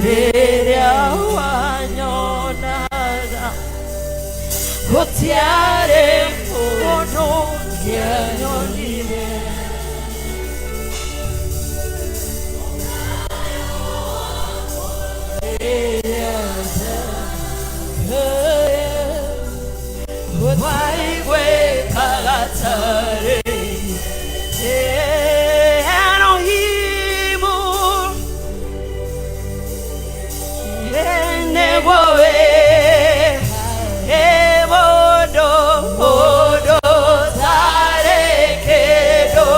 Rĩrĩa wanyonaga gũtiarĩ mũndũ ũngĩanyonire. Rĩrĩa waiguĩkaga tarĩ Elohimu, nĩguo mũndũ mũndũ tarĩ kĩndũ.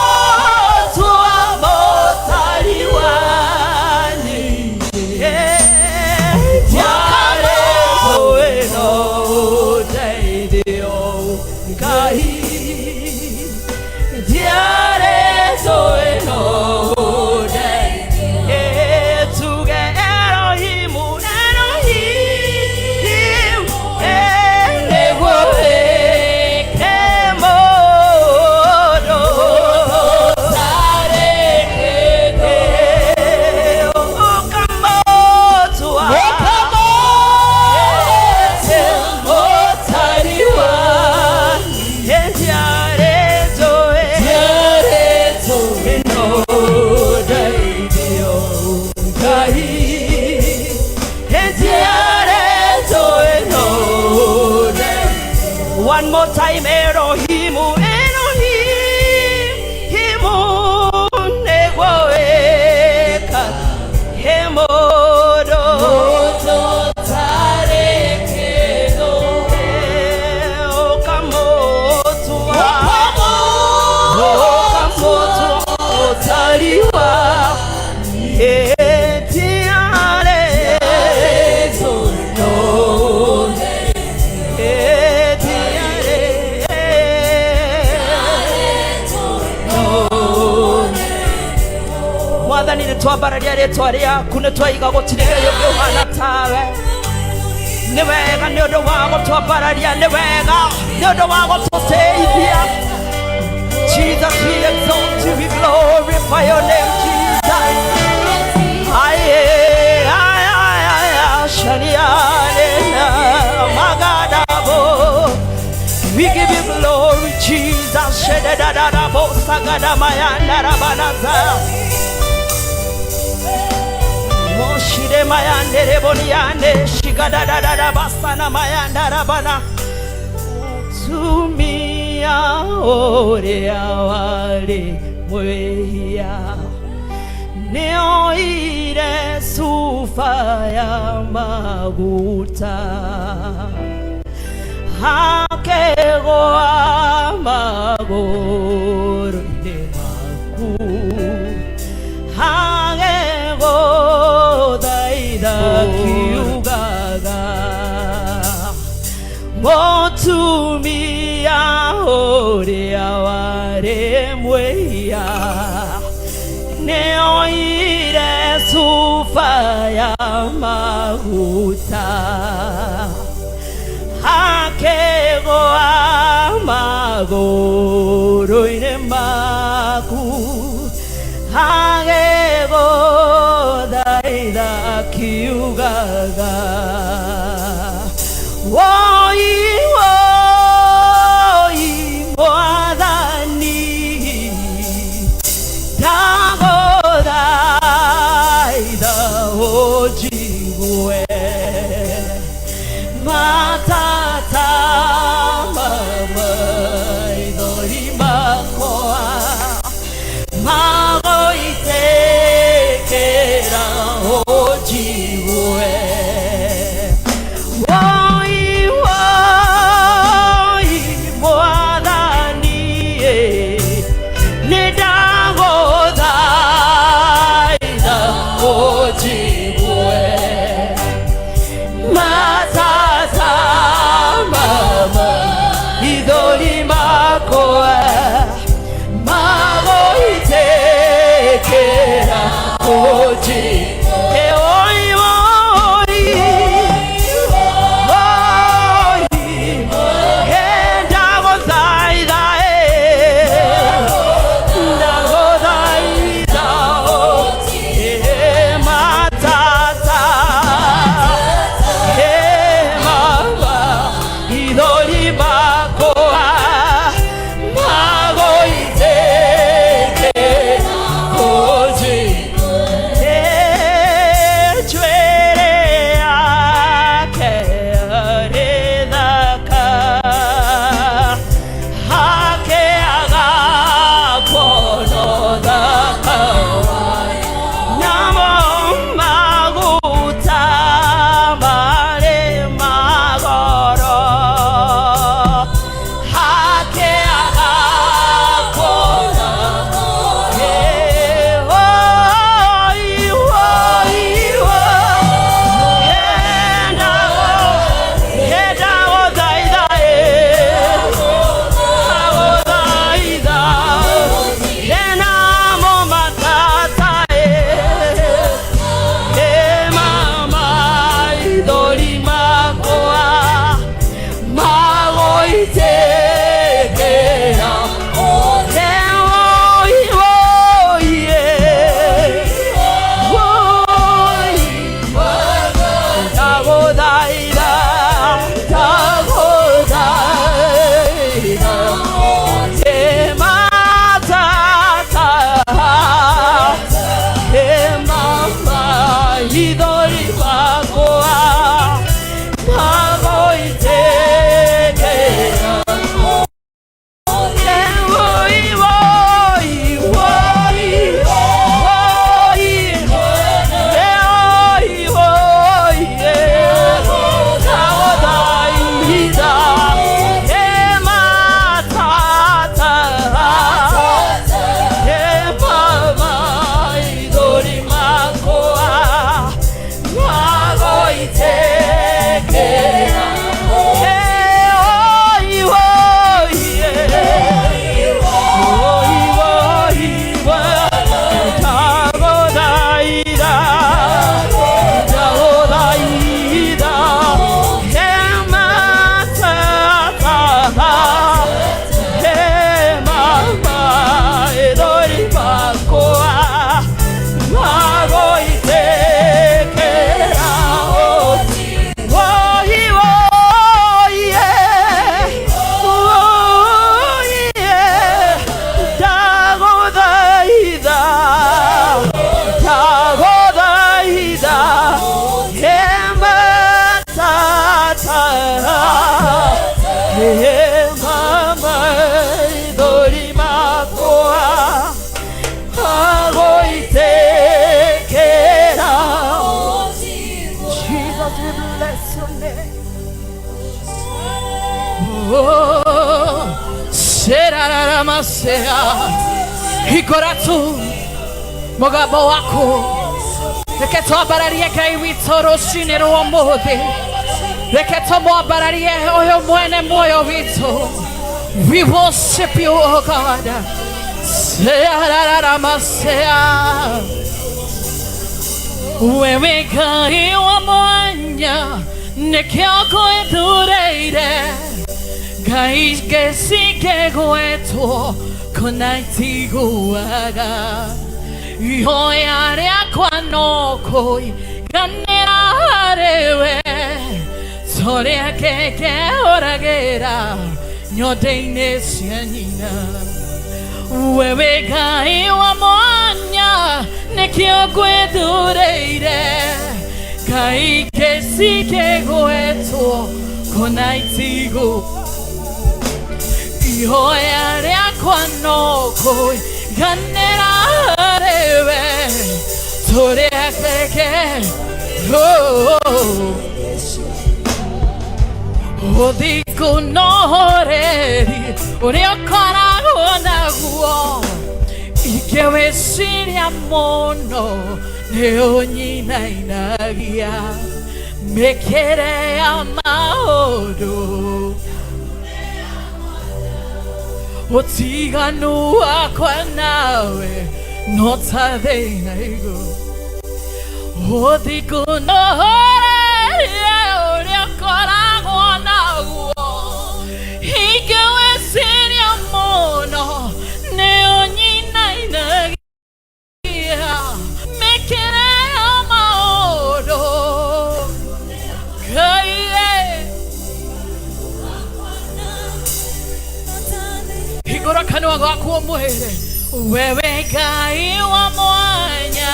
Ũkamũtua mũtari wanyu. Ndiarĩ no ũteithio Ngai. Ndiarĩ no ũteithio. Tuge Elohimu, Elohimu, nĩguo wĩke mũndũ tarĩ kĩndũ. Ũkamũtua mũtari wanyu. Ndiarĩ no ũteithio Ngai. Ndiarĩ no ũteithio. One more time, Elohimu, Elohimu, nĩguo wĩka he mũndũ tarĩ kĩndũ. Ũkamũtua, ũkamũtua mũtari wa Ndiarĩ no ndiarĩ no Mwathani nĩ twambararia rĩtwa rĩaku nĩ twaiga gũtirĩ Ngai ũngĩ ũhana tawe. Nĩ wega nĩ ũndũ wa gũtwambararia, nĩ wega nĩ ũndũ wa gũtũteithia. Jesus, we exalt you, we glorify your name, Jesus. Aye, aye, aye, aye, shaniane, magadabo. We give you glory, Jesus. Shedadadabo, sagadamayanda, rabanaza. Moshire mayande reboniande, shigadadadada basana mayanda rabana. Tumia ũrĩa warĩ mwĩhia nĩoire cuba ya maguta akĩgũa magũrũ-inĩ maku agĩgũthaitha kiugaga mũtumia ũrĩa warĩ mwĩhia nĩoire cuba ya maguta akĩgũa magũrũ-inĩ maku agĩgũthaitha akiugaga woi woi Mwathani ndagũthaitha ũnjigue matata ma maithori makwa magũitĩkĩra ũnjigue woi woi Mwathani nĩ ndagũthaitha ũnjigue matata ma maithori makwa magũitĩkĩra ũnjigue oi oi oi ndagũthaitha. Rararamasea. Hingũra tu mũgambo waku, reke twambararie Ngai witũ rũcinĩ rwa ũmũthĩ, reke tũmwambararie ũyũ mwene muoyo witũ. We worship you, O God. Seararamasea. Wewe Ngai wa mwanya, nĩkĩo ngwĩthurĩire. Ngai ngecingĩgwetwo kũna itiguaga, ihoya rĩakwa no kũiganĩra harĩwe, torĩa keke ũragĩra nyondo-inĩ cia nyina. Wewe Ngai wa mwanya, nĩkĩo ngwĩthurĩire. Ngai ngecingĩgwetwo kũna itigu, ihoya rĩakwa no kũiganĩra harĩwe, tũrĩa keke, oh, ũthingu no horeri ũrĩa ũkoragwo naguo, ingĩwĩciria mũno nĩ ũnyinainagia. Mĩkĩre ya maũndũ, ũtiganu wakwa nawe no ta thĩna igũrũ. Ũthingu no horeri ũrĩa ũkoragwo naguo, ingĩwĩciria mũno nĩ ũnyinainagia. Mĩkĩre ya maũndũ, Ngai. Hingũra kanua gaku ũmwĩre, wewe Ngai wa mwanya,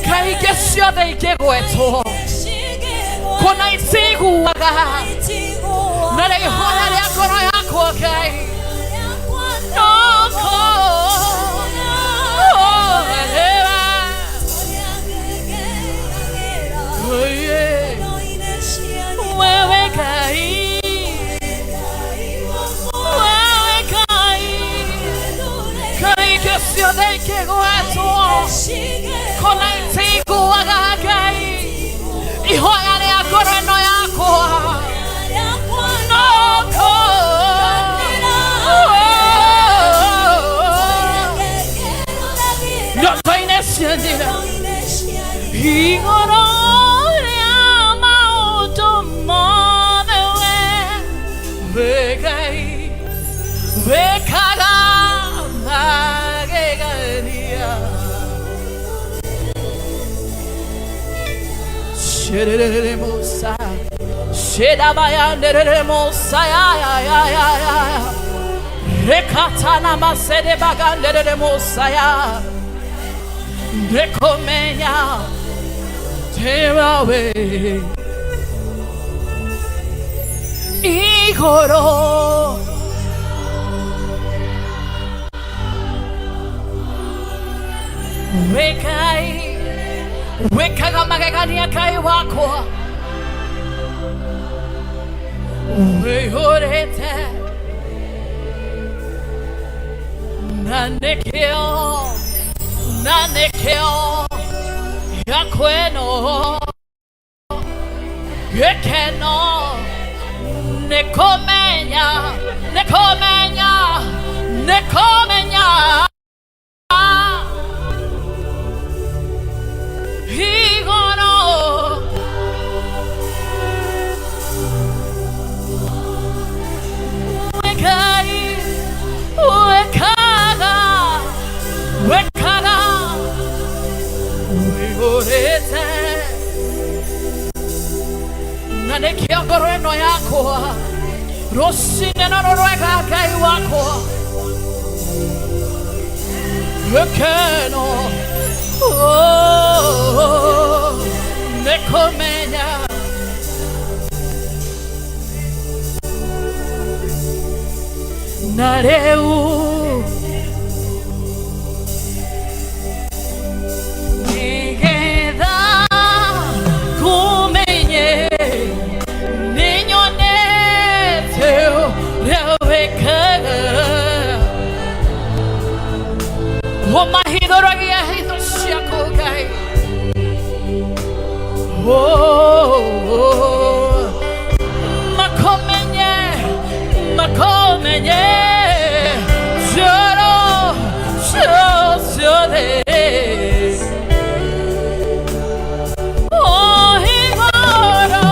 Ngai ingĩ ciothe ingĩgwetwo kũna itiguaga, na rĩ ihoya rĩa ngoro yakwa, Ngai, noko harĩwe. Oye, wewe Ngai, wewe Ngai, Ngai ingĩ ciothe ingĩgwetwo kũna itiguaga, Ngai, ihoya rĩa ngoro ĩno yakwa noko. Nyondo-inĩ cia njĩra igũrũ rĩa maũndũ mothe, we wĩ Ngai wĩkaga magegania. Shirerere Musa, Shedabayanderere Musa, ya ya ya ya ya ya. Rekatana masede baganderere Musa ya. Rekomenya tewawe igoro. Wekai wekaga magegania, Ngai wakwa wĩihũrĩte, na nĩkĩo, na nĩkĩo yakweno gĩkeno nĩkũmenya, nĩkũmenya, nĩkũmenya igoro. Wekai wekaga, wekaga wĩihũrĩte, na nĩkĩo ngoro ĩno yakwa rũcinĩ no rũrwega, Ngai wakwa, gĩkeno, oh, nĩkũmenya na rĩu nĩgetha kũmenye nĩnyonete ũrĩa wĩkaga. Tũhoragia hitho ciaku Ngai. Oh, makomenye, makomenye, cioro ciothe. Oh, igoro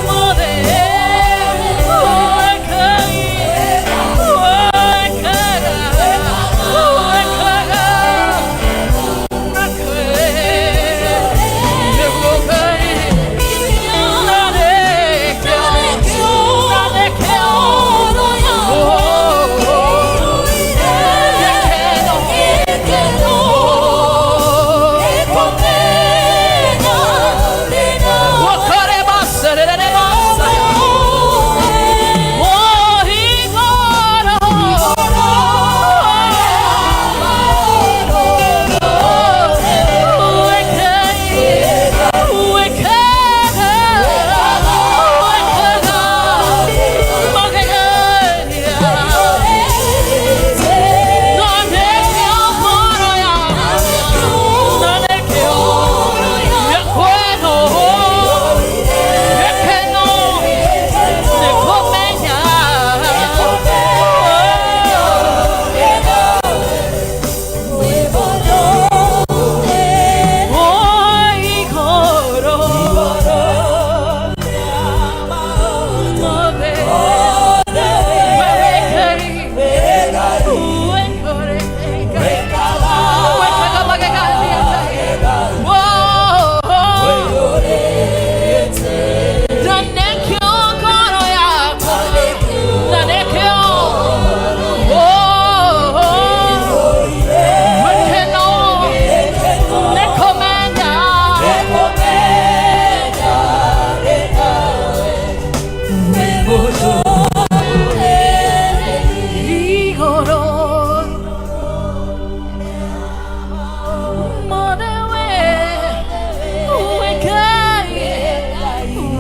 mothe,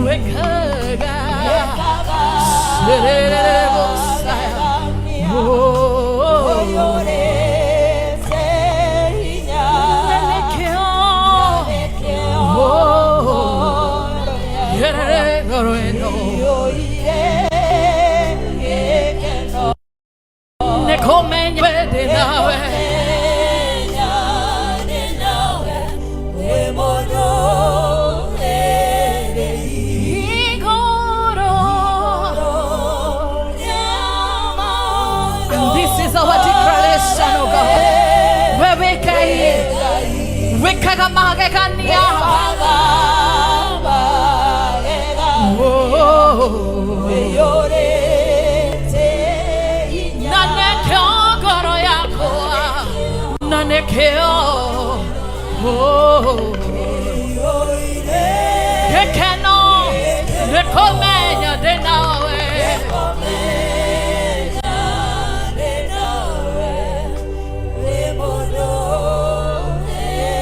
wekaga, wekaga, wekaga. And this is our declaration, O God. Wewe wikaga magegania. Oh. Na nekĩo ngoro yakwa, na nĩkĩo, oh, gĩkeno nĩ kũmenya ndĩ nawe.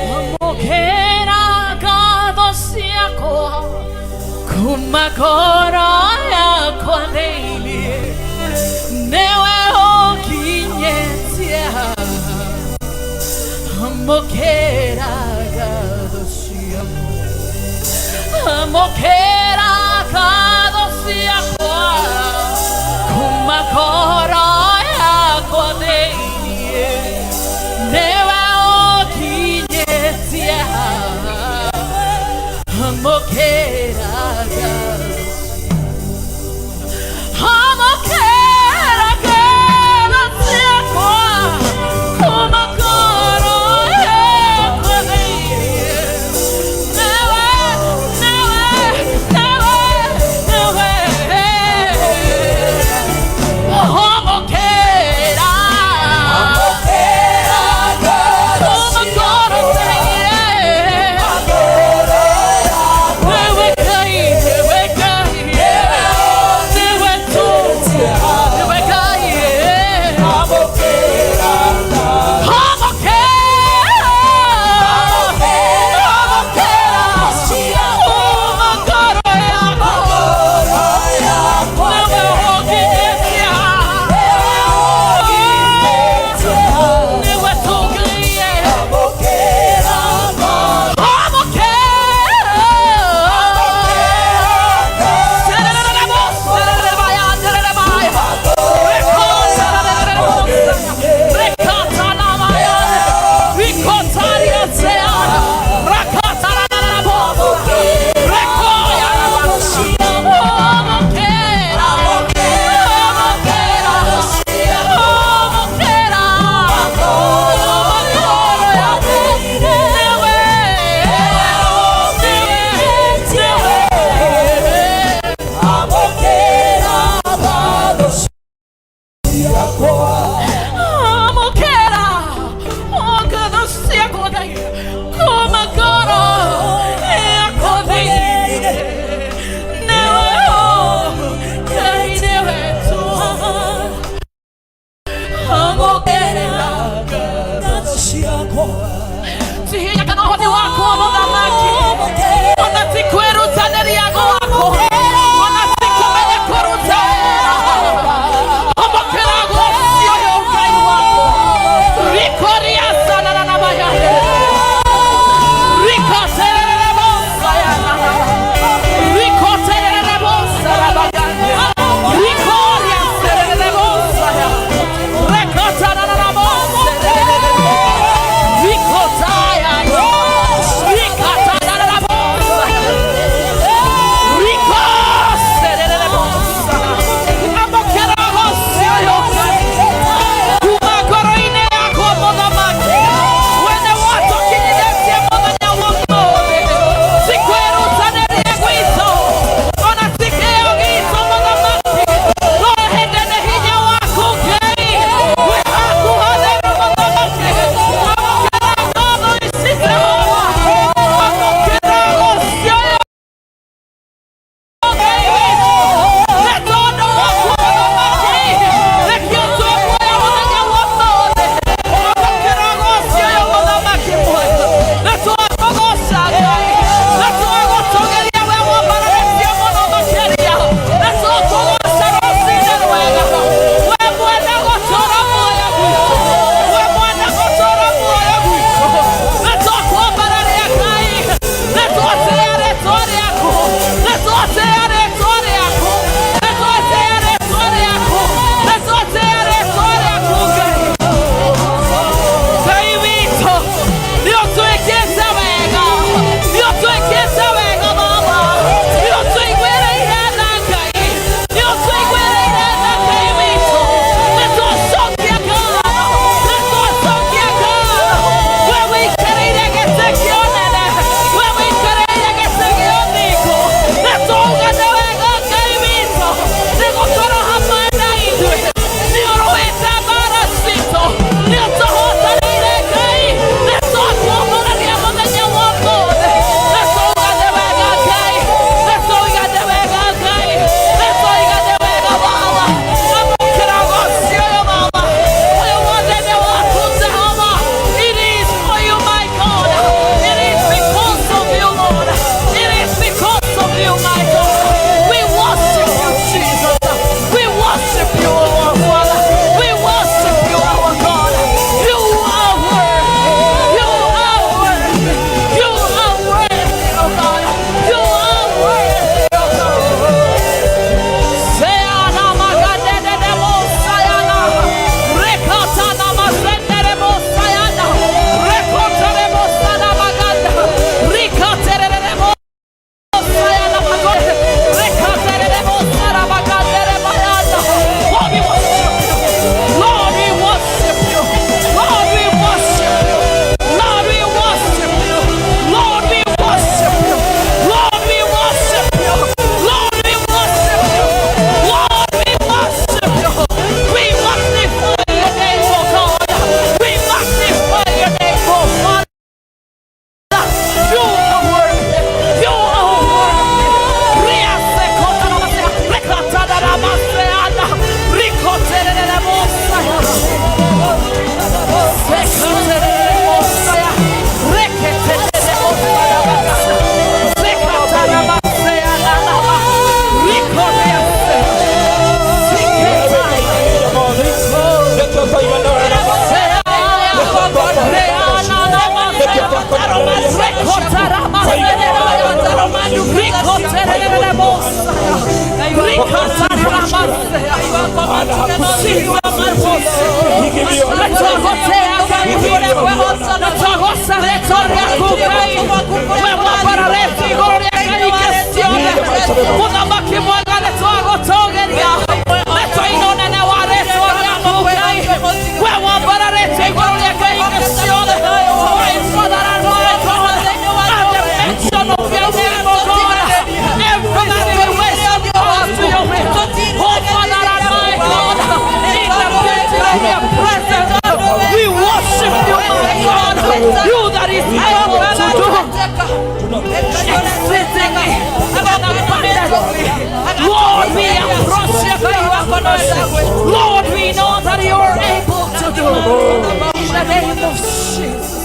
Amũkĩra ngatho ciakwa kuma ngoro yakwa thĩinĩ, nĩwe ũkinyĩtie. Amũkĩra ngatho ciakwa, amũkĩra ngatho ciakwa kuma ngoro yakwa thĩinĩ, nĩwe ũkinyĩtie. Amũkĩra ngatho, amũkĩra ngatho ciakwa kuma ngoro yakwa thĩinĩ, nĩwe, nĩwe, nĩwe. Lord, we know that you are able to do. In the name of Jesus.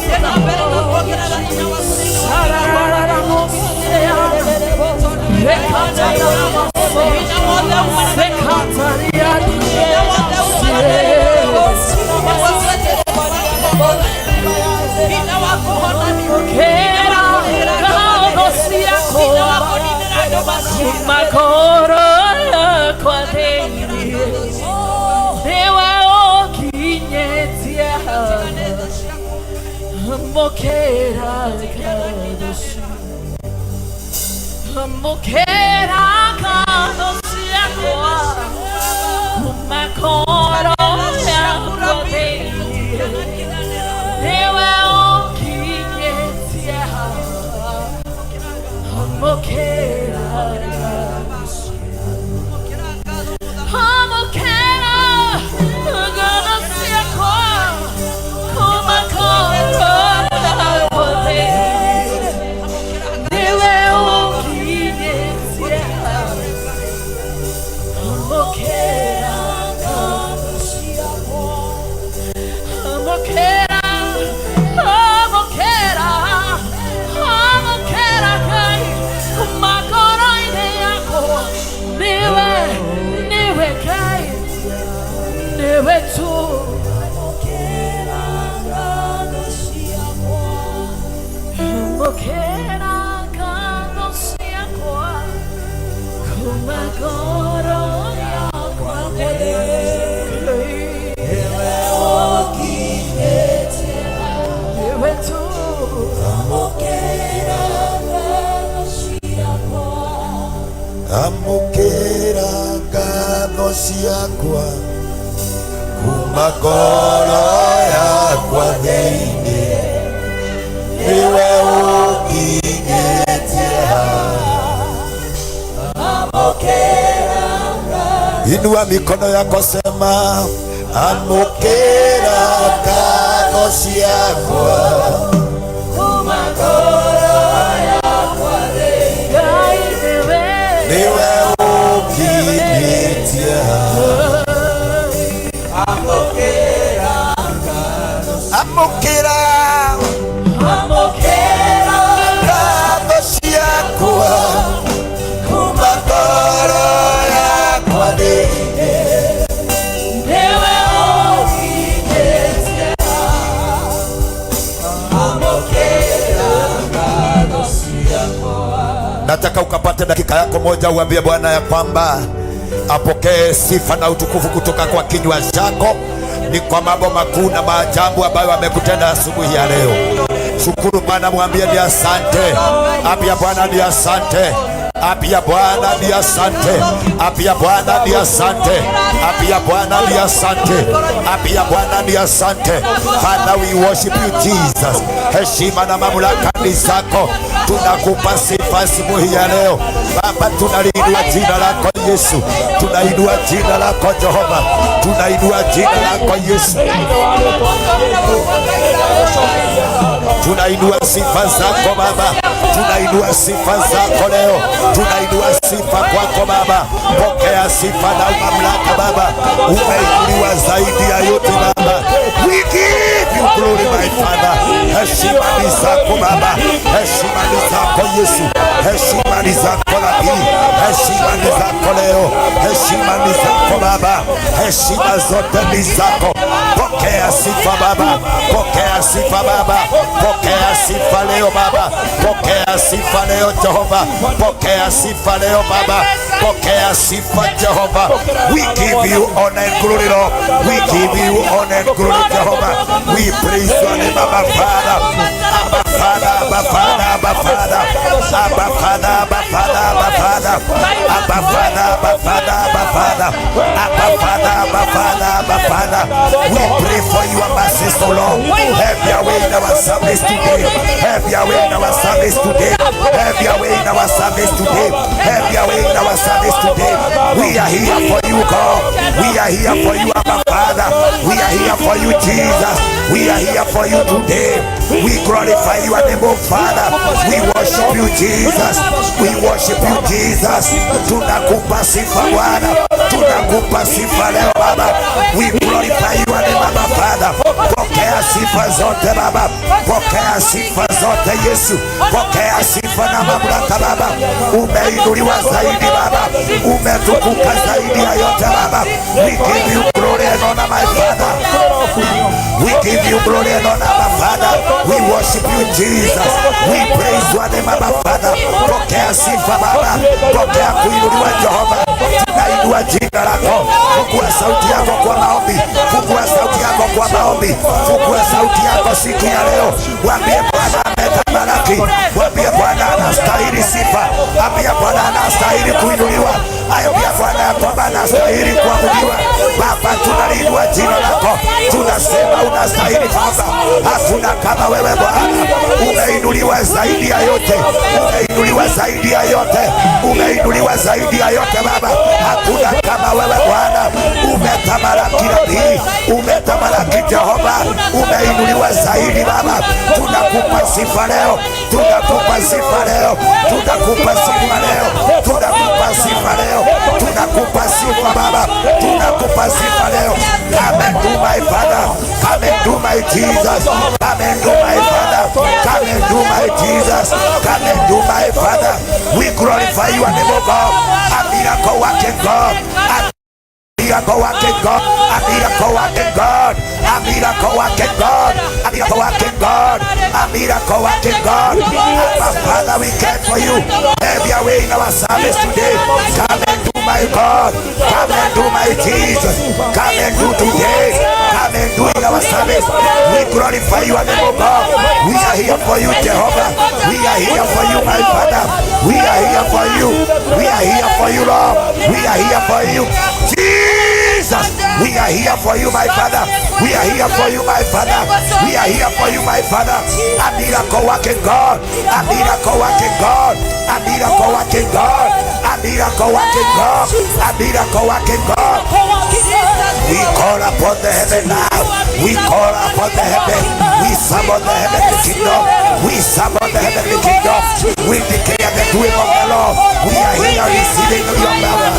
Amũkĩra ngatho ciakwa kuma ngoro yakwa thĩinĩ, nĩwe ũkinyĩtie haha. Inua mikono yako, sema amũkĩra ngatho ciakwa niwe ũkinyĩtie haha. Amũkĩra ngatho ciakwa kuma ngoro yakwa thĩinĩ, Nataka ukapate dakika yako moja uambie Bwana ya kwamba apokee sifa na utukufu kutoka kwa kinywa chako. Ni kwa mambo makuu na maajabu ambayo amekutenda asubuhi ya leo. Shukuru Bwana, mwambie ni asante. Ambia Bwana ni asante. Ambia Bwana ni asante. Ambia Bwana ni asante. Ambia Bwana ni asante. Ambia Bwana ni asante. Father, we worship you Jesus. Heshima na mamlaka ni zako. Tunakupa sifa asubuhi ya leo. Baba, tunaliinua jina lako Yesu. Tunainua jina lako Jehova. Tunainua jina lako Yesu. Tunainua sifa zako Baba. Tunainua sifa zako leo. Tunainua sifa kwako Baba. Pokea sifa na mamlaka Baba. Umeinuliwa zaidi ya yote Baba. We give you glory my Father. Heshima ni zako Baba. Heshima ni zako Yesu. Heshima ni zako Nabii. Heshima ni zako leo. Heshima ni zako Baba. Heshima zote ni zako. Pokea sifa Baba. Pokea sifa Baba. Pokea sifa leo Baba. Pokea sifa leo Jehova. Pokea sifa leo Baba. Pokea sifa Jehova. We give you honor and glory Lord. We give you honor and glory Jehovah. We praise your name Abba Father. Abba Father, Abba Father, Abba Father. Abba Father, Abba Father, Abba Father. Abba Father, Abba Father, Abba Father. Abba Father, Abba Father, Abba Father. We pray for your mercy, O Lord. Have your way in our service today. Have your way in our service today. Have your way in our service today. Have your way in our service today. We are here for you, God. We are here for you, Abba Father. We are here for you, Jesus. We are here for you today. We glorify your name, oh Father. We worship you, Jesus. We worship you, Jesus. Tunakupa sifa Bwana. Tunakupa Tunakupa sifa leo Baba. We glorify your name, Baba Father. Pokea sifa zote Baba, pokea sifa zote Yesu, pokea sifa na mamlaka Baba. Umeinuliwa zaidi Baba, umetukuka zaidi ya yote Baba. We give you glory and honor, my Father. We give you glory and honor, my Father. We worship you, Jesus. We praise your name, Abba Father. Pokea sifa Baba, pokea kuinuliwa Jehova. Tunainua jina lako. Fungua sauti yako kwa maombi, fungua sauti yako kwa maombi, fungua sauti yako siku ya leo. Mwambie Bwana ametamalaki, mwambie Bwana anastahili sifa, ambia Bwana anastahili kuinuliwa, ambia Bwana ya kwamba anastahili kuabudiwa. Baba, tunaliinua jina lako, tunasema unastahili Baba, hakuna kama wewe Bwana. Umeinuliwa zaidi ya yote, umeinuliwa zaidi ya yote, umeinuliwa zaidi ya yote Baba, hakuna kama wewe Bwana. Umetamalaki Nabii, umetamalaki Jehova, umeinuliwa zaidi Baba. Tunakupa sifa leo, tunakupa sifa leo, tunakupa sifa leo, tunakupa sifa leo, tunakupa sifa Baba, tunakupa sifa leo. Come and do, my Father, come and do, my Jesus, come and do, my Father, come and do, my Jesus, come and do, my Father. We glorify your name, O God. A miracle working God, a miracle working God, a miracle working God, a miracle working God, a miracle working God, a miracle working God. Abba Father, we care for you. Have your way in our service today. Come and do, my God. Come and do, my Jesus. Come and do today. Come and do in our service. We glorify your name, O God. We are here for you, Jehovah. We are here for you, my Father. We are here for you. We are here for you, Lord. We are here for you. Jesus, we are here for you, my Father. We are here for you, my Father. We are here for you, my Father. A miracle working God. A miracle working God. A miracle working God. A miracle working God. A miracle working God. We call upon the heaven now. We call upon the heaven. We summon the heavenly kingdom. We summon the heavenly kingdom. We declare the doing of the Lord. We are here receiving your power,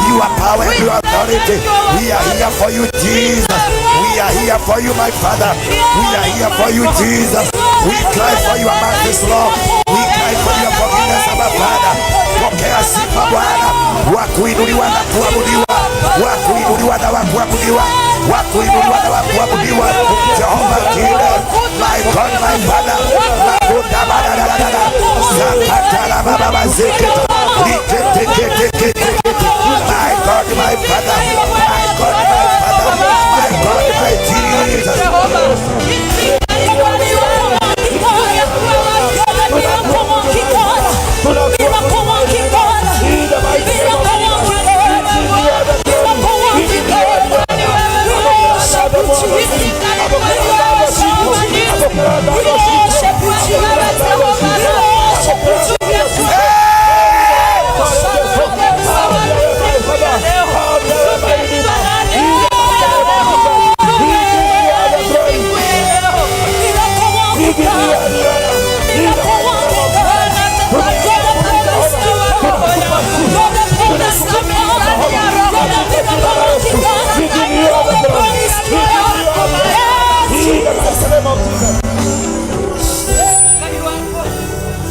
your power and your authority. We are here for you, Jesus. We are here for you, my Father. We are here for you, Jesus. We cry for your mercy, Lord. We cry for your forgiveness, our Father. Pokea sifa Bwana, wa kuinuliwa na kuabudiwa, wa kuinuliwa na wa kuabudiwa, wa kuinuliwa na wa kuabudiwa. Jehovah Jireh, my God, my Father, Mabuda badadadada, Zakatala baba bazeketa, Liketeketekete. My God, my Father, my God, my Father, my God, my Jesus.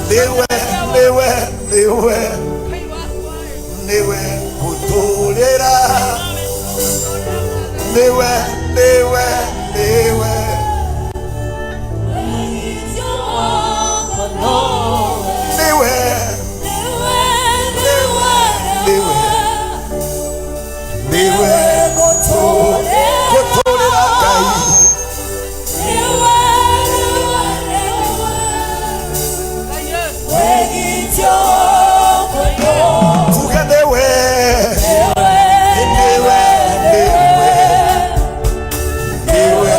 Niwe, niwe, niwe, niwe kutulira, niwe, niwe, niwe, niwe, niwe, niwe kutulira Ngai. Tuge niwe, niwe, niwe, niwe.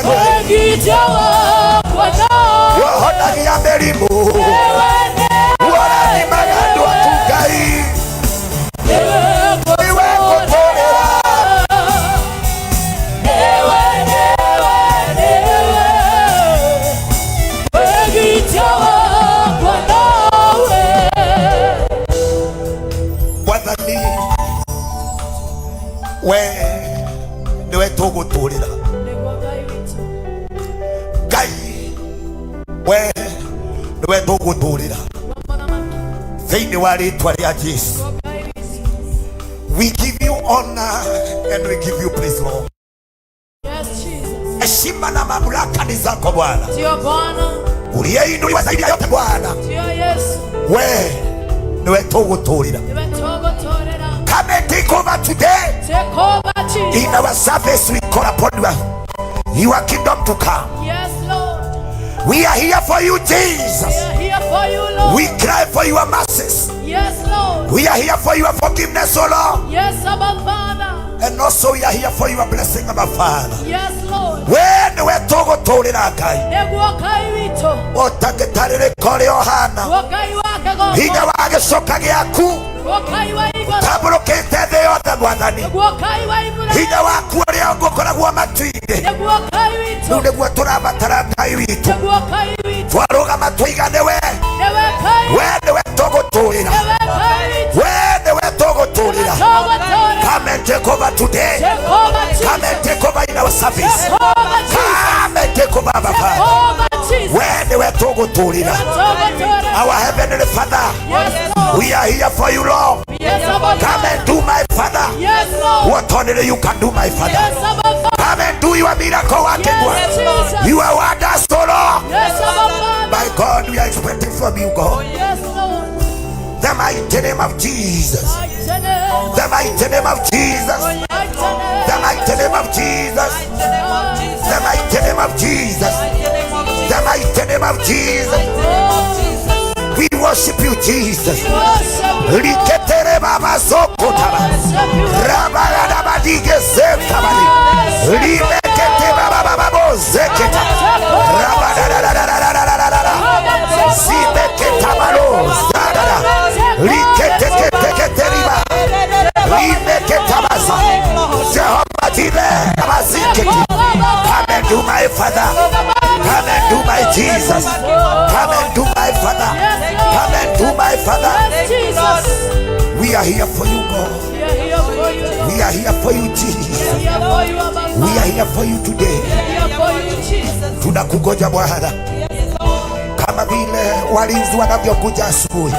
Yahweh. Wohonagia mĩrimũ, ũrathimaga andũ aku Ngai, nĩwe ngũtũũrĩra. Mwathani, we nĩwe tũgũtũũrĩra. Ngai, we nĩwe tũgũtũũrĩra thĩinĩ wa rĩtwa rĩa Jesu. We give you honor and we give you praise, Lord. Yes, Jesus. Heshima na mamlaka ni zako Bwana, Ndio Bwana, uliyeinuliwa zaidi ya yote Bwana, ndio Yesu. We niwe tũgũtũũrĩra. Niwe tũgũtũũrĩra. Come and take over today. Take over, Jesus. In our service we call upon your kingdom to come. Yes, Lord. We are here for you, We Jesus. are here for you, Lord. We cry for your mercies. Yes, Lord. We are here for your forgiveness, O Lord. Yes, Abba Father. And also we are here for your blessing, Abba Father. Yes, Lord. We niwe tũgũtũũrĩra Ngai, Nĩguo Ngai witũ. ũtangĩtarĩrĩka ũrĩa ũhana, Guo Ngai wa kĩgongo. hinya wa gĩcoka gĩaku Guo Ngai wa igũrũ. tambũrũkĩte thĩ yothe Mwathani, Nĩguo Ngai wa Iburahĩmu. hinya waku ũrĩa ũkoragwo matu-inĩ, Nĩguo Ngai witũ. rĩu nĩguo tũrabatara Ngai witũ. Nĩguo Ngai witũ. Twarũgama tũiga nĩwe, Nĩwe Ngai. we nĩwe tũgũtũũrĩra, Nĩwe Ngai witũ. we nĩwe tũgũtũũrĩra. Tũgũtũũrĩra. Come and take over today. Take over, Come and Jesus. take over in our service. Take over, Jesus. Come and take over, Abba Take Father. over, Jesus. We nĩwe tũgũtũũrĩra. Tũgũtũũrĩra. Our heavenly Father, Yes, Lord. we are here for you, Lord. Yes, Abba Come Father. and do, my Father, Yes, Lord. what only you can do, my Father. Yes, Abba Father. Come and do your miracle working Yes, work. Jesus. You are wonders, O Lord. Yes, Abba Father. My God, we are expecting from you, God. Yes, Lord. The mighty name of Jesus. Mighty name. The mighty name of Jesus. Mighty name. The mighty name of Jesus. The mighty name of Jesus. The mighty name of Jesus. We worship you, Jesus. Worship you, Lord. Liketere baba sokotaba. Worship you, Lord. Rabaradabadike sekabali. Limekete baba baba bo zeketa. Rabadadadadadadadadada. Zibeketabalo zadada. Liketeketeketeriba. Limeketabaza. Jehovah Jireh, abaziketi. Come and do, my Father. Come and do, my Jesus. Come and do, my Father. Come and do, my Father. Yes, Jesus. We are here for you, God. We are here for you, Lord. We are here for you, We are Jesus. here for you, Abba We are Father. here for you today. We are here for you, Jesus. Tunakungoja Bwana, kama vile walinzi wanavyokuja asubuhi.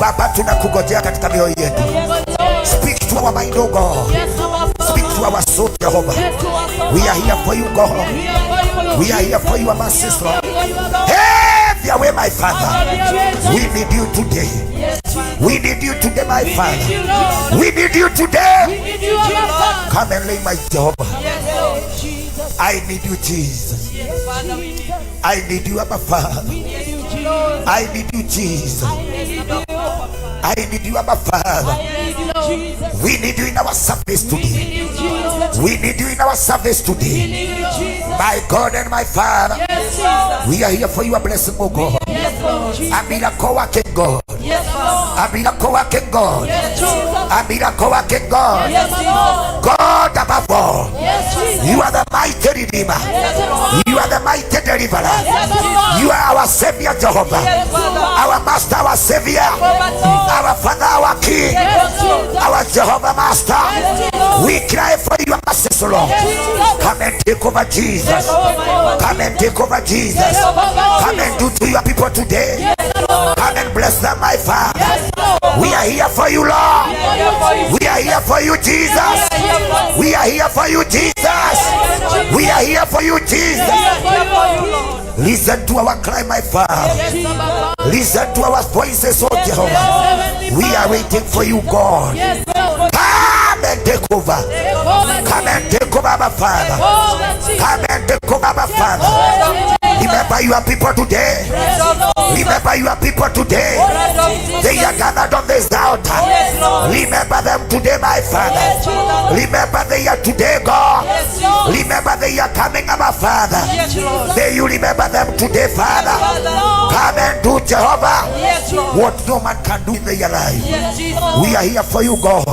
Baba, tunakungojea katika mioyo yetu. Speak to our mind, oh God. Yes, Abba Father. Speak to our soul, Jehovah. Yes, We are here for you, God. we are here for you, Lord. We are here for your mercies, Lord. We are here for you, Abba. Have your way, my Father. Have your way, We need you today. Yes, Jesus. We need you today, my We need Father. you, Lord. We need you today. We need you, Abba Father. Come and lay my Jehovah. Yes, Lord. Jesus. I need you, Jesus. Yes, Jesus. I need you, Abba Father. We need you, Jesus. I need you, Jesus. Yes, Abba Father. I need you, Abba Father. Yes, Lord. Jesus. We need you in our service We today. need you, Jesus. We need you in our service We today. need you, Jesus. My God and my Father, Yes, Jesus. we are here for your blessing, oh God. Yes, Lord. A miracle working God. Yes, Lord. A miracle working God. Yes, Jesus. A miracle working God. Yes, Lord. God above all. Yes, Jesus. You are the mighty Redeemer. Yes, Lord. You are the mighty Deliverer. Yes, Lord. You are our Savior, Jehovah. Yes, Lord. Our Master, our Savior. Our Father, our King. Yes, Jesus. Our Jehovah Master. Yes, Jesus. We cry for your mercy, Lord. Yes, Jesus. Come and take over, Jesus. Come and take over, Jesus. Come and do to your people today. Yes, Lord. Come and bless them, my Father. Yes, Lord. We are here for you, Lord. We are here for you, Jesus. We are here for you, Jesus. We are here for you, Jesus. Listen to our cry, my Father. Listen to our voices, oh Jehovah. We are waiting for you, God. Yes, Lord. Come and take over. Take over, Come and take over, our Father. over, Jesus. Come and take over, our Father. Over, Jesus. Remember your people today. Remember your people today. They are gathered on this altar. Remember them today, my Father. Remember they are today, God. Remember they are coming, our Father. May you remember them today, Father. Come and do, Jehovah, what no man can do in their life. We are here for you, God.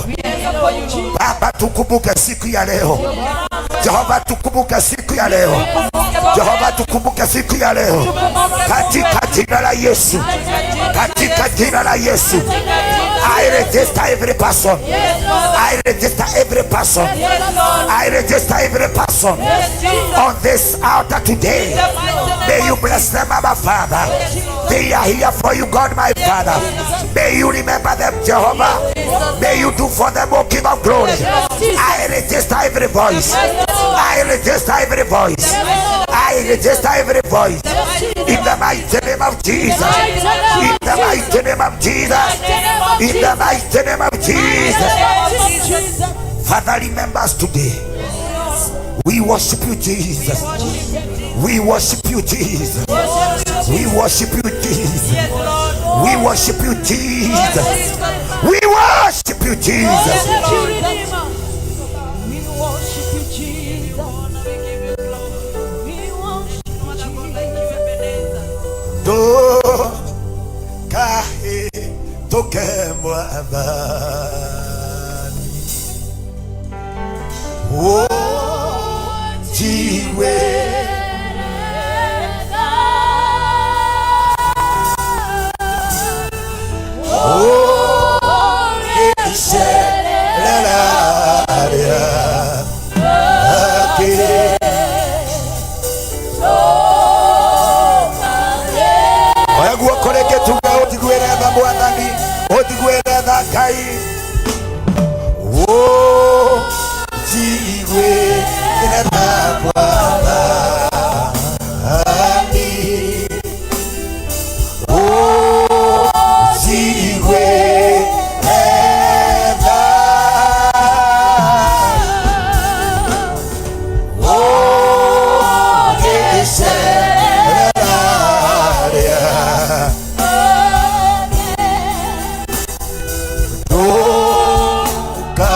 Baba, tukumbuke siku ya leo. Jehova, tukumbuke siku ya leo. Jehova, tukumbuke siku ya leo, katika jina la Yesu, katika jina la Yesu. I register every person. I register every person. I register every person on this altar today. May you bless them, our Father. They are here for you, God, my Father. May you remember them, Jehovah. May you do for them, O King of Glory. I register every voice. I register every voice. I register every voice. In the mighty name of Jesus. In the mighty name of Jesus. In the mighty name of Jesus. Father, remember us today. We worship you, Jesus. We worship you, Jesus. We worship you, Jesus. We worship you, Jesus. We worship you, Jesus. We worship you, Jesus. We worship you, Jesus. Ndũkahĩtũke Mwathani, ũnjigue. Ũngĩcerera arĩa angĩ. Oya guoko rĩngĩ tuge ũnjiguĩre tha Mwathani, ũnjiguĩre tha Ngai, ũnjiguĩre tha Mwathani, ũnjiguĩre tha, ũngĩcerera arĩa ndũka.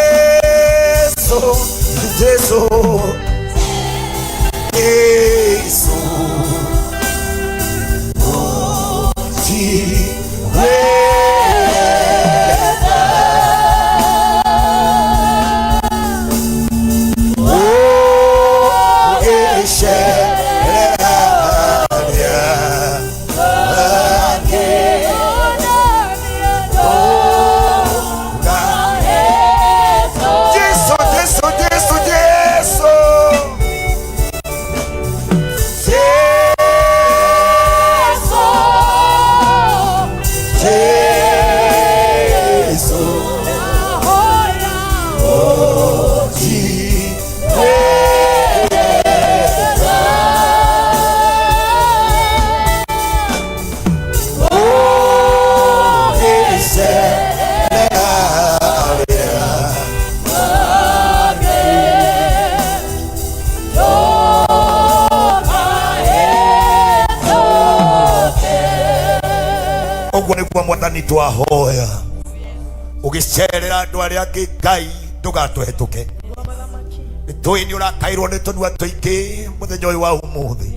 Jesu, Jesu, Jesu, ũnjiguĩre tha, ũngĩcerera arĩa angĩ. Ndũka. Jesu, Jesu, Jesu, Jesu. Jesu, Jesu, ũnjiguĩre tha, ũngĩcerera arĩa. Ũguo nĩguo Mwathani twahoya, ũgĩcerera andũ arĩa angĩ, Ngai, ndũgatũhetũke. Nĩtũĩ nĩ ũrakairwo nĩ tũnua tũingĩ mũthenya ũyũ wa ũmũthĩ.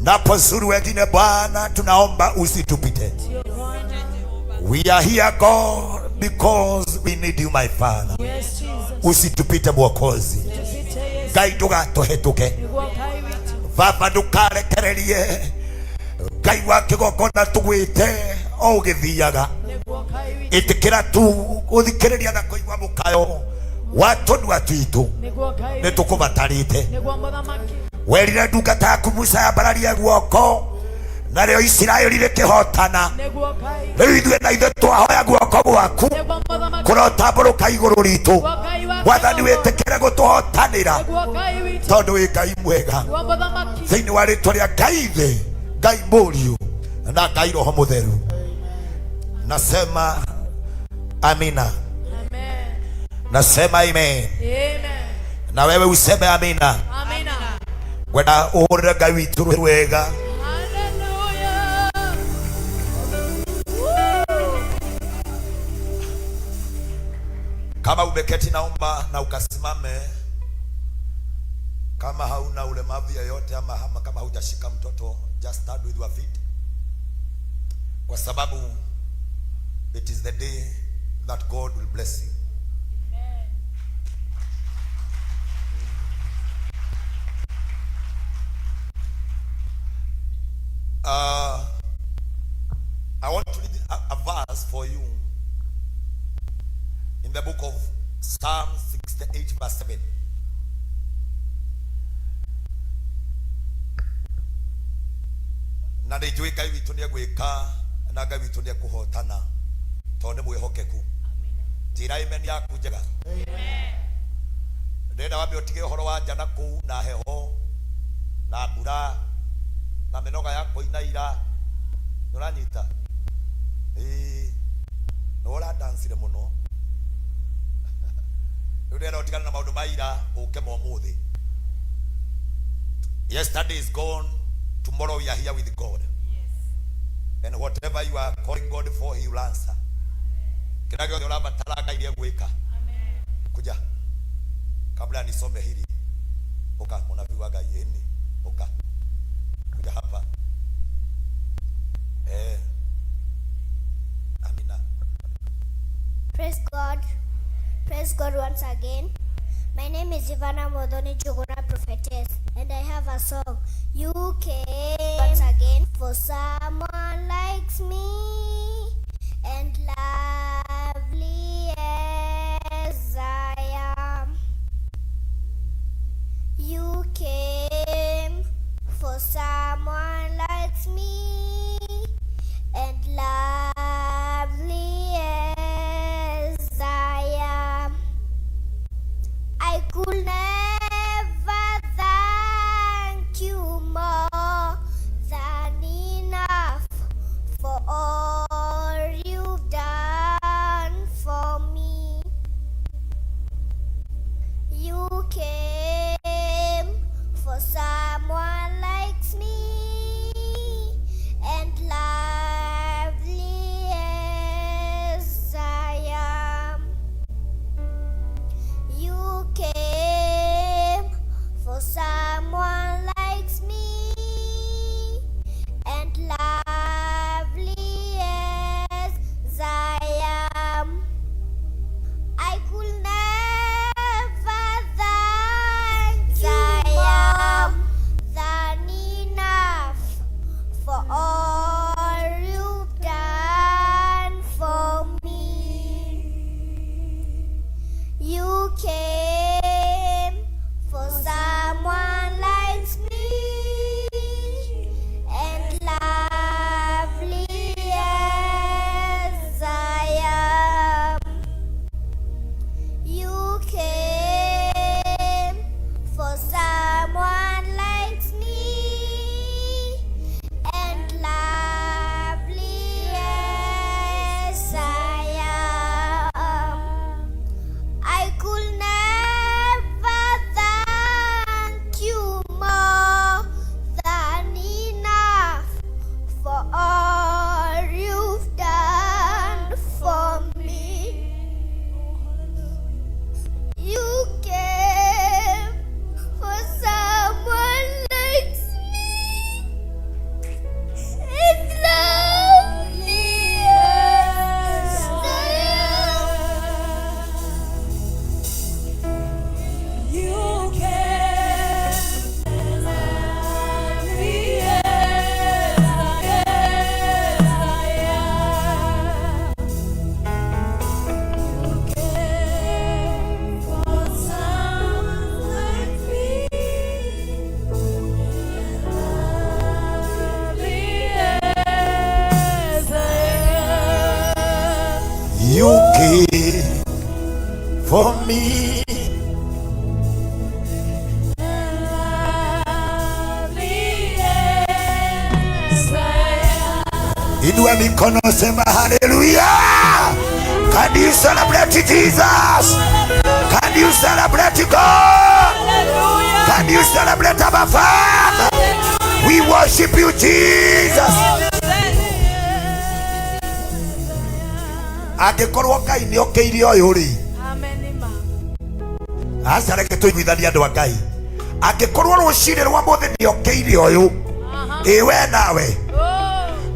Unapozuru wengine, Bwana, tunaomba usitupite. We are here, God, because we need you, my Father. Yes, Jesus. Usitupite, Mwokozi. Tupite, Yesu. Ngai, ndũgatũhetũke. Nĩguo Ngai witũ. Baba, ndũkarekererie Ngai wa kĩgongona tũgwĩte o ũgĩthiaga. Nĩguo Ngai witũ. Ĩtĩkĩra tu gũthikĩrĩria na kũigua mũkayo wa tũnua twitũ. Nĩguo Ngai Nĩ witũ. tũkũbatarĩte. Nĩguo Mũthamaki. Werire ndungata yaku Musa yambararie guoko narĩo Isiraeli rĩkĩhotana. Nĩguo Ngai. Rĩu ithuĩ na ithuĩ twahoya guoko gwaku Nĩguo Mũthamaki. kũrotambũrũka igũrũ ritũ. Nĩguo Ngai wa Mwathani, kĩgongona. wĩtĩkĩre gũtũhotanĩra, Nĩguo Ngai witũ. tondũ wĩ Ngai mwega. Nĩguo Mũthamaki. Thĩinĩ wa rĩtwa rĩa Ngai Ithe, Ngai Mũriũ na Ngai Roho Mũtheru, nasema amina. Amen. Nasema amen. Amen. Na wewe useme amina. Amina. Ngwenda ũhũrĩre Ngai witũ wega. Hallelujah. Kama umeketi naomba na ukasimame. Kama hauna ulemavu yoyote ama kama hujashika mtoto, just stand with your feet, kwa sababu it is the day that God will bless you. Amen. I want to read a verse for you in the book of Psalm 68 verse 7. Na nĩ njũĩ Ngai witũ nĩ egwĩka na Ngai witũ nĩ ekũhotana tondũ nĩ mwĩhokeku. Njĩra amen yaku njega. Ndĩrenda wambe ũtige ũhoro wa nja na kũu na heho na mbura na mĩnoga ya kũina ira. Nĩ ũranyita? Ĩĩ. Nĩ ũrandancire mũno. Rĩu ndĩrenda ũtigane na maũndũ ma ira ũke ma ũmũthĩ. Yesterday is gone. Tomorrow we are here with God. And whatever you are calling God for, he will answer. Kĩrĩa gĩothe ũrabatara Ngai nĩ egwĩka. Kuja. Kabla nisome hili. Uka mũnabii wa Ngai ĩni. Uka. Kuja hapa. Amina. Praise God. Praise God once again. My name is Ivana Modoni Juguna Prophetess, and I have a song. You came once again for someone likes me and lovely as I am. You came for someone likes me and lovely as I am. I could never thank you more than enough for all you've done for me. You came for someone likes me and lovely as I am. You came for someone likes me and lovely as I am. I could never thank you more than enough for all you've done for me. You came for someone likes me and lovely as I am. You came for someone likes me and lovely as I am. I could never thank you more than enough for all you've done for me. You came for someone likes me and lovely as I am. You came lovely as I am. You came for someone like me, lovely as I am. You came for me. Lovely as I am. Inua mikono, sema haleluya. Can you celebrate Jesus? Can you celebrate God? Abba Father. We worship you Jesus. Angĩkorwo Ngai nĩ okĩire ũyũ rĩ, aca reke tũiguithanie andũ a Ngai. Angĩkorwo rũcinĩ rwa mũthĩ nĩ okĩire ũyũ, ĩ we nawe,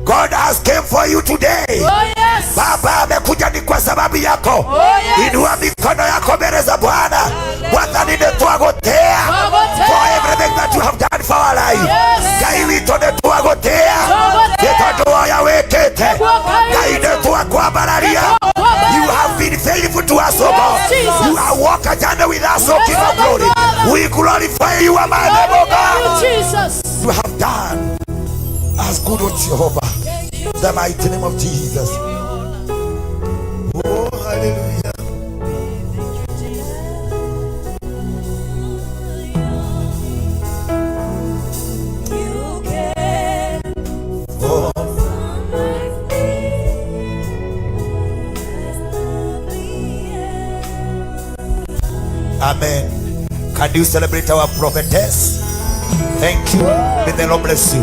God has came for you today. Oh, yes. Baba amekuja ni kwa sababu yako. Oh, yes. Inua mikono yako mbele za Bwana. Mwathani nĩ twagũtĩa Twagũtĩa. for everything that you have done for our life. Yes. Ngai witũ nĩ twagũtĩa Twagũtĩa. nĩ tondũ wa ũrĩa wĩkĩte. Nĩguo Ngai Ngai nĩ twakwambararia. Nĩtwakwambararia. You have been faithful to us, O God. Jesus. You have walked a journey with us, O King of Yes, Glory. Father. We glorify you, my name, O God. Jesus. You have done as good, O Jehovah. The mighty name of Jesus. Oh, hallelujah. Oh, amen. Can you celebrate our prophetess? Thank you. May the Lord bless you.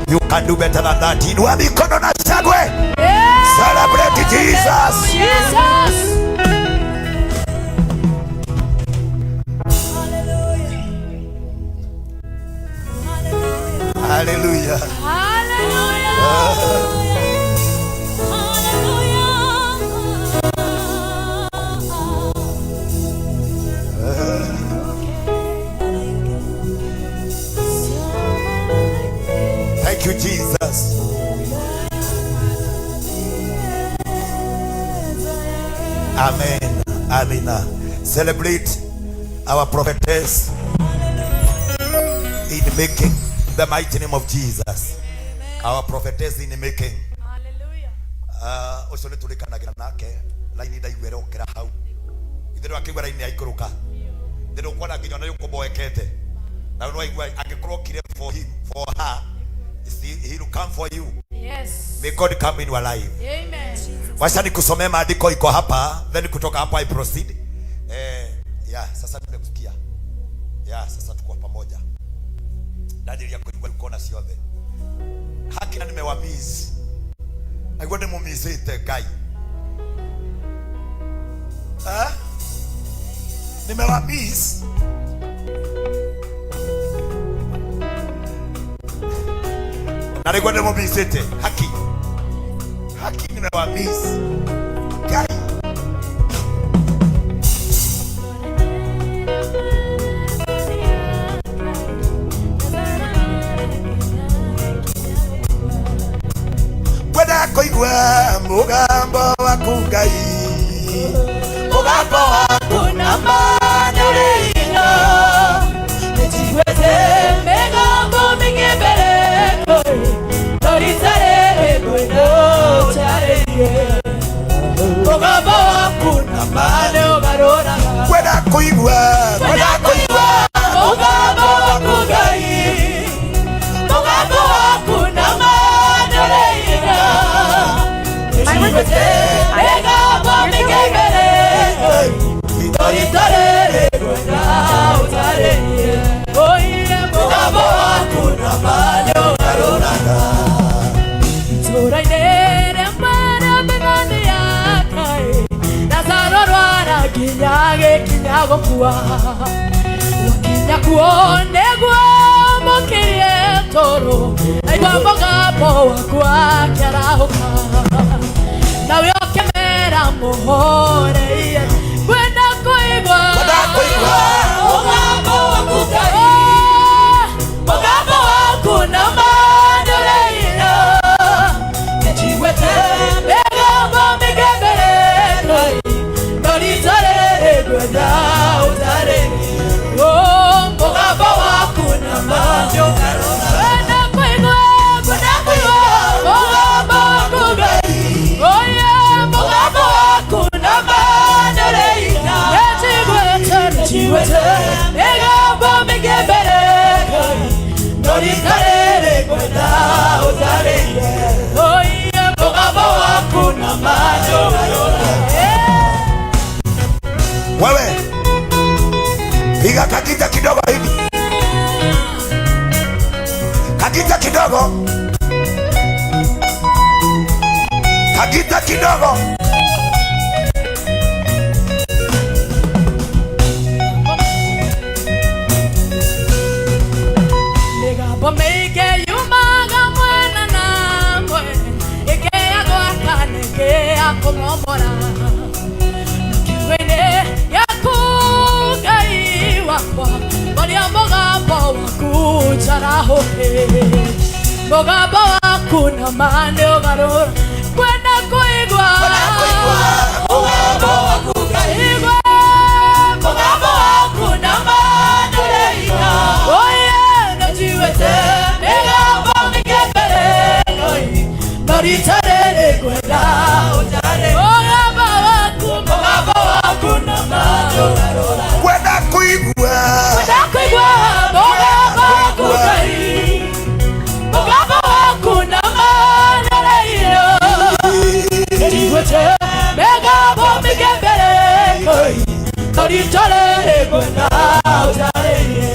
You can do better than that. Inua mikono na shangwe. Celebrate Jesus. Jesus. Hallelujah. Hallelujah. Thank you, Jesus. Amen. Amina. Celebrate our prophetess in making, the mighty name of Jesus. Our prophetess in making. Hallelujah. Ũcio nĩ tũrĩkanagira nake raini ndaigua ĩrokĩra hau ithe ndwakĩigua raini yaikũrũka thĩ ndũkuona nginya ona nĩũkũmboekete na rĩu nĩwaigua angĩkorwo okire for him, for her, he will come for you. Yes. May God come in your life. Amen. Wacha nikusomee maandiko iko hapa, then kutoka hapo I proceed. Ya, sasa nimekusikia. Ya, sasa tuko pamoja. Ndajĩria kũigua kona ciothe. Haki na nimewamiss. Naigua ndĩmũmissĩte Ngai. Eh? Nimewamiss. Na nĩguo ndĩmũmissĩte. Haki. Haki nimewamiss. Ngai. Kwenda kũigua mũgambo waku Ngai, mũgambo waku na mana ũrĩina nĩnjiguĩte mĩgambo mĩingĩ mbere no rita rĩrĩ ngwenda ũnjarĩrie mũgambo waku na ma nĩũgarũraga. Kwenda kũigua, kwenda kũigua mũgambo waku Ngai, mũgambo waku na ma nĩũrĩina nĩnjiguĩte mĩgambo mĩingĩ mbere no rita rĩrĩ ngwenda ũnjarĩrie oiye mũgambo waku na ma nĩũgarũraga. Itũũra-inĩ rĩmwe rĩa mĩgandi yakaĩ Lazaro arwara nginya agĩkinya gũkua wakinya kuo nĩguo mũkirie toro aigua mũgambo waku akĩarahũka nawe ũkĩmera mũhoreire ngwenda kũigua Kwenda kũigua mũgambo waku Ngai, mũgambo waku na ma nĩũrĩina nĩnjiguĩte mĩgambo mĩingĩ mbere Ngai no rita rĩrĩ ngwenda ũnjarĩrie mũgambo waku na ma nĩũgarũraga. Ngwenda kũigua, ngwenda kũigua mũgambo waku Ngai, oye mũgambo waku na ma nĩũrĩina nĩnjiguĩte, nĩnjiguĩte mĩgambo mĩingĩ mbere Ngai no rita rĩrĩ ngwenda ũnjarĩrie oye mũgambo waku na ma nĩũgarũraga. Wewe piga kakita kidogo hivi. Kagita kidogo, kagita kidogo. Mĩgambo mĩingĩ yumaga mwena na mwena, ĩngĩ ya gwaka na ĩngĩ ya kũmomora. Na kiugo-inĩ gĩaku Ngai wakwa, maria mũgambo waku njarahũke. Mũgambo waku na ma nĩ ũgarũra kwenda kũigua mũgambo waku ngaigua mũgambo waku na ma nĩ ũrĩ. Oye, nĩnjiguĩte mĩgambo mĩingĩ mbere no rita rĩrĩ ngwenda mũgambo waku, mũgambo waku na ma nĩ ũgarũra. Kwenda kuigua. Kwenda kũigua mũgambo waku Ngai, mũgambo waku na ma nĩ ũrĩ. Nĩnjiguĩte mĩgambo mĩingĩ mbere no rita rĩrĩ ngwenda ũnjarĩrie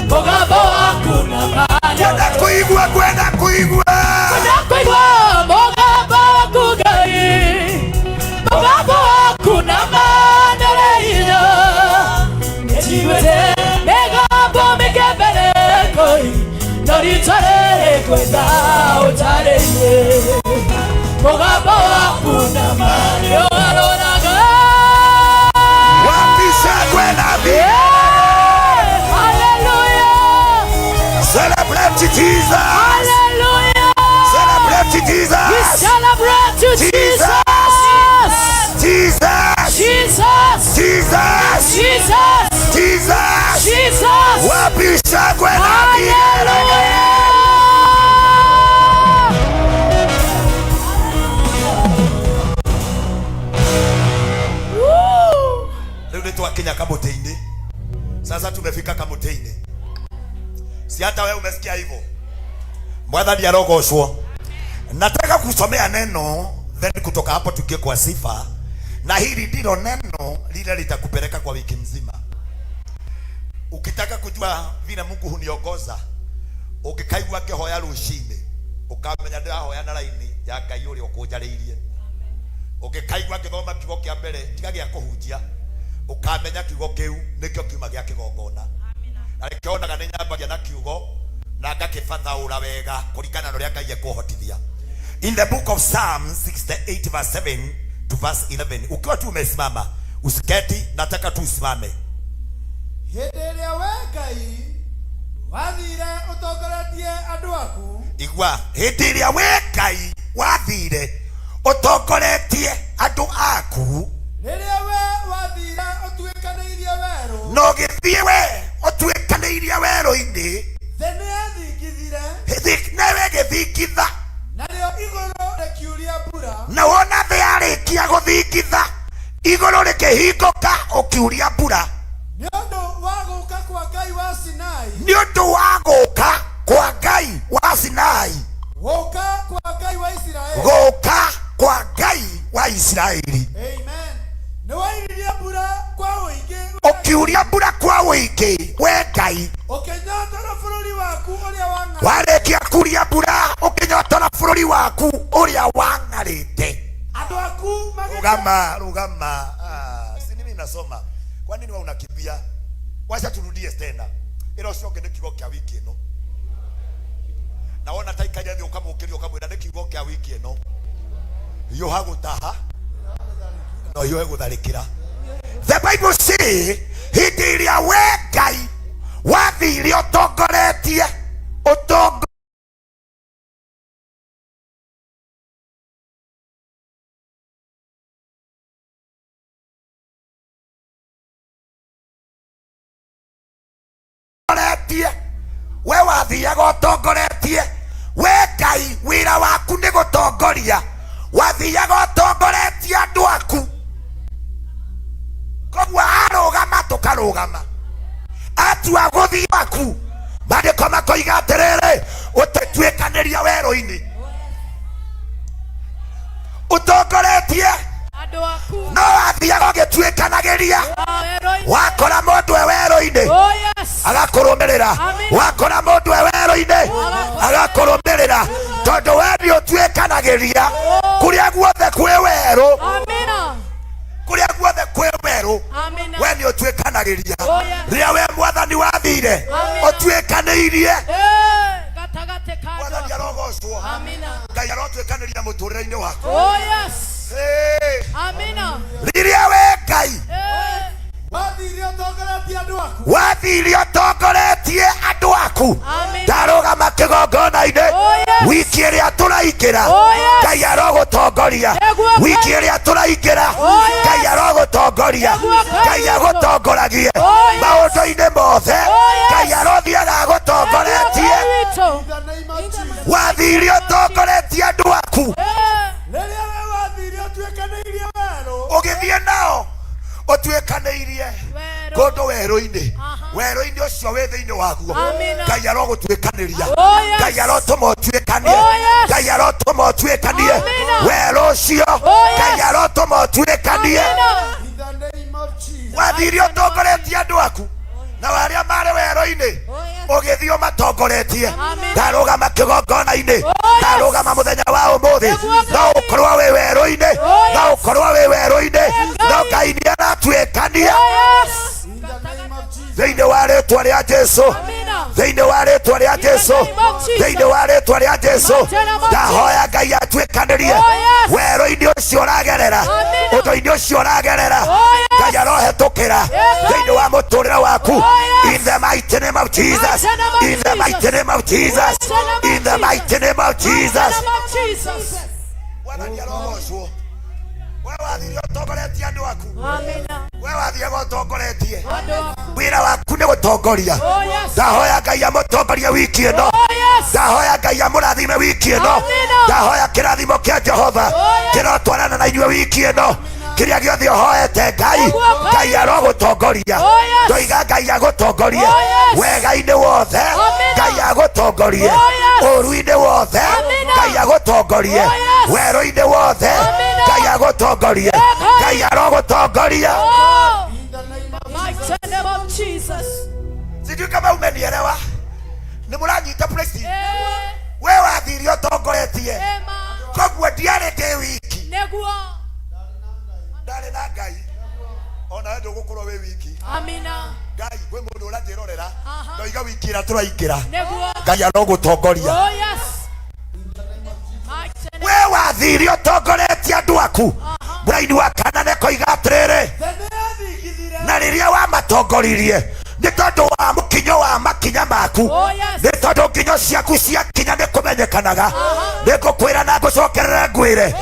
mũgambo waku na ma nĩ Kwenda kuigua, kwenda kuigua. Kwenda kũigua mũgambo waku Ngai, mũgambo waku na ma nĩ ũrĩ hinya. Nĩnjiguĩte mĩgambo mĩingĩ mbere no rita rĩrĩ ngwenda ũnjarĩrie mũgambo waku na ma nĩ ũgarũraga. Wapi shangwe na Hallelujah! Celebrate Jesus. Hallelujah! Celebrate We Jesus. celebrate you, Jesus. Jesus! Jesus. Jesus! Jesus. Jesus! Jesus. Jesus! Wapi shangwe na vigelegele? Hallelujah! Woo! Rĩu nĩ twakinya kamũtĩ-inĩ. Sasa tumefika kamũtĩ-inĩ. Si hata wewe umesikia hivyo? Mwathani arogocwo. Nataka kusomea neno then kutoka hapo tuingie kwa sifa, na hili ndilo neno lile litakupeleka kwa wiki mzima. Ukitaka kujua vile Mungu huniongoza, ũngĩkaigua ngĩhoya rũcinĩ, ũkamenya ndĩrahoya na raini ya Ngai ũrĩa ũkũnjarĩirie. Ũngĩkaigua ngĩthoma kiugo kĩa mbere tiga gĩa kũhunjia, ũkamenya kiugo kĩu nĩkĩo kiuma gĩa kĩgongona. Na nĩkĩo onaga nĩ nyambagia na kiugo na ngakĩbathaũra wega kũringana na ũrĩa Ngai ekũhotithia. In the book of Psalms 68 verse 7 to verse 11. Ukiwa tu umesimama, usiketi, nataka tu usimame. Hĩndĩ ĩrĩa we Ngai wathire ũtongoretie andũ aku, Igua, hĩndĩ ĩrĩa we Ngai wathire ũtongoretie andũ aku, rĩrĩa we wathire ũtuĩkanĩirie werũ, na ũgĩthiĩ we ũtuĩkanĩirie werũ-inĩ, thĩ nĩyathingithire, nawe gĩthingitha, narĩo igũrũ rĩkiuria mbura, na wona thĩ yarĩkia gũthingitha, igũrũ rĩkĩhingũka ũkiuria mbura. Nĩ ũndũ wa gũka kwa Ngai wa Sinai, Nĩ ũndũ wa gũka kwa Ngai wa Sinai, gũka kwa Ngai wa Isiraeli. Gũka kwa Ngai wa Isiraeli. Amen. Nĩ wairirie mbura kwa ũingĩ, Ũkiuria mbura kwa ũingĩ we Ngai, ũkĩnyotora bũrũri waku ũrĩa wang'ara. Warĩkia kuria mbura ũkĩnyotora bũrũri waku ũrĩa wang'arĩte. Andũ aku magĩte Rugama, rugama. Ah, si mimi nasoma. Kwa nini wewe unakimbia? Wacha turudie tena. Ĩra ũcio ũngĩ nĩ kiugo kĩa wiki ĩno. Na wona ta ikaria thĩ ũkamũkĩria ũkamwĩra nĩ kiugo kĩa wiki ĩno. Hiũha gũtaha no hiũhe gũtharĩkĩra. The Bible say hĩndĩ ĩrĩa we Ngai wathire ũtongoretie ũtongoretie, we wathiaga ũtongoretie, we Ngai wĩra waku nĩ gũtongoria, wathiaga ũtongoretie andũ aku, koguo arũgama tũkarũgama, atua gũthiĩ aku, maandĩko makoiga atĩrĩrĩ, ũtatuĩkanĩria werũ-inĩ ũtongoretie andũ aku no wathiaga ũgĩtuĩkanagĩria, werũ-inĩ. Wakora mũndũ e werũ-inĩ, Oh yes. Agakũrũmĩrĩra. Amina. Wakora mũndũ e werũ-inĩ agakũrũmĩrĩra, tondũ we nĩ ũtuĩkanagĩria kũrĩa guothe kwĩ werũ. Amina. Kũrĩa guothe kwĩ werũ, Amina. we nĩ ũtuĩkanagĩria. Oh, yes. Rĩrĩa we Mwathani wathire, Amina. ũtuĩkanĩirie. Eh, gatagatĩ ka andũ Mwathani aku. arogocwo. Amina. Ngai arotuĩkanĩria mũtũrĩre-inĩ waku. Oh yes. Hey. Amina. Rĩrĩa we Ngai Eh, Wathire ũtongoretie andũ aku. Wathire ũtongoretie andũ aku. Amina. Ndarũgama kĩgongona-inĩ. Oh, yes. Wiki ĩrĩa tũraingĩra, Oh, yes. Ngai arogũtongoria. Nĩguo Ngai. Wiki ĩrĩa tũraingĩra, Oh, yes. Ngai arogũtongoria. Nĩguo Ngai Ngai witũ. agũtongoragie Oh, yes. maũndũ-inĩ mothe. Oh, yes. Ngai arothiaga agũtongoretie. Ngai witũ. In the name of Jesus. Wathire ũtongoretie andũ aku. Eh, Rĩrĩa we wathire ũtuĩkanĩirie werũ, Ũgĩthiĩ nao ũtuĩkanĩirie werũ. kũndũ werũ-inĩ. Aha. Werũ-inĩ ũcio wĩ thĩinĩ waguo, Amina. Ngai arogũtuĩkanĩria. Oh, yes. Ngai arotũma ũtuĩkanie. Oh, yes. Ngai arotũma ũtuĩkanie Amina. werũ ũcio. Oh, yes. Ngai arotũma ũtuĩkanie. Amina. In the name of Jesus. Wathire ũtongoretie andũ aku na arĩa marĩ werũ-inĩ, ũgĩthiĩ ũmatongoretie. Amen. Ndarũgama kĩgongona-inĩ. Oh, yes. Ndarũgama mũthenya wa ũmũthĩ. Nĩguo No Ngai. ũkorwo wĩ werũ-inĩ, Oh, yes. no ũkorwo wĩ werũ-inĩ, Ngai. no Ngai nĩ aratuĩkania. Oh yes. In the name of Jesus. Thĩinĩ wa rĩtwa rĩa Jesu. Amina. Thĩinĩ wa rĩtwa rĩa Jesu. Name of Jesus. Thĩinĩ wa rĩtwa rĩa Jesu. Mighty name of Ndahoya Ngai atuĩkanĩrie Oh, yes. werũ-inĩ ũcio ũragerera, Amina. ũndũ-inĩ ũcio ũragerera. Oh, yes. Ngai arohetũkĩra Yes. thĩinĩ wa mũtũrĩre waku. Oh, yes. In the mighty name of Jesus. Mighty name of In the Jesus. mighty name of Jesus. Mighty name of In the Jesus. mighty name of Jesus. Mighty name of Jesus. Mwathani arogocwo. We wathire ũtongoretie andũ aku. Amina. We wathiaga ũtongoretie. Andũ aku. Wĩra waku nĩ gũtongoria. Oh yes. Ndahoya Ngai amũtongorie wiki ĩno. Oh yes. Ndahoya Ngai amũrathime wiki ĩno. Amina. Ndahoya kĩrathimo kĩa Jehova Oh, yes. kĩrotwarana na inyuĩ wiki ĩno. Kĩrĩa gĩothe ũhoete Ngai, Nĩguo Ngai. Ngai arogũtongoria. Oh, yes. Ndoiga Ngai agũtongorie Oh, yes. wega-inĩ wothe. Amina. Ngai agũtongorie Oh, yes. ũru-inĩ wothe. Amina. Ngai agũtongorie Oh, yes. werũ-inĩ wothe. Amina. Ngai agũtongorie. Ngai. Ngai arogũtongoria. Oh. In the name of Mighty name of Jesus. Sijui kama umenielewa, nĩ mũranyita? Praise. Eh, We wathire ũtongoretie, ema. koguo ndiarĩ ndĩ wiki. Nĩguo. Ndarĩ na Ngai, ona we ndũgũkorwo wĩ wiki. Amina. Ngai, kwĩ mũndũ ũranjĩrorera. Aha. Ndoiga wiki ĩrĩa tũraingĩra, Nĩguo. Ngai arogũtongoria. Oh yes. Mighty name. We wathire ũtongoretie andũ aku. Mũraini wa kana nĩkoiga atĩrĩrĩ, Thĩ nĩyathingithire. na rĩrĩa wamatongoririe nĩ tondũ wa mũkinyo wa makinya maku, Oh yes. nĩ tondũ nginyo ciaku ciakinya nĩ kũmenyekanaga. Nĩ ngũkwĩra na ngũcokerere ngwĩre,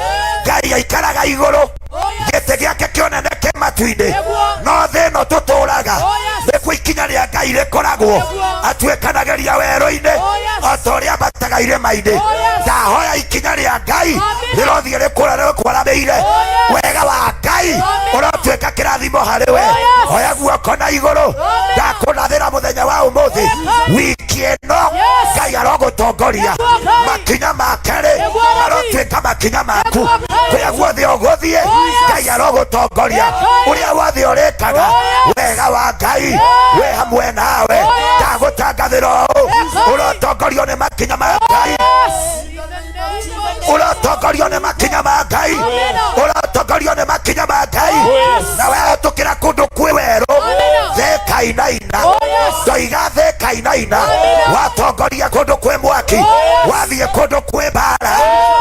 Ngai aikaraga igũrũ, Oh yes. gĩtĩ gĩake kĩonene kĩ matu-inĩ, Nĩguo. no thĩ ĩno tũtũraga, Oh, yes. nĩkuo ikinya rĩa Ngai rĩkoragwo. Nĩguo. Atuĩkanagĩria werũ-inĩ Oh, yes. o ta ũrĩa ambataga irĩma-inĩ. Oh, yes. Ndahoya ikinya rĩa Ngai Amina. rĩrothiĩ rĩkũra rĩkwaramĩire. Oh, yes. Wega wa Ngai Amina. ũrotuĩka kĩrathimo harĩ we. Oh, yes. Oya guoko na igũrũ. Amina. Ndakũrathĩra mũthenya wa ũmũthĩ, Ngai. wiki ĩno, Yes. Ngai arogũtongoria. Nĩguo Ngai. Makinya make-rĩ, Nĩguo Ngai. marotuĩka makinya maku. Nĩguo Ngai. Kũrĩa guothe ũgũthiĩ, Oh, yes. Ngai arogũtongoria. Ngai. Ũrĩa wothe ũrĩkaga, Oh, yes. wega wa Ngai wĩ hamwe nawe. Oh, yes. Ndagũtangathĩra ũũ, Ngai. ũrotongorio nĩ makinya ma Ngai. Yes. In the name of Ũrotongorio nĩ makinya ma Ngai. Amina. Ũrotongorio nĩ makinya ma Ngai. Yes. Na wehĩtũkĩra kũndũ kwĩ werũ, Amina. thĩkainaina. Oh, yes. Ndoiga thĩkainaina. Amina. Watongoria kũndũ kwĩ mwaki, Oh, yes. wathiĩ kũndũ kwĩ mbara,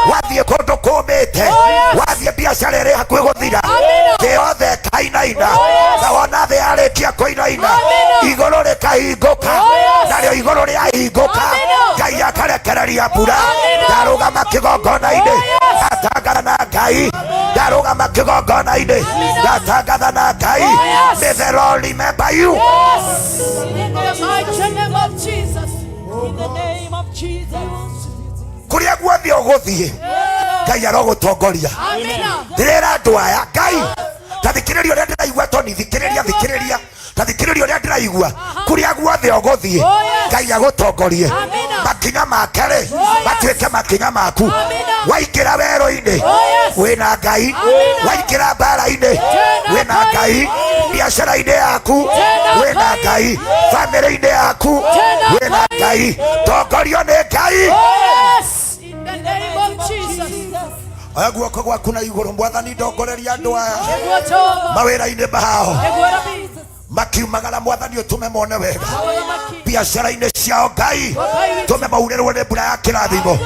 wathiĩ kũndũ kũmĩte, Oh, yes. wathiĩ biacara ĩrĩ hakuhĩ gũthira, Amina. thĩ yothe ĩkainaina. Oh, yes. Na wona thĩ yarĩkia kũinaina, Amina. igũrũ rĩkahingũka. Oh, yes. Narĩo igũrũ rĩahingũka, Amina. Ngai akarekereria mbura. Amina. Ndarũgama kĩgongona-inĩ, Oh, yes. ndatangatha na Ngai. Ndarũgama kĩgongona-inĩ, ndatangatha na Ngai. Oh, yes. May the Lord remember you. Yes. In the mighty name of Jesus. In the name of Jesus. Kũrĩa guothe ũgũthiĩ, Ngai arogũtongoria. Amina. Ndĩrera andũ aya Ngai, ta thikĩrĩria ũrĩa ndĩraigua, toni thikĩrĩria, thikĩrĩria, ta thikĩrĩria ũrĩa ndĩraigua. Kũrĩa guothe ũgũthiĩ, Oh, yes. Ngai agũtongorie. Amina. Makinya make-rĩ, Oh, yes. matuĩke makinya maku. Amina. Waingĩra werũ-inĩ, Oh, yes. wĩna Ngai. Amina. Waingĩra mbara-inĩ, Tena wĩna Ngai. Biacara-inĩ yaku, Tena wĩna Ngai. Bamĩrĩ-inĩ yaku, Tena wĩna Ngai. Tongorio nĩ Ngai. Oh, yes. In the name of Jesus. Oya guoko gwaku na igũrũ. Mwathani, ndongoreria andũ aya Nĩguo Jehova. mawĩra-inĩ mao, Nĩguo Rabi. makiumagara, Mwathani, ũtũme mone wega. Mũthamaki. Biacara-inĩ ciao, Ngai, Ngai witũ. tũme maurĩrwo nĩ mbura ya kĩrathimo.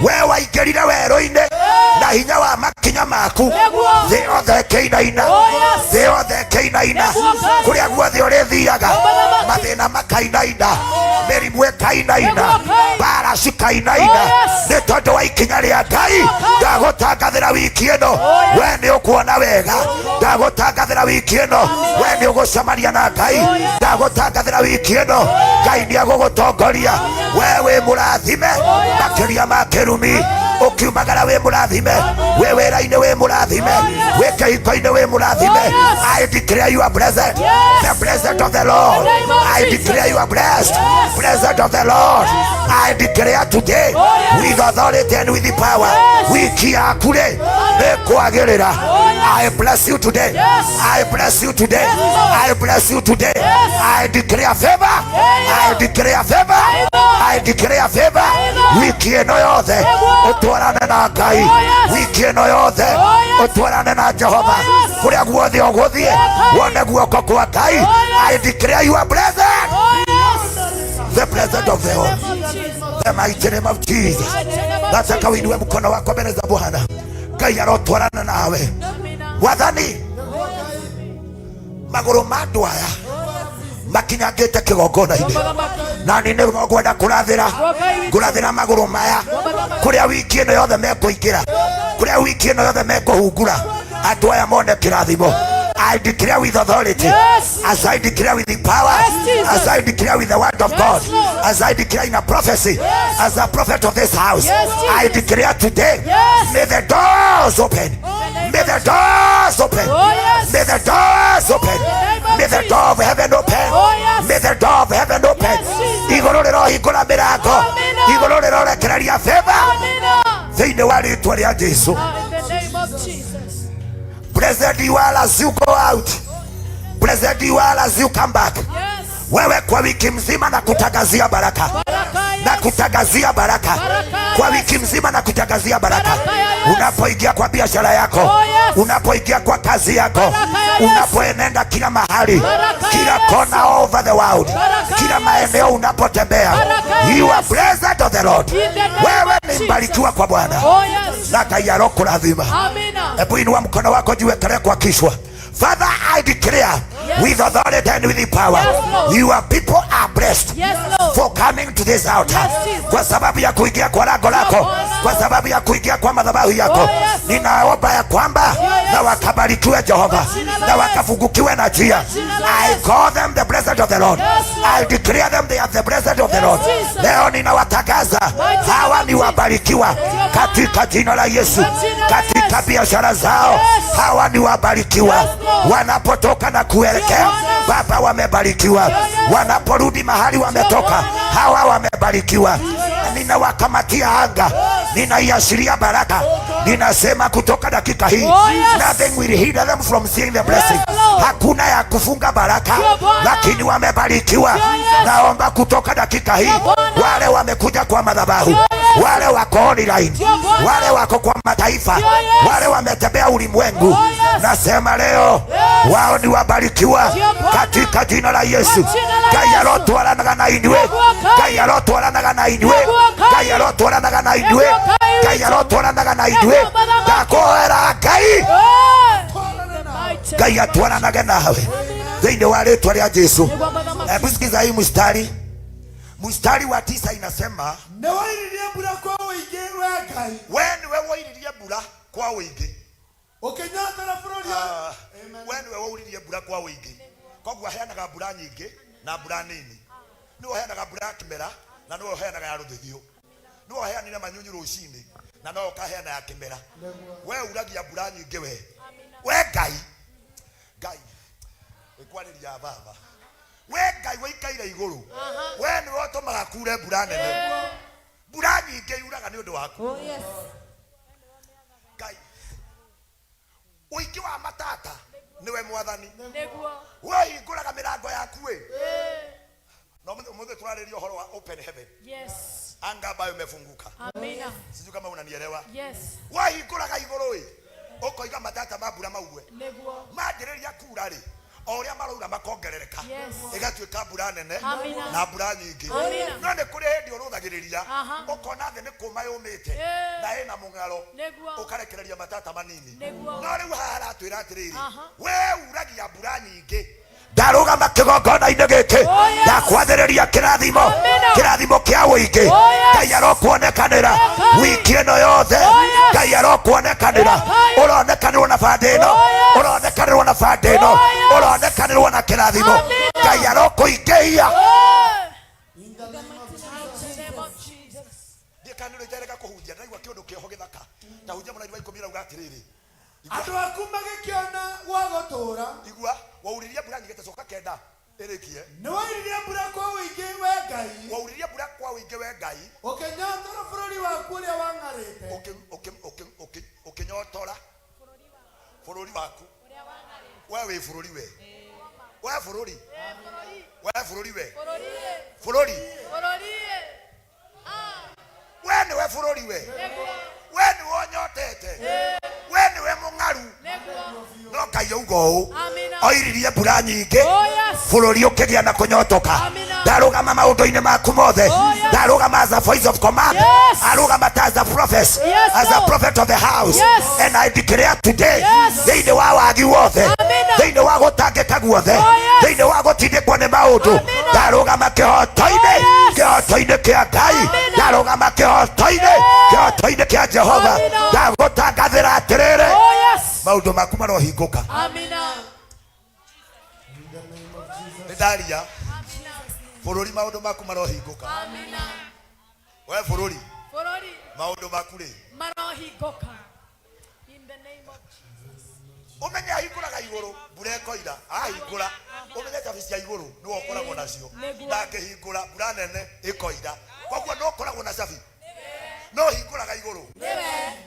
We waingĩrire werũ-inĩ na hinya wa makinya maku, Nĩguo. thĩ yothe ĩkĩinaina. Oh, yes. Thĩ yothe ĩkĩinaina. Nĩguo, Ngai. Kũrĩa guothe ũrĩthiaga, Mũthamaki. mathĩna makainaina, mĩrimũ ĩkainaina, Nĩguo, Ngai. mbara cikainaina, Oh, yes. nĩ tondũ wa ikinya rĩa Ngai. Ndagũtangathĩra wiki ĩno, we nĩ ũkuona wega. Ndagũtangathĩra wiki ĩno, we nĩ ũgũcemania na Ngai. Ndagũtangathĩra wiki ĩno, Ngai nĩ egũgũtongoria. We wĩ mũrathime makĩria ma kĩrumi. Ũkiumagara wĩ mũrathime, wĩ wĩra-inĩ wĩ mũrathime, wĩ kĩhiko-inĩ wĩ mũrathime. I declare you are blessed, the blessed of the Lord. Name of I Jesus. declare you are blessed, blessed of the Lord. I declare today with authority and with the power, wiki yaku rĩ nĩ kwagĩrĩra. I bless you today. Yes. I bless you today. Yes. I bless you today. Yes. I declare favor. I declare favor. I declare favor. Wiki ĩno yothe ũtwarane na Ngai. Oh, yes. Wiki ĩno yothe Oh, yes. ũtwarane na Jehova. Oh, yes. Kũrĩa guothe ũgũthiĩ, wone guoko kwa Ngai. Oh, yes. I declare you are blessed, Oh, yes. the blessed of the Lord. Jesus. The mighty name of Jesus. Nataka uinue mkono wako mbele za Bwana. Ngai arotwarana nawe. Wathani, magũrũ ma andũ aya makinyangĩte kĩgongona-inĩ, na nĩ nĩguo ngwenda kũrathĩra, ngũrathĩra magũrũ maya kũrĩa wiki ĩno yothe mekũingĩra, kũrĩa wiki ĩno yothe mekũhungura, andũ aya mone kĩrathimo. I declare with authority, Yes. as I declare with the power, Yes, Jesus. as I declare with the word of Yes, God, Lord. as I declare in a prophecy, as a prophet of this house, Yes, Jesus. I declare today, Yes. may the doors open, may the doors open, Oh, yes. may the doors open, name of may the Jesus. door of heaven open, Oh, yes. may the door of heaven open. Yes, Jesus. Igũrũ rĩrohingũra mĩrango, Amina. igũrũ rĩrorekereria favor Amina. thĩinĩ wa rĩtwa rĩa Jesu. In the name of Jesus. Blessed you are as you go out, blessed you are as you come back. Yes. Wewe kwa wiki mzima na kutangazia baraka, Baraka, na yes. kutangazia baraka Baraka, kwa yes. wiki mzima, na kutangazia baraka Baraka ya Yesu. unapoingia kwa biashara yako, Oh, yes. unapoingia kwa kazi yako, Baraka ya Yesu. unapoenenda kila mahali, Baraka ya kila Yesu. kona over the world, Baraka kila ya maeneo unapotembea, Baraka ya you are Yesu. blessed of the Lord. In the name Wewe of ni Jesus. mbarikiwa kwa Bwana, Oh, yes. na Ngai arokũrathima. Amina. Hebu inua mkono wako jiwekelee kwa kichwa. Father, I declare Yes. with authority and with the power, Yes, Lord. your people are blessed Yes, Lord. for coming to this altar. Yes, Jesus. Kwa sababu ya kuingia kwa lango lako, Bwana. kwa sababu ya kuingia kwa madhabahu yako, Oh, yes. ninaomba ya kwamba Yes. na wakabarikiwe Jehova, jina la na Yesu. wakafungukiwe na njia. jina la I Yesu. call them the blessed of the Lord. Yes, Lord. I declare them they are the blessed of the Yes, Lord. Jesus. Leo ninawatangaza Mighty hawa name ni of Jesus. wabarikiwa katika jina la Yesu, Kwa jina la katika Yesu. biashara zao Yes. hawa ni wabarikiwa, Yes, Lord. wanapotoka na kuelekea Bwana. Baba wamebarikiwa, Yes. wanaporudi mahali wametoka Bwana. hawa wamebarikiwa. Ninawakamatia anga, ninaiashiria baraka, ninasema kutoka dakika hii, Oh, yes. nothing will hinder them from seeing the blessing. Yes, Lord. Hakuna ya kufunga baraka, Ndio Bwana. lakini wamebarikiwa. Ndio, yes. Naomba kutoka dakika hii, Ndio Bwana. wale wamekuja kwa madhabahu, Ndio, yes. wale wako online, Ndio Bwana. wale wako kwa mataifa, Ndio, yes. wale wametembea ulimwengu, Oh, yes. nasema leo Yes. wao ni wabarikiwa Ndio Bwana. katika jina la Yesu. Kwa jina la Ngai Yesu. arotwaranaga na inyuĩ, Nĩguo Ngai. Ngai arotwaranaga na inyuĩ, Nĩguo Ngai. Ngai arotwaranaga na inyuĩ, Nĩguo Ngai Ngai witũ. arotwaranaga na inyuĩ. Nĩguo Mũthamaki. Ndakũhoera Ngai, Oh, the mighty Ngai atwaranage nawe thĩinĩ wa rĩtwa rĩa Jesu. Nĩguo Mũthamaki. Hebu sikiza hii mstari, mstari wa 9 inasema, Nĩ wairirie mbura kwa ũingĩ, we Ngai, we nĩwe woiririe mbura kwa ũingĩ. ũkĩnyotera bũrũri. Ah, we nĩwe wauririe mbura kwa ũingĩ, koguo aheanaga mbura nyingĩ na mbura nini. Nĩwe ũheanaga mbura ya kĩmera na nĩwe ũheanaga ya rũthithio. Nĩwe ũheanire manyunyu rũcinĩ na no ũkaheana ya kĩmera. We uragia mbura nyingĩ, we Ngai, Ngai ĩkwarĩria baba, we Ngai wĩikaire igũrũ, we nĩwe ũtũmaga kure mbura nene, mbura nyingĩ yuraga nĩ ũndũ waku. Oh, yes. Ũingĩ wa matata nĩwe Mwathani. Nĩguo. We hingũraga mĩrango yaku ĩ. Na ũmũthĩ tũrarĩria ũhoro wa open heaven. Yes. Anga ambayo imefunguka. Amina. Sijui kama unanielewa. Yes. Wahingũraga igũrũ ĩ, ũkoiga matata ma mbura mauwe. Nĩguo. Manjĩrĩria kura rĩ, o ũrĩa maraura makongerereka. Yes. Ĩgatuĩka mbura nene Amina. na mbura nyingĩ. Amina. No nĩ kũrĩ hĩndĩ ũrũthagĩrĩria Aha. ũkona thĩ nĩ kũma yũmĩte Eh. na ĩna mũng'aro, Nĩguo. ũkarekereria matata manini. Nĩguo. No rĩu haha aratwĩra atĩrĩrĩ, Aha. we uragia mbura nyingĩ, ndarũgama kĩgongona-inĩ gĩkĩ. Oh, yes. Ndakwathĩrĩria kĩrathimo. Amina. Kĩrathimo kĩa ũingĩ. Oh, yes. Ngai arokuonekanĩra Ekai. wiki ĩno yothe. Oh, yes. Ngai arokuonekanĩra. Ekai. Ũronekanĩrwo na bandĩ ĩno. Oh, yes. Ũronekanĩrwo na bandĩ ĩno. Oh, yes. Ũronekanĩrwo na kĩrathimo. Amina. Ngai arokũingĩhia. Oh. In the name of In the name of Jesus. Ndiĩ kana nĩ iterega kũhunjia, ndaigua kĩũndũ kĩoho gĩthaka ndahunjia mũraini wa 10 rauga atĩrĩrĩ, igua. Andũ aku magĩkĩona gwa gũtũũra. Igua, wauririe mbura nyingĩ, coka 9 ĩrĩkie. Nĩ wairirie mbura kwa ũingĩ, we Ngai. Wauririe mbura kwa ũingĩ, we Ngai. Ũkĩnyotora bũrũri waku ũrĩa wang'arĩte. Ũkĩnyotora bũrũri waku. We wĩ bũrũri, we we bũrũri, we bũrũri, we bũrũri. We nĩwe bũrũri, we we nĩwe ũnyotete, we nĩwe mũng'aru, no Ngai auga ũũ: Amina. Oiririe mbura nyingĩ, Oh, yes. bũrũri ũkĩgĩa na kũnyotoka. Amina. Ndarũgama maũndũ-inĩ maku mothe. Oh, yes. Ndarũgama as a voice of command. Yes. Arũgama ta as a prophet, Yes, as a Lord. prophet of the house. Yes. And I declare today, Yes. thĩinĩ wa wagi wothe, Amina. thĩinĩ wa gũtangĩka guothe, Oh, yes. thĩinĩ wa gũtindĩkwo nĩ maũndũ, Amina. ndarũgama kĩhoto-inĩ, Oh, yes. kĩhoto-inĩ kĩa Ngai. Amina. Ndarũgama kĩhoto-inĩ, kĩhoto-inĩ kĩa Jehova. Amina. Ndagũtangathĩra atĩrĩrĩ, Oh, yes. maũndũ maku marohingũka. Amina. Nĩ ndaria bũrũri, maũndũ maku marohingũka. Amina. We bũrũri, Bũrũri, maũndũ maku rĩ, marohingũka. In the name of Jesus. Ũmenye ahingũraga igũrũ, mbura ĩkoira. Ahingũra, ũmenye cabi cia igũrũ nĩwe ũkoragwo nacio. Nĩguo. Ndangĩhingũra mbura nene ĩkoira, koguo no ũkoragwo na cabi, no hingũraga igũrũ.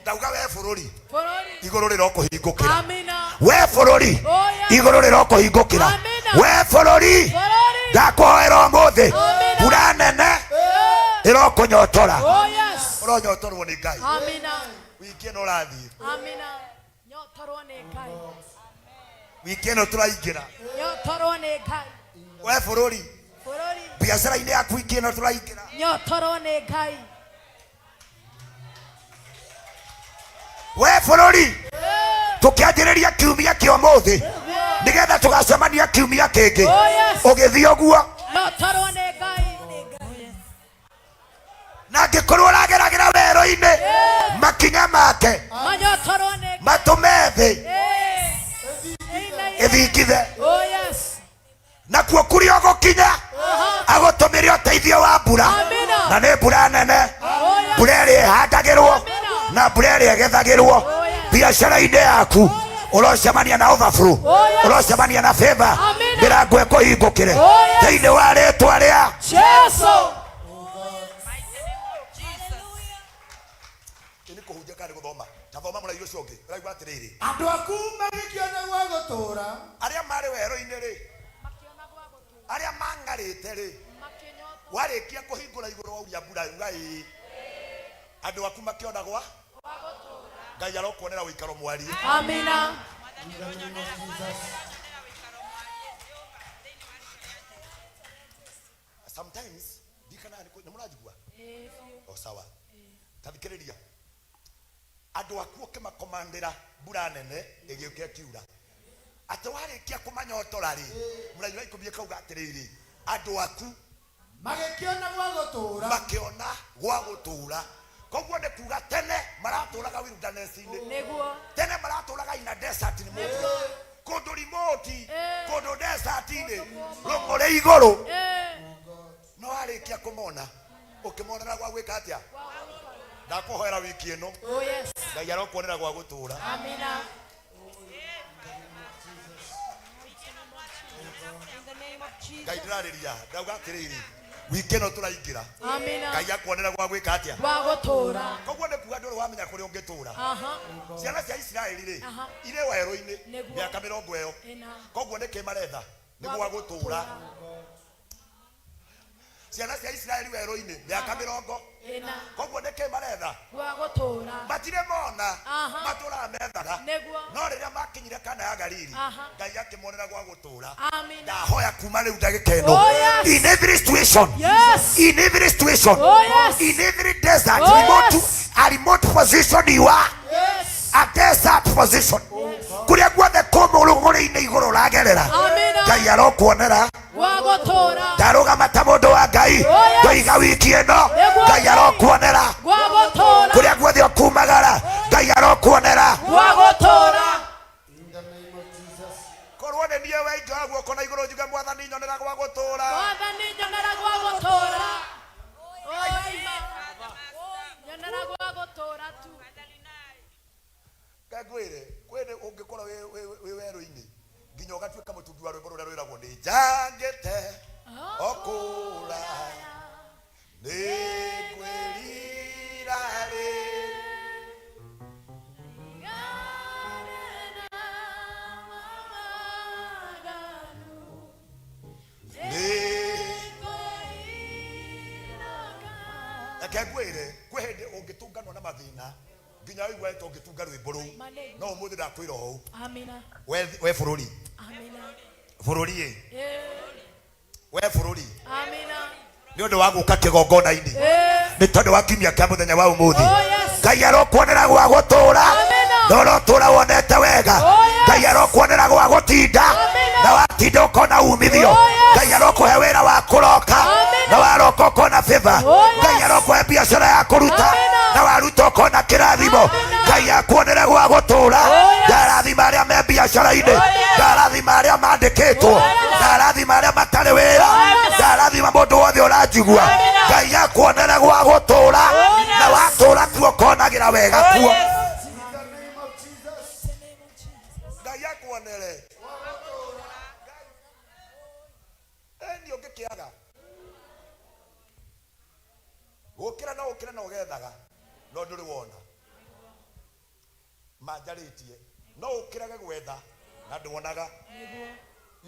Ndauga we bũrũri, Bũrũri. Igũrũ rĩrokũhingũkĩra. Amina. We bũrũri, Oh, yes. igũrũ rĩrokũhingũkĩra. Amina. We bũrũri, Bũrũri. ndakũhoera ũmũthĩ, Amina. mbura nene ĩrokũnyotora. Oh, yes. Ũronyotorwo nĩ Ngai. Amina. Wiki ĩno ũrathiĩ, Amina. Nyotorwo nĩ Ngai. wiki ĩno tũraingĩra, Nyotorwo nĩ Ngai. we bũrũri, Bũrũri. biacara-inĩ yaku, wiki ĩno tũraingĩra, Nyotorwo nĩ Ngai. We bũrũri, tũkĩanjĩrĩria kiumia kĩa ũmũthĩ nĩgetha tũgacemania kiumia kĩngĩ, Oh, yes. ũgĩthiĩ ũguo, Nyotorwo nĩ Ngai. Na angĩkorwo ũrageragĩra werũ-inĩ, makinya make Manyotorwo nĩ Ngai. matũme thĩ Amen. ĩthingithe. Oh, yes. Nakuo kũrĩa ũgũkinya, agũtũmĩre ũteithio wa mbura. Amina. Na nĩ mbura nene, Oh, yes. mbura ĩrĩa ĩhandagĩrwo Amina. na mbura ĩrĩa ĩgethagĩrwo. Oh, yes. Biacara-inĩ yaku ũrocemania na overflow, Oh, yes. ũrocemania na favor. Amina. Mĩrango ĩkũhingũkĩre Oh, yes. thĩinĩ wa rĩtwa rĩa Jesu. Nĩ kũhunjia kana nĩ gũthoma? Tathoma mũrairi ũcio ũngĩ, ũraigua atĩrĩrĩ: Andũ aku magĩkĩona gwa gũtũũra. Arĩa marĩ werũ-inĩ rĩ, arĩa mang'arĩte rĩ, warĩkia kũhingũra igũrũ wauria mbura, uga ĩĩ, andũ aku makĩona gwa Ngai arokuonera ũikaro mwariĩ. Amina. In the name of Jesus. Sometimes ndikana nĩ mũranjigua o sawa. Tathikĩrĩria, andũ aku ũkĩmakomandĩra mbura nene ĩgĩũka ĩkiura, atĩ warĩkia kũmanyotora rĩ, mũraini wa 10 ĩkauga atĩrĩrĩ, andũ aku magĩkĩona gwa gũtũũra. Makĩona gwa gũtũũra. Koguo nĩ kuga tene maratũraga wilderness-inĩ. Nĩguo. Tene maratũraga ina desert, nĩ mũndũ kũndũ remote, kũndũ desert-inĩ, rũng'ũrĩ igũrũ. No warĩkia kũmona, ũkĩmonera gwa gwĩka atĩa? Ndakũhoera wiki ĩno, Oh, yes. Ngai arokuonera gwa gũtũũra. Amina. Ngai ndĩrarĩria, ndauga atĩrĩrĩ, Wiki ĩno tũraingĩra, Amina. Ngai akuonera gwa gwĩka atĩa? Gwa gũtũũra. Koguo nĩ kuga ndũrĩ wamenya kũrĩa ũngĩtũũra. Aha. Ciana cia Isiraeli rĩ, Aha. irĩ werũ-inĩ Nĩguo. mĩaka 20 ĩyo. Ĩna. Koguo nĩkĩ maretha? Nĩ gwa gũtũũra. Ciana cia Isiraeli werũ-inĩ mĩaka 40. Ĩna. Koguo nĩkĩ maretha? Gwa gũtũũra. Matirĩ mona. Aha. Matũraga methaga. Nĩguo. No rĩrĩa makinyire Kana ya Galili, Aha. Ngai akĩmonera gwa gũtũũra. Amina. Ndahoya kuma rĩu ndagĩka ĩno. Oh, yes. In every situation. Yes. In every situation. Oh, yes. In every desert, Oh, remote, yes. a remote position you are. Yes. A desert position. Kũrĩa guothe kũmũ rũgũrĩ-inĩ igũrũ ũragerera. Amina. Ngai arokuonera. Gwa gũtũũra. Ndarũgama ta mũndũ wa Ngai. Oh, yes. Ndoiga wiki ĩno. Nĩguo. Ngai arokuonera. Gwa gũtũũra. Kũrĩa guothe ũkumagara. Ngai arokuonera. Gwa gũtũũra. In the name of Jesus. Korwo nĩ niĩ we ingĩoya guoko na igũrũ njuge Mwathani nyonera gwa gũtũũra. Mwathani nyonera gwa gũtũũra. Oi, nyonera gwa gũtũũra tu. Ngwĩre kwĩrĩ ũngĩkorwo wĩ werũ-inĩ nginya ũgatuĩka mũtungi wa rwĩmbo rũrĩa rwĩragwo nĩ njangĩte o kũraya nĩ ngwĩrira rĩ. Nĩ reke ngwĩre kwĩ hĩndĩ ũngĩtũnganwo na mathĩna nginya wĩigua ta ũngĩtunga rwĩmbo rũu, no ũmũthĩ ndakwĩra ũũ. Amina. We bũrũri. Amina. Bũrũri ĩ. Eh. We bũrũri. Amina. Nĩ ũndũ wa gũka kĩgongona-inĩ. Eh. Nĩ tondũ wa kiumia kĩa mũthenya wa ũmũthĩ. Oh, yes. Ngai arokuonera gwa gũtũũra. Amina. Na ũrotũũra wonete wega. Oh, yes. Ngai arokuonera gwa gũtinda. Amina. Na watinda ũkona umithio. Oh, yes. Ngai arokũhe wĩra wa kũroka. Amina. Na waroka ũkona favor. Oh, yes. Ngai arokũhe biacara ya kũruta. Amina. Na waruta ũkona kĩrathimo. Amina. Ngai akuonere gwa gũtũũra. Oh, yes. Ndarathima arĩa me biacara-inĩ. Oh, yes. Ndarathima arĩa mandĩkĩtwo. Oh, yes. Ndarathima arĩa matarĩ wĩra. Oh, yes. Ndarathima mũndũ wothe ũranjigua. Amina. Ngai akuonere gwa gũtũũra. Oh, yes. Na watũũra kuo ũkonagĩra wega kuo. In the name of Jesus. Ngai akuonere. Eni ũngĩkĩaga gũkĩra no ũkĩre na ũgethaga no ndũrĩ wona manjarĩtie no ũkĩrage gwetha na ndwonaga. Nĩguo.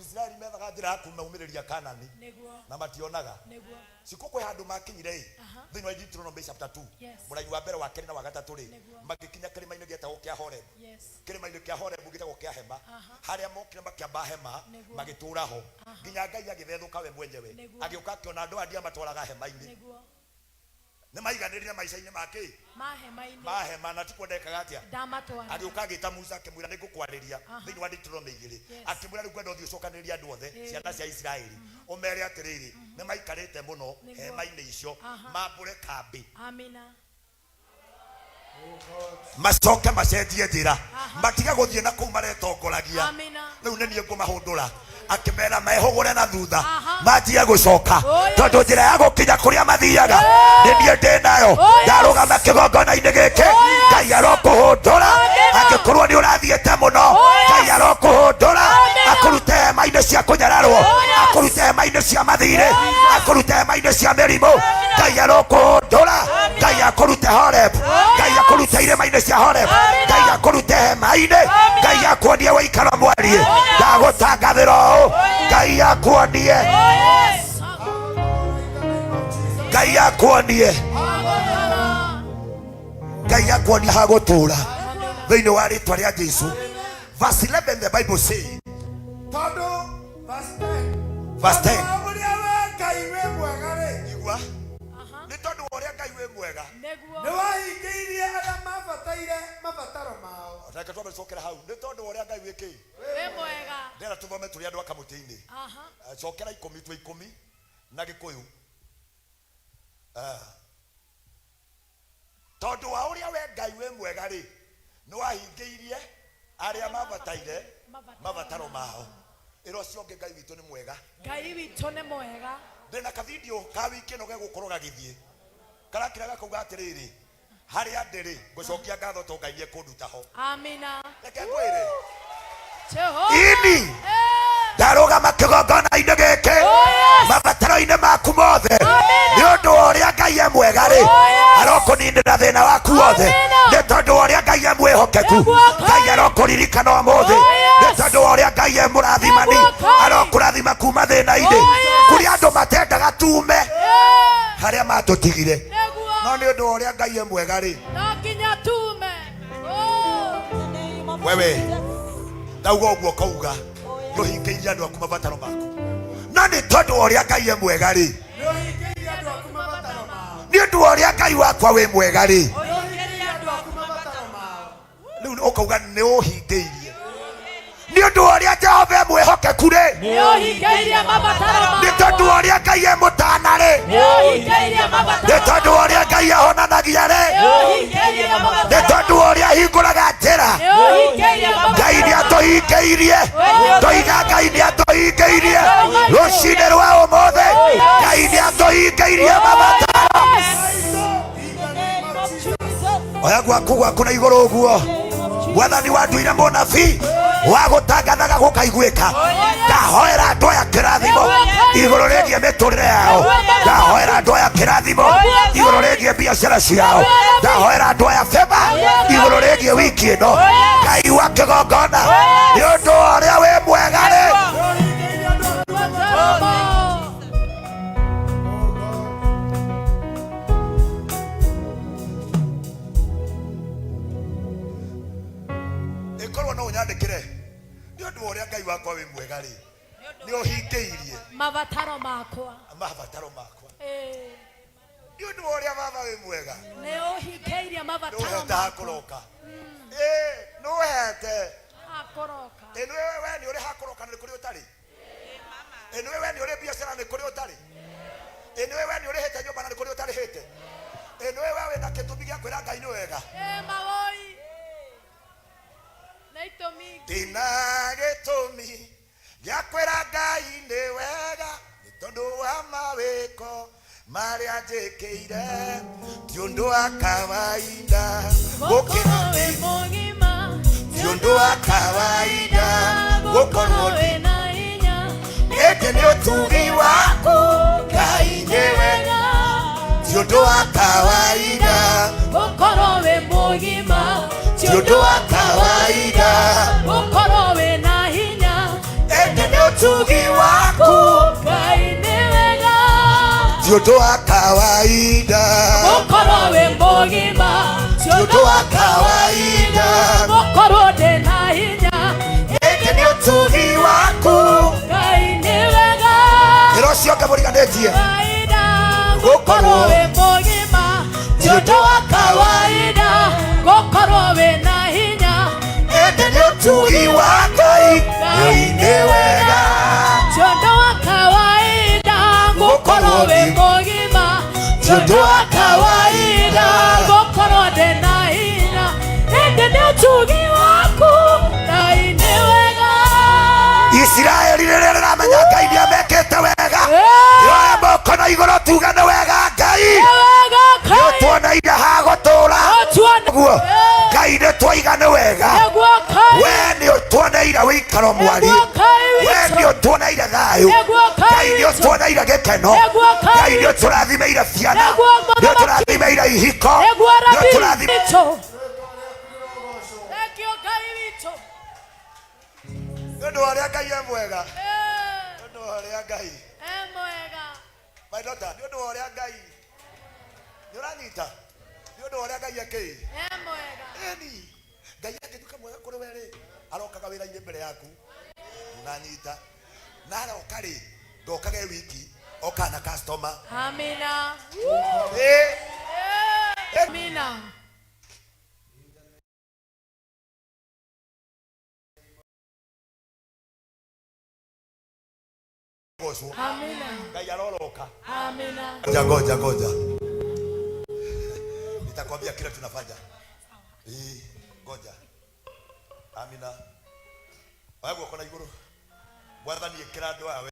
Isiraeli methaga njĩra ya kũmaumĩrĩria Kanani Nĩguo. na mationaga. Nĩguo. Cikũ kwĩ handũ makinyire ĩ Aha. thĩinĩ wa Deuteronomy chapter 2 Yes. mũraini wa mbere wa kerĩ na wa gatatũ rĩ, Nĩguo. magĩkinya kĩrĩma-inĩ gĩetagwo kĩa Horeb. Yes. Kĩrĩma-inĩ kĩa Horebu gĩtagwo kĩa hema. Aha. Harĩa mokire makĩamba hema Nĩguo. magĩtũũra ho nginya Ngai agĩthethũka we mwenyewe. Nĩguo. Agĩũka akĩona andũ aya ndiamatwaraga hema-inĩ. Nĩguo. Nĩ maiganĩrire maica-inĩ ma kĩ? Ma hema-inĩ. Ma hema na tikuo ndekaga atĩa. Ndamatwara. Agĩũka agĩta Musa akĩmwĩra nĩ ngũkwarĩria Aha. thĩinĩ wa Deuteronomy 2. Yes. Akĩmwĩra rĩu ngwenda ũthiĩ ũcokanĩrĩrie andũ othe Eh. ciana cia Isiraeli ũmere atĩrĩrĩ nĩ maikarĩte mũno Nĩguo. hema-inĩ icio Aha. mambũre kambĩ. Amina. Macoke macenjie njĩra Aha. matige gũthiĩ na kũu maretongoragia. Amina. Rĩu nĩ niĩ ngũmahũndũra. Akĩmera mehũgũre na thutha Aha. manjie gũcoka Oh, yes. tondũ njĩra ya gũkinya kũrĩa mathiaga Eh. nĩ niĩ ndĩ nayo. Oh, yes. Ndarũgama kĩgongona-inĩ gĩkĩ. Oh, yes. Ngai arokũhũndũra. Amina. Angĩkorwo nĩ ũrathiĩte mũno, Oh, yes. Ngai arokũhũndũra. Amina. Akũrute hema-inĩ cia kũnyararwo. Oh, yes. Akũrute hema-inĩ cia mathirĩ. Oh, yes. Akũrute hema-inĩ cia mĩrimũ. Ngai arokũhũndũra. Ngai akũrute Horeb. Ngai akũrute irĩma-inĩ cia Horeb. Amina. Ngai akũrute hema-inĩ. Ngai akuonie wĩikaro mwariĩ. Ndagũtangathĩra ũũ. Ngai akuonie. Oh, yes. Ngai akuonie. Ngai akuonie ha gũtũũra thĩinĩ wa rĩtwa rĩa Jesu. Verse 11 the Bible say. Tondũ verse 10. Verse 10. Tondũ wa ũrĩa we Ngai wĩ mwega rĩ, Igua. Aha. Nĩ tondũ wa ũrĩa Ngai wĩ mwega. Nĩguo. nĩ wahingĩirie arĩa mabataire mabataro mao. Reke twambe tũcokere hau. Nĩ tondũ wa ũrĩa Ngai wĩ kĩ? Wĩ mwega. Ndĩrenda tũthome tũrĩ andũ a kamũtĩ-inĩ. Aha. Cokera ikũmi twĩ ikũmi na Gĩkũyũ. Tondũ wa ũrĩa we Ngai wĩ mwega rĩ, nĩ wahingĩirie arĩa mabataire mabataro mao. Ĩra ũcio ũngĩ Ngai witũ nĩ mwega. Ngai witũ nĩ mwega. Ndĩna kavideo ka wiki ĩno gegũkorwo gagĩthiĩ. Karakira gakauga atĩrĩrĩ, harĩa ndĩrĩ ngũcokia ngatho to Ngai nĩekũnduta ho. Amina. Reke ngwĩre. Jehova. Ini. Eh. Ndarũgama kĩgongona-inĩ gĩkĩ. Oh, yes. Mabataro-inĩ maku mothe. Amina. Arokũninĩra thĩna waku wothe. Amina. Nĩ tondũ wa ũrĩa Ngai e mwĩhokeku. Nĩguo Ngai. Ngai arokũririkana ũmũthĩ. Oh, yes. Nĩ tondũ wa ũrĩa Ngai e mũrathimani. Nĩguo Ngai. Arokũrathima kuma thĩna-inĩ. Oh, yes. Kũrĩa andũ matendaga tume Eh, harĩa matũtigire. nĩguo. No nĩ ũndũ wa ũrĩa Ngai e mwega rĩ. No nginya tume. Oh. Wewe ndauga ũguo kauga nĩũhingĩirie andũ aku mabataro maku no nĩ tondũ wa ũrĩa Ngai e mwega rĩ Nĩũhingĩirie andũ aku mabataro mao. nĩ ũndũ wa ũrĩa Ngai wakwa wĩ mwega rĩ Nĩũhingĩirie andũ aku mabataro mao. rĩu ũkauga nĩ ũhingĩirie nĩ ũndũ wa ũrĩa Jehova e mwĩhokeku rĩ Nĩũhingĩirie mabataro nĩ tondũ wa ũrĩa Ngai e mũtana rĩ Nĩũhingĩirie nĩ mabataro tondũ wa ũrĩa Ngai ahonanagia rĩ Nĩũhingĩirie nĩ mabataro tondũ wa ũrĩa ahingũraga njĩra Nĩũhingĩirie mabataro Ngai nĩ atũhingĩirie toiga Ngai nĩ atũhingĩirie rũcinĩ rwa ũmũthĩ Ngai nĩ atũhingĩirie mabataro oya gwaku gwaku na igũrũ ũguo mwathani wanduire mũnabii wa gũtangathaga gũkaiguĩka ndahoera andũ aya kĩrathimo igũrũ rĩgiĩ mĩtũrĩre yao ndahoera andũ aya kĩrathimo igũrũ rĩgiĩ biacara ciao ndahoera andũ aya beba igũrũ rĩgiĩ wiki ĩno Ngai wa kĩgongona nĩ ũndũ wa ũrĩa wĩ mwega rĩ Nĩũhingĩirie andũ aku mabataro mao. ĩkorwo no ũnyandĩkĩre nĩ ũndũ wa ũrĩa Ngai wakwa wĩ mwega rĩ nĩ ũhingĩirie mabataro makwa mabataro makwa Eh, nĩ ũndũ wa ũrĩa baba wĩ mwega nĩũhingĩirie mabataro nĩ ũhete makwa hakũroka ĩĩ nĩ ũhete hakũroka ĩ nĩ we nĩ ũrĩ hakũroka na nĩ kũrĩ ũtarĩ ĩ nĩ we nĩ ũrĩ biacara nĩ kũrĩ ũtarĩ ĩ nĩ we nĩ ũrĩhĩte nyũmba na nĩ kũrĩ ũtarĩhĩte ĩ nĩ we wĩna gĩtũmi gĩa kwĩra Ngai nĩ wega Eh, mawoi na itũmi ndĩna gĩtũmi gĩa kwĩra Ngai nĩ wega nĩ tondũ wa mawĩko marĩa njĩkĩire ti ũndũ wa kawaida gũkĩra gũkorwo wĩ mũgima ti ũndũ wa kawaida gũkorwo gũkorwo wĩna hinya ĩndĩ nĩ ũtugi waku Ngai nĩ wega ti ũndũ wa kawaida gũkorwo wĩ mũgima ti ũndũ wa kawaida gũkorwo wĩna hinya ĩndĩ nĩ ũtugi waku Ngai nĩ wega ti ũndũ wa kawaida gũkorwo wĩ mũgima ti ũndũ wa kawaida gũkorwo ndĩna hinya ĩndĩ nĩ ũtugi waku Ngai nĩ wega ĩra ũcio ũngĩ mũriganĩtie kawaida gũkorwo wĩ mũgima ti ũndũ wa kawaida gũkorwo wĩna hinya ĩndĩ nĩ ũtugi wa Ngai Ngai nĩ wega ti ũndũ wa kawaida gũkorwo wĩ mũgima ti ũndũ wa kawaida gũkorwo ndĩna hinya ĩndĩ nĩ ũtugi waku Ngai nĩ wega Isiraeli rĩrĩa rĩramenya Ngai nĩ amekĩte wega yoe moko na igũrũ tuge nĩ wega Ngai Nĩ wega nĩ Ngai ũtuoneire ha gũtũũra Ũtuone- ũguo Ngai nĩ twaiga nĩ wega Nĩguo Ngai we nĩ ũtuoneire wĩikaro mwari Nĩguo Ngai we witũ nĩ ũtuoneire thayũ Nĩguo Ngai Ngai nĩ witũ ũtuoneire gĩkeno Nĩguo Ngai Ngai nĩ witũ ũtũrathimĩire ciana Nĩguo nĩ Mũthamaki ũtũrathimĩire ihiko Nĩguo nĩ Rabi ũtũrathimĩire witũ Thank you Ngai witũ nĩ ũndũ wa ũrĩa Ngai e mwega Eh, nĩ ũndũ wa ũrĩa Ngai e mwega my daughter nĩ ũndũ wa ũrĩa Ngai nĩ ũranyita nĩ ũndũ wa ũrĩa Ngai ekĩire e mwega ĩni Ngai angĩtuĩka mwega kũrĩ we rĩ arokaga wĩra-inĩ mbere yaku unanyita na aroka rĩ ndokage wiki oka na customer Amina ĩ Eh, Amina gocwo Amina Ngai aroroka Amina ngoja ngoja ngoja nitakwambia kile tunafanya Ĩ, ngoja amina oya guoko na igũrũ mwathani ĩkĩra andũ aya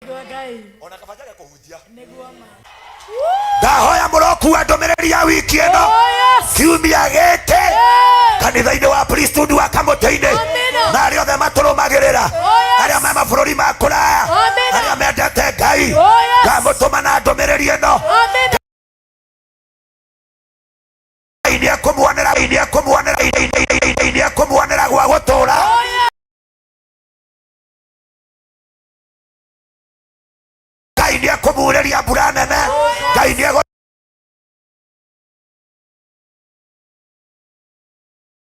Nĩguo Ngai ona kabanjaga kũhunjia nĩguo ma ndahoya mũrokua ndũmĩrĩri ya wiki ĩno Oh yes kiumia gĩkĩ Eh, kanitha-inĩ wa priesthood wa kamũtĩ-inĩ Amina. na arĩa othe Matũrũmagĩrĩra, Oh, yes. arĩa me mabũrũri ma kũraya, Amen. arĩa mendete Ngai, Oh, yes. ngamũtũma na ndũmĩrĩri ĩno. Amen. Ngai nĩekũmuonera, Ngai nĩekũmuonera, Ngai nĩekũmuonera gwa gũtũũra. Oh, yes. Ngai nĩekũmurĩria mbura nene. Ngai nĩegũ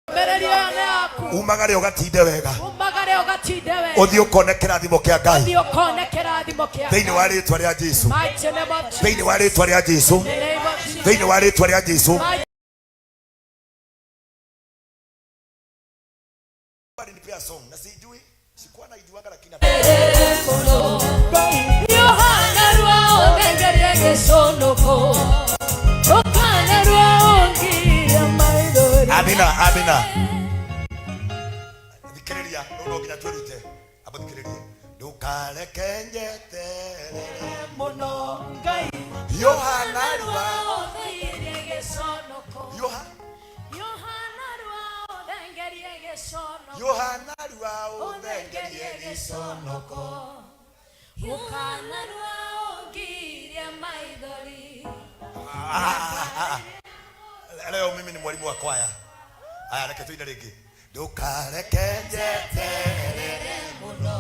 Ndũmĩrĩri ĩyo nĩ yaku. Umagare ũgatinde wega. Umagare ũgatinde wega. Ũthiĩ ũkone kĩrathimo kĩa Ngai. Ũthiĩ ũkone kĩrathimo kĩa thĩinĩ wa rĩtwa rĩa Jesu. Mighty name of Jesus. Thĩinĩ wa rĩtwa rĩa Jesu. The name of Jesus. Thĩinĩ wa rĩtwa rĩa Jesu. Mighty Alinipea song na sijui, sikuwa naijuaga, lakini Yohana rwa ũthengerie gĩconoko rũkana rwa ũngiria maithori. Amina, amina. Thikĩrĩria, rĩu no nginya twĩrute. Amba thikĩrĩrie. Ndũkareke njeterere mũno Ngai. Yohana rwa ũthengerie gĩconoko. Yoha Yohana rwa ũthengerie gĩconoko. Yohana rwa ũthengerie ũthengerie gĩconoko rũkana rwa ũngiria maithori. Ah, ah, ah. Leo mimi ni mwalimu wa kwaya. Aya, reke tuine rĩngĩ. Ndũkareke njeterere mũno.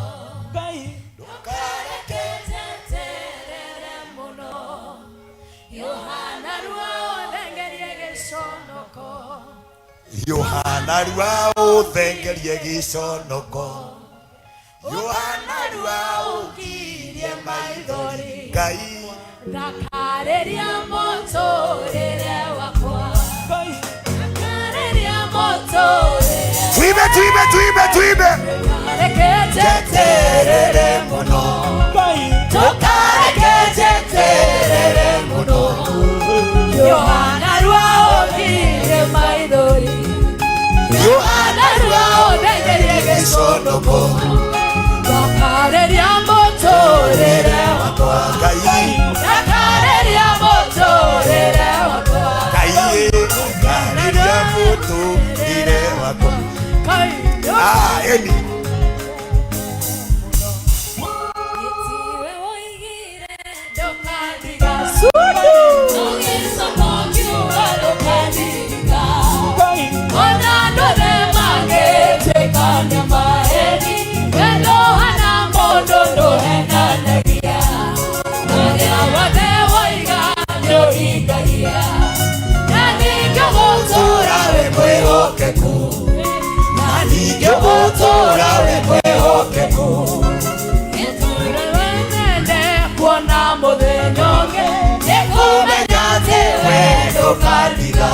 Ngai. Ndũkareke Njeterere mũno. Yohana rwa ũthengerie gĩconoko. Yohana rwa ũthengerie gĩconoko. Yohana rwa ũngirie maithori. Ngai. Thakarĩria mũtũrĩre wakwa. Ngai. Thakarĩria mũtũrĩre. Tuimbe, tuimbe, tuimbe, tuimbe. Reke njeterere mũno. Ngai. Ndũkareke njeterere mũno. Yohana rwa ũngirie maithori. Yohana Yohana rwa ũthengerie gĩconoko. Thakarĩria mũtũrĩre wakwa. Ngai. Thakarĩria mũtũrĩre wakwa. Ngai, thakarĩria mũtũrĩre wakwa. Ngai. Ah, Emi. Itiwe woigire ndũkandiga. Ũgĩcoka ũkiuga ndũkandiga. Ngai. Ona andũ othe magĩtuĩka nĩmaheni, we ndũhana mũndũ ndũhenanagia. Ũrĩa wothe woiga nĩũhingagia. Na ningĩ gũtũũra wĩ mwĩhokeku. Na ningĩ gũtũũra wĩ mwĩhokeku. Gĩtũũra wendete kuona mũthenya ũngĩ, nĩkũmenya atĩ we ndũkandiga.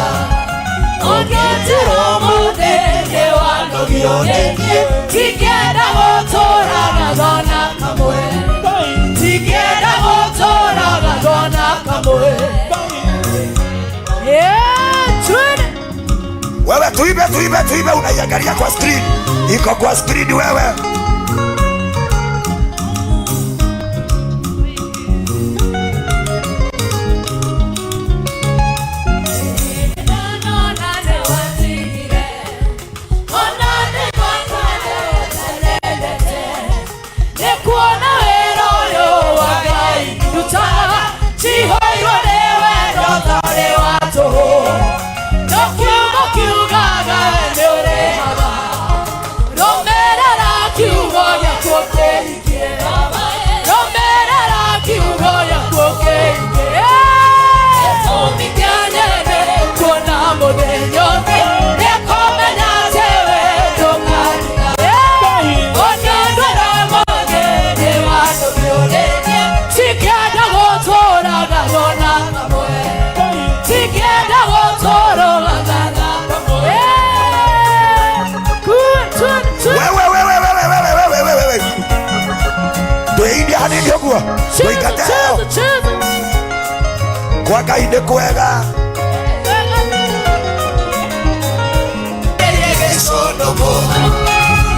Ũngĩnjĩra ũmũthĩ nĩwanogio nĩ niĩ, ndingĩenda gũtũũra gathona kamwe. Ngai. Ndingĩenda gũtũũra gathona kamwe. Ngai. Yeah, twende. Wewe tuimbe, tuimbe, tuimbe, unaiangalia kwa screen. Iko kwa screen wewe. Ndanona nĩwatigire, ona nĩgwatarendete. Nĩkuona wĩra ũyũ wa Ngai ndutaga, njihũirwo nĩ wendo ũtarĩ wa tũhũ. No kiugo kiugaga nĩũrĩhaga, rũmĩrĩra kiugo gĩaku ũkĩhingie. Rũmĩrĩra kiugo gĩaku ũkĩhingie. Gĩtũmi kĩa nyende kuona mũthenya ũngĩ, nĩkũmenya atĩ we ndũkandiga. Ngai. Ona andũ arĩa mothe nĩwanogio nĩ niĩ, ndingĩenda gũtũũra gathona kamwe. Ngai. Ndingĩenda gũtũũra gathona kamwe. Wewe, wewe, wewe, wewe, wewe, wewe, wewe. Twĩinie hanini ũguo. Tũingate heo. Kwa Ngai nĩ kwega. Gĩconoko.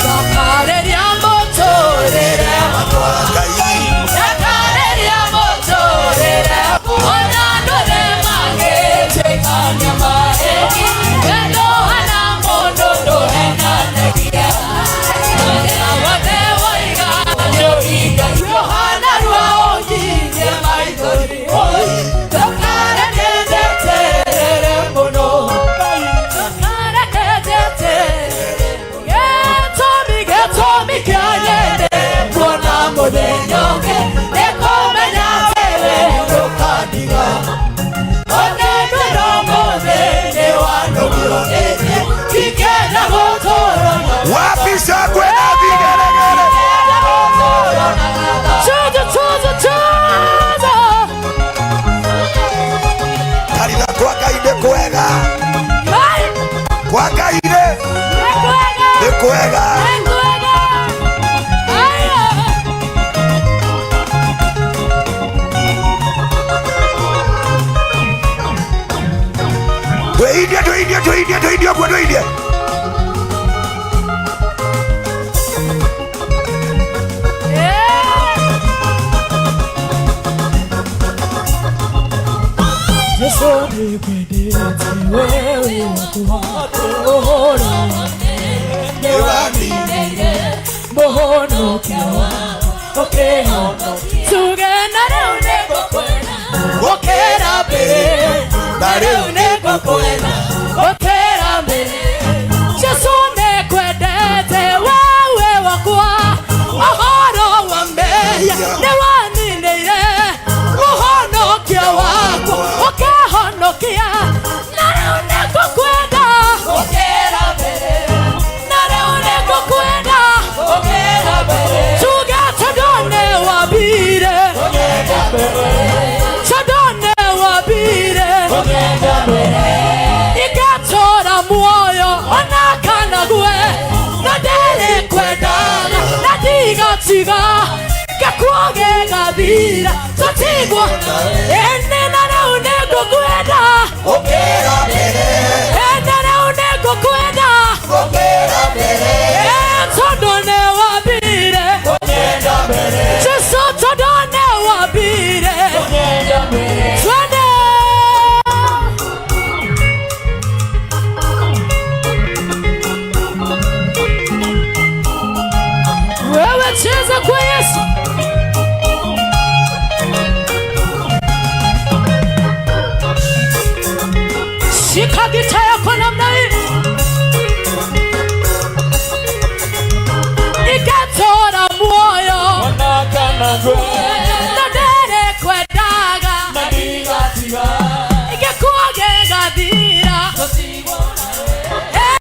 Thakarĩria mũtũrĩre wakwa. Ngai. Thakarĩria mũtũrĩre wakwa. Ona andũ othe magĩtuĩka nĩmaheni, we ndũhana mũndũ ndũhenanagia. Ũrĩa Wapi shangwe na vigelegele? Cheza, cheza, cheza. Kanitha kwa Ngai nĩ kwega. Ai, Kwa Ngai nĩ nĩ kwega. nĩ kwega. Nĩ kwega. Aya. Twĩinie, twĩinie, twĩinie, twĩinie ũguo twĩinie. Yesu nikwendete wewe wakwa mũhonokia wakwa ũkĩhonokia tuge na rĩu nĩngũkwenda gũkĩra mbere na rĩu nĩngũkwenda gũkĩra mbere Yesu nĩkwendete wewe wakwa ũhoro wa mehia nĩwaninĩire mũhonokia wakwa ũkĩhonokia na rĩu nĩngũkwenda gũkĩra mbere na rĩu nĩngũkwenda gũkĩra mbere tuge tondũ nĩwambire tondũ nĩwambire igatũra muoyo ona kana gue na ndĩrĩkwendaga na ndigatiga gakuo gĩgathira tũtigwo ĩnĩ na rĩu nĩngũkwenda Gũkĩra mbere. ĩnĩ rĩu nĩngũkwenda Gũkĩra mbere. Ĩ, tondũ nĩwambire Jesũ tondũ nĩwambire twende. Wewe cheza kwa Yesu. Shika gita yako namna hii. Ikatora muoyo na ndere kwendaga ingĩkua gĩgathira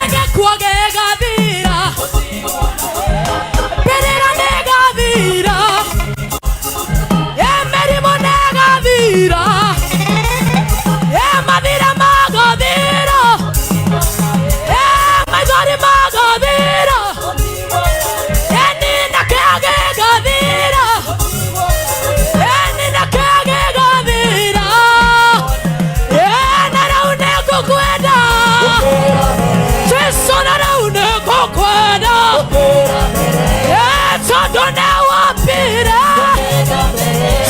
ĩngĩkua gĩgathira mbĩrĩra nĩgathira ĩ mĩrimũ nĩgathira ĩ mathira magathira ĩ maithori magathira ĩ nina kĩa gĩgathira ĩ nina kĩa gĩgathira ĩ na rĩu nĩngũkwenda Jesu na rĩu nĩngũkwenda ĩ tondũ nĩwambire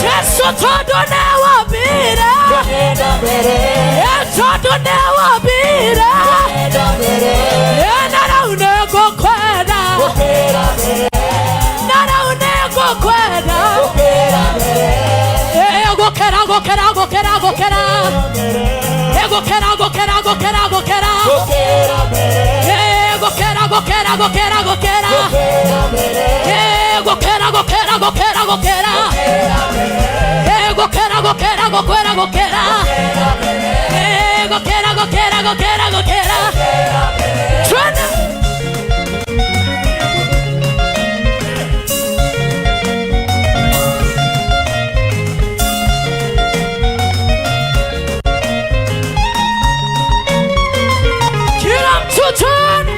Jesu tondũ nĩwambire ĩ tondũ nĩwambire ĩ na rĩu nĩngũkwenda na rĩu nĩngũkwenda ĩ gũkĩra gũkĩra gũkĩra gũkĩra ĩ gũkĩra gũkĩra gũkĩra gũkĩra ĩ gũkĩra gũkĩra gũkĩra gũkĩra ĩ gũkĩra gũkĩra gũkĩra gũkĩra ĩ gũkĩra gũkĩra gũkĩra gũkĩra ĩ gũkĩra gũkĩra gũkĩra gũkĩra twende. Kila mtu twende.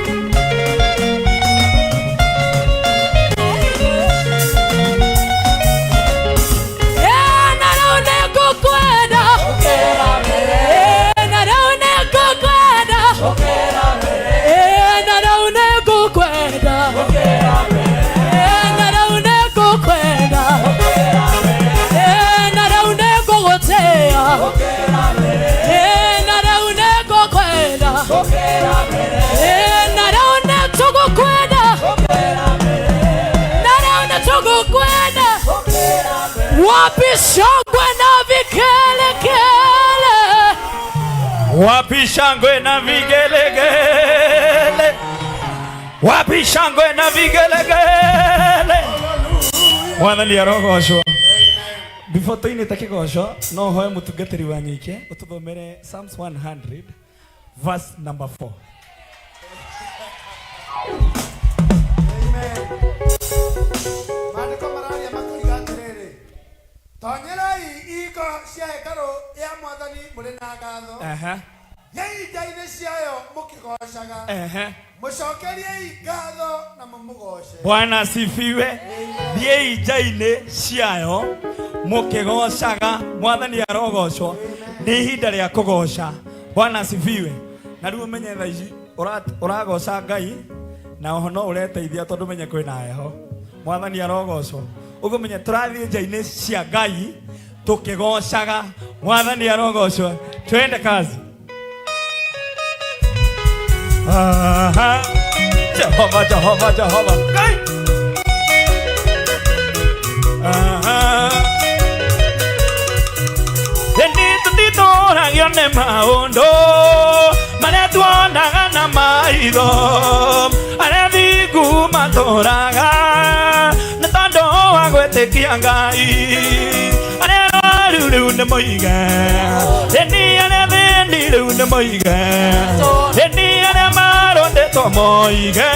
Wapi shangwe na vigelegele? Wapi shangwe na vigelegele? Wapi shangwe na vigelegele? Mwathani arogocwo. Before tuinite kigoco no hoe mutungatĩri wa nyike ũtũthomere Psalms 100 verse number 4. Maandĩko mararia makoiga atĩrĩrĩ, tonyerai ihingo cia hekarũ ya Mwathani mũrĩ na ngatho, thiĩi nja-inĩ ciayo mũkĩgoocaga, mũcokeriei ngatho na mũmũgooce. Bwana asifiwe. Thiĩi nja-inĩ ciayo mũkĩgoocaga. Mwathani arogocwo. Nĩ ihinda rĩa kũgoca. Bwana asifiwe. Na rĩu ũmenye thaa ici ũragoca Ngai na oho no ũreteithia tondũ menye kwĩna heho. Mwathani arogocwo. Ũguo menye tũrathiĩ nja-inĩ cia Ngai tũkĩgocaga. Mwathani arogocwo. Twende kazi. Aha. Jehova, Jehova, Jehova. Ngai. Aha. Ĩni tũtitũragio nĩ maũndũ marĩa tuonaga na maitho, arĩa thingu matũraga nĩ tondũ wa gwĩtĩkia Ngai, arĩa arwaru rĩu nĩ moige, ĩni arĩa thĩni rĩu nĩ moige, ĩni arĩa marondetwo moige,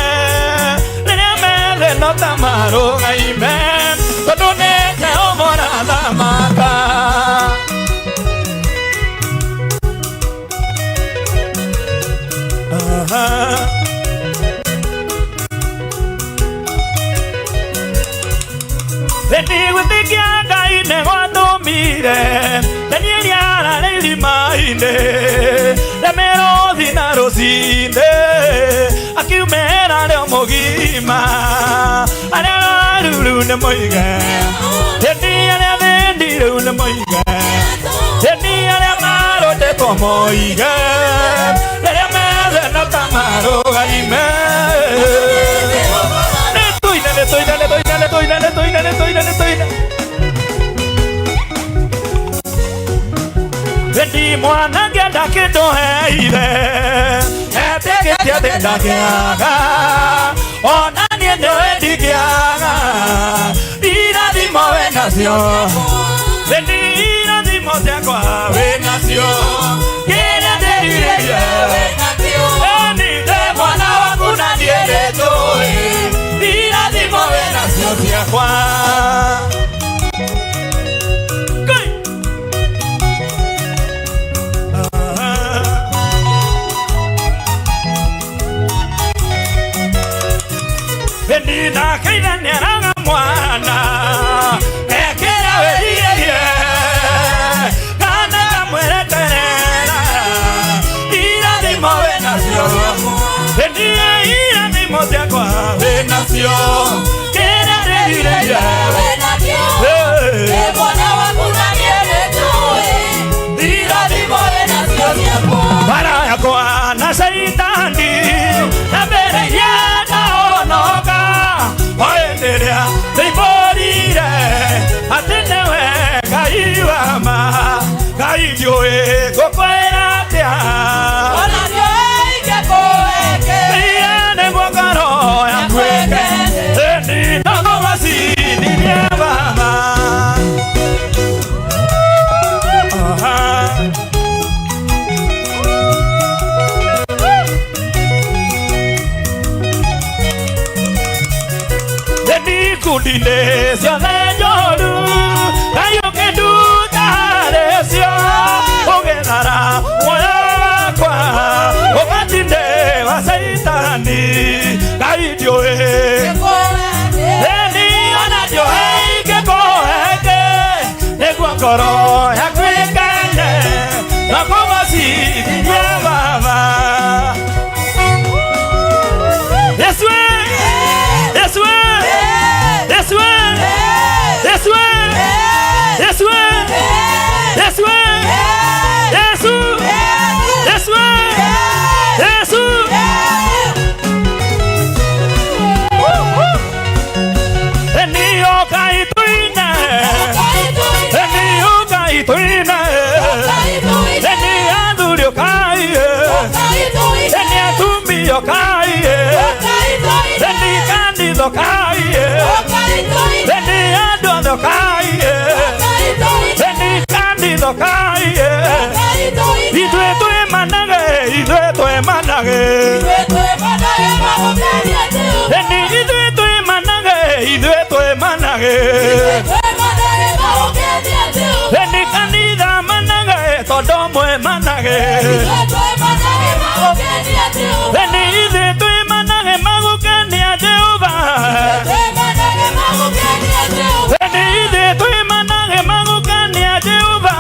rĩrĩa methe no ta marũgaime, tondũ nĩ Jehova ũrathamaka. Aha. Ĩni gwĩtĩkia Ngai nĩ gwatũmire Danieli arare irima-inĩ rĩa mĩrũthi na rũcinĩ akiumĩra rĩo mũgima, arĩa arwaru rĩu nĩ moige, ĩni arĩa thĩni rĩu nĩ moige, ĩni arĩa marondetwo moige, rĩrĩa methe no ta marũgaime. Nĩ tũine, nĩ tũine, nĩ tũine, nĩ tũine, nĩ tũine, nĩ tũine, nĩ tũine. Ndi mwana ngĩenda kĩndũ heire, etĩkĩtie atĩ ndangĩaga, ona niĩ nĩwe ndingĩaga, irathimo wĩ nacio, ndi irathimo ciakwa wĩ nacio, kĩrĩa ndĩrirĩrie ĩni ndĩ mwana waku na niĩ nĩnjũĩ, irathimo wĩ nacio ciakwa. Ngai. Ĩni nake ithe nĩeraga mwana ekĩra wĩrirĩrie kana kamwereterera, irathimo wĩ nacio, ĩni irathimo ciakwa wĩ nacio, kĩrĩa ndĩrirĩrie. Hey. Bara yakwa na Shaitani na mbere iria ndahonoka, o hĩndĩ ĩrĩa ndĩimbũrire atĩ nĩwe Ngai wa ma. Ngai ndiũĩ ngũkwĩra atĩa, Ĩĩ, nĩguo ngoro yaku ĩkene, ĩni no ngũgocithirie Baba. Aha. Ikundi-inĩ ciothe njũru, Ngai ũkĩnduta harĩ cio, ũgĩthara muoyo wakwa ũgwati-inĩ wa Caitani. Ngai ndiũĩ, ĩni ona ndiũĩ ingĩkũhe nĩguo ngoro yaku ĩkene na kũgocithirie Baba. Yesu, Yesu, Yesu, Yesu, Yesu, Yesu, Yesu, Yesu, Yesu. Eni ũkai tũine, eni ũkai tũine, eni athuri ũkai, eni atumia ũkai, eni kanitha ũkai, eni andũ othe ũkai, eni kanitha ũkai, ithuĩ twĩmanage, ithuĩ twĩmanage, eni ithuĩ twĩmanage, ithuĩ. manage Eni ithuĩ twĩ manage magũkenia Jehova Eni ithuĩ twĩ manage magũkenia Jehova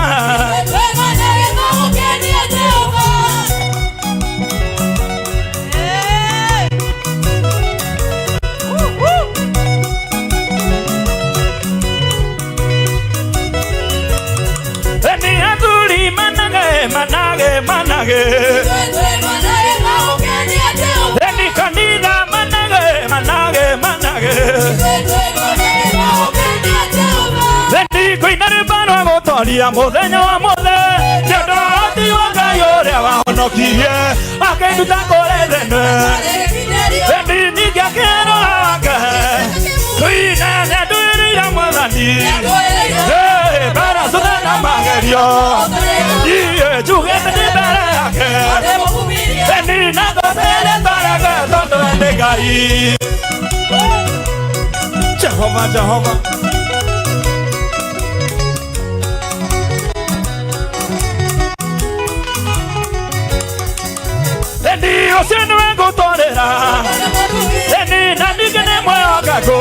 Eni athuri manage manage manage Eni kanitha manage manage manage Eni kũina rwĩmbo rwa gũtoria mũthenya wa mothe nĩ ũndũ wa ũhoti wa Ngai ũrĩa wahonokirie akĩnduta kũrĩ thĩna Eni ningĩ akĩrora wake tũine nĩandũĩrĩire Mwathani mbara ciothe na magerio iĩ njugĩte ndĩ mbere yake Eni na ngocere twareke tondũ we nĩ Ngai Jehova Jehova Eni ũcio nĩwe ngũtwarĩra Eni na ningĩ nĩ mwĩhokeku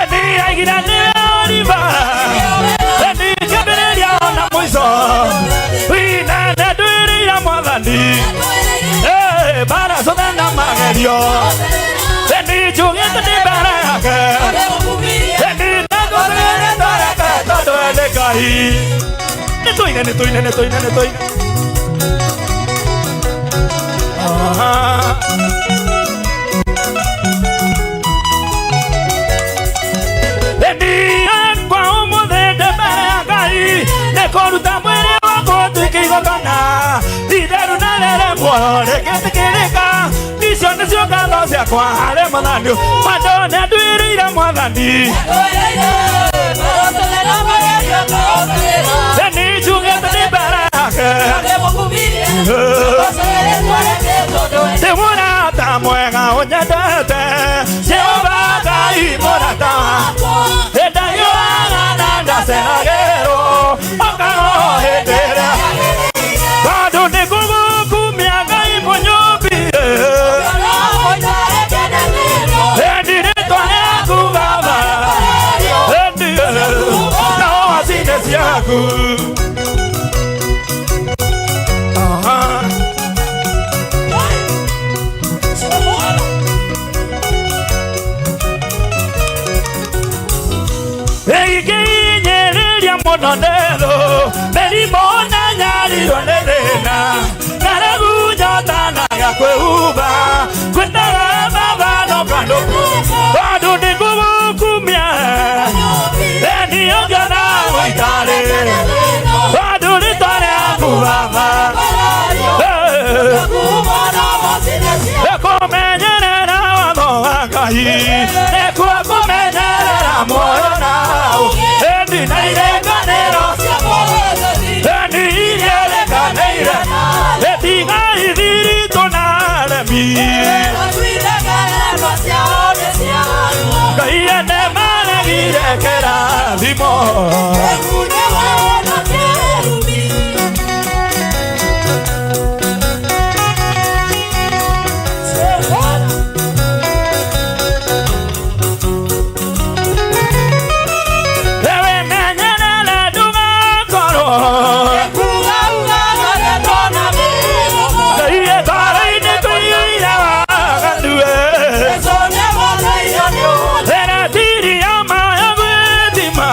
Eni aigire nĩwe ũriba Eni kĩambĩrĩria ona mũico Ine nĩanduĩrĩire Mwathani mbara ciothe na magerio Eni njugĩte ndĩ mbere yake Eni na ngorere twareke tondũ we nĩ Ngai Nĩtũine nĩtũine nĩtũine nĩtũine Eni kwa ũmũthĩ ndĩ mbere ya Ngai nĩkũruta mwĩrĩ wakwa ũtuĩke igongona itheru na rĩrĩ muoyo rĩgĩtĩkĩrĩka icio nĩcio ngatho ciakwa harĩ Mwathani tondũ nĩanduĩrĩire Mwathani Eni njugĩte ndĩ mbere yake Ndĩ mũrata mwega ũnyendete Jehova Ngai mũrata Ndahiũhaga na ndaceragĩrwo okaga o hĩndĩ ĩrĩa tondũ nĩngũgũkumia Ngai mũnyũmbi Eni rĩtwa rĩaku Baba Eni no wacine ciaku Ĩngĩhinyĩrĩria mũno nĩ thũ mĩrimũ na nyarirwo nĩ thĩna ng'aragu njota na gĩa kwĩhumba ngwĩtaga Baba no kandũ tondũ nĩngũgũkumia Eni ũngĩona gũitarĩ tondũ rĩtwa rĩaku Baba Nĩkũmenyerera watho wa Ngai nĩkuo kũmenyerera muoyo nao Eni na irĩkanĩro Eni iria rĩkanĩire ĩtiga ithiritũ na aremi Ngai ene maregire kĩrathimo Ewe menyerere ndũgakorwo Ngai bara-inĩ kũiyũire waganu Ĩratiri ya maĩ gwĩthima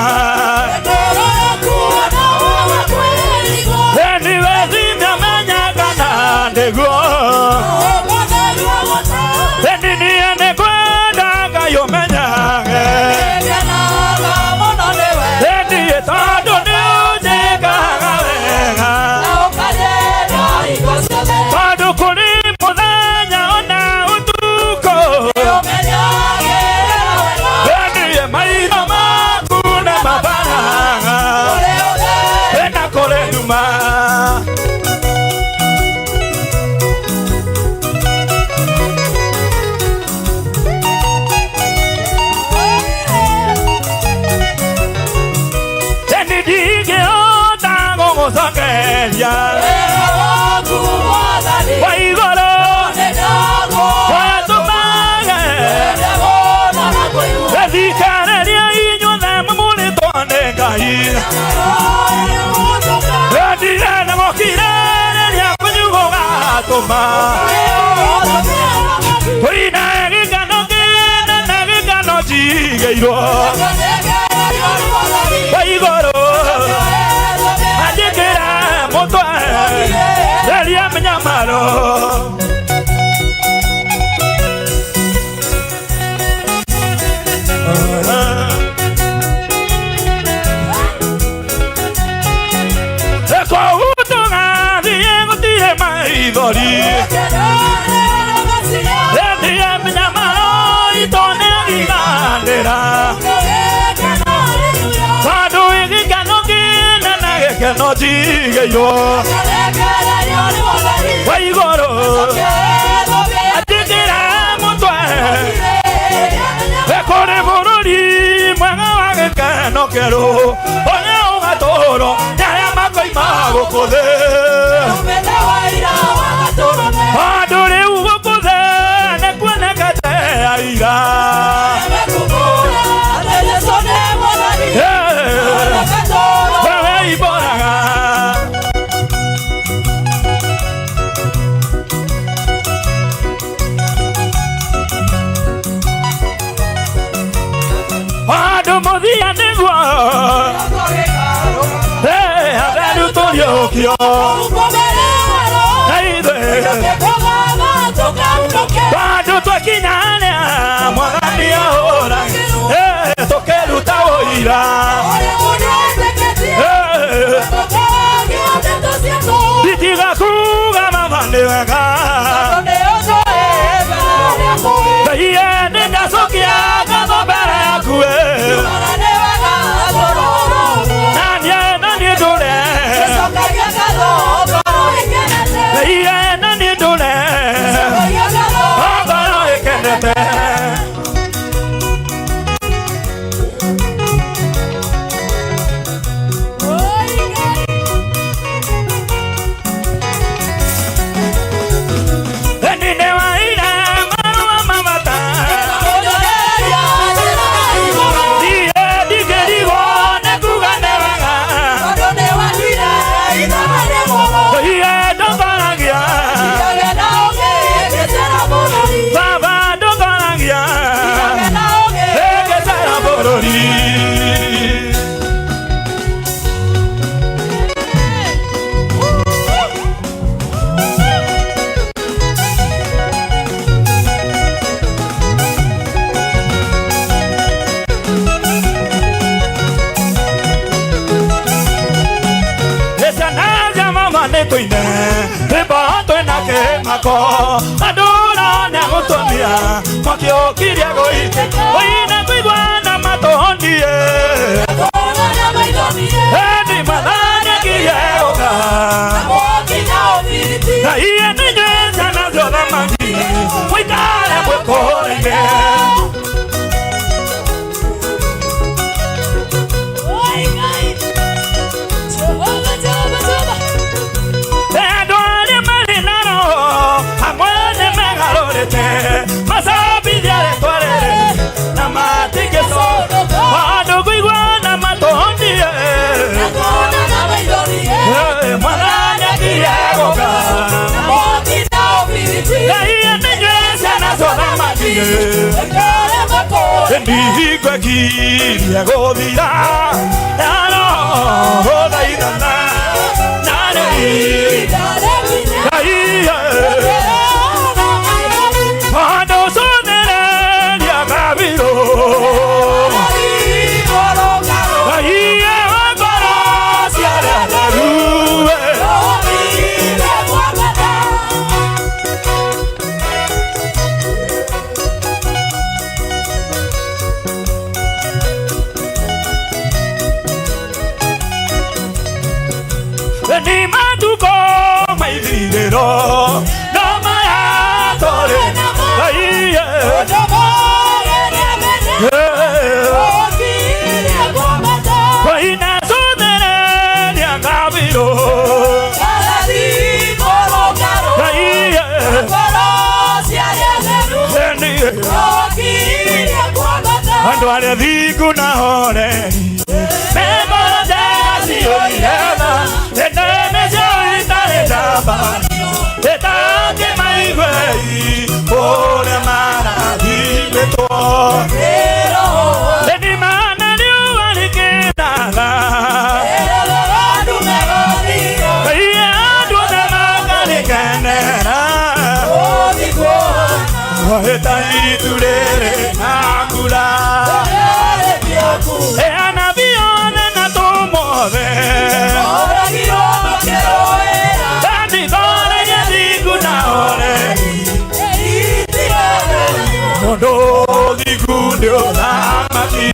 Thikĩrĩria wa igũrũ watũmage thikĩrĩria inyuothe mũmũrĩtwo nĩ Ngai ndirenda gũkirĩrĩria kwanyu gũgatũma tũine gĩkeno kĩnene gĩkeno njigĩirwo wa igũrũ anjĩkĩre mũtwe theria mĩnyamaro kũu tũgathiĩ gũtirĩ maithori theria mĩnyamaro itũ nĩriganĩra tondũ gĩkeno kĩnene gĩkeno njigĩirwo wa igũrũ anjĩkĩre mũtwe kũrĩ bũrũri mwega wa gĩkeno kĩerũ ũrĩa ũgatũũrwo nĩ arĩa makoima gũkũ thĩ tondũ rĩu gũkũ thĩ nĩkuonekete aira wewe iboraga andũ mũthia nĩguo atheru tũriũkio na ithuĩ tondũ twakinya harĩa mwathani ahũra tũkĩruta ũira nditiga kuga mama nĩ wega Ngai nĩndacokia ngatho mbere yaku na niĩ ndũre Ngai na niĩ ndũre ngoro ĩkenete Kĩmako andũra nĩagũtũmia mwaki ũkirie gũitĩka ũine kũigua na matũhonie ĩndĩ mwathani akirie gũka na iye nĩnyuĩ ciana cia ũthamaki mũikare mwĩkũraine masabithia rĩtwa rĩrĩ na matingĩcoka andũ kũigua na matũhonie mwathani akirie gũka Ngai nĩnyuĩ ciana cia ũthamaki ndihingo ĩkirie gũthira gũthaithana na rĩu Ngai andũ conereria kabirũ Ngai wa ngoro cia arĩa atheru Ni matukũ maithirĩro no Andũ arĩa thingu na horeri mengoro njega ciyũire tha ĩndĩ nĩcio itarĩ njamba ĩtangĩmaigue ũrĩa marathimĩtwo ĩni mana riũa rĩkĩratha andũ othe makarĩkenera Eta itu rĩrĩ na mbura Anabii othe na atũmwo othe Andĩkore thingu na horeri Mũndũ thingu nĩ ũthamaki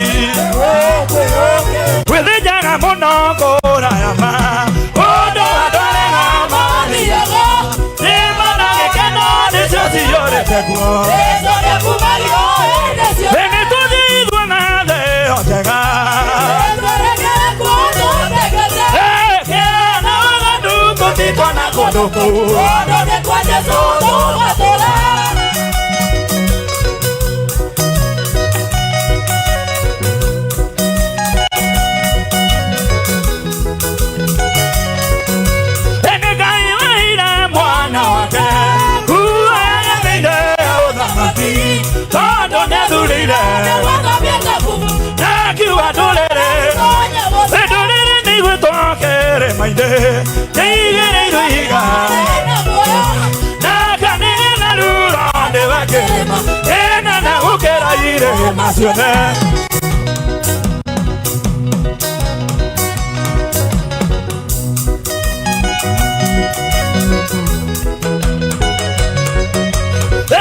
Wĩthĩnjaga mũno kũraya ma Ũndũ andũ arĩa mathiaga Nyĩmbo na gĩkeno nĩcio ciyũrĩte kuo Nĩ tũthithwo na thĩo njega Kĩana ũganu gũtitwo na kũndũ kũu Nĩ Ngai waheire mwana wake kuoya thĩinĩ ũthamaki tondũ nĩathurire na akiuga ndũrĩrĩ ndũrĩrĩ nĩigwĩtwo kĩrĩma-inĩ nĩigĩrĩirwo ihiga na kanĩgĩra ruro nĩ wa kĩrĩma kĩnene gũkĩra irĩma ciothe.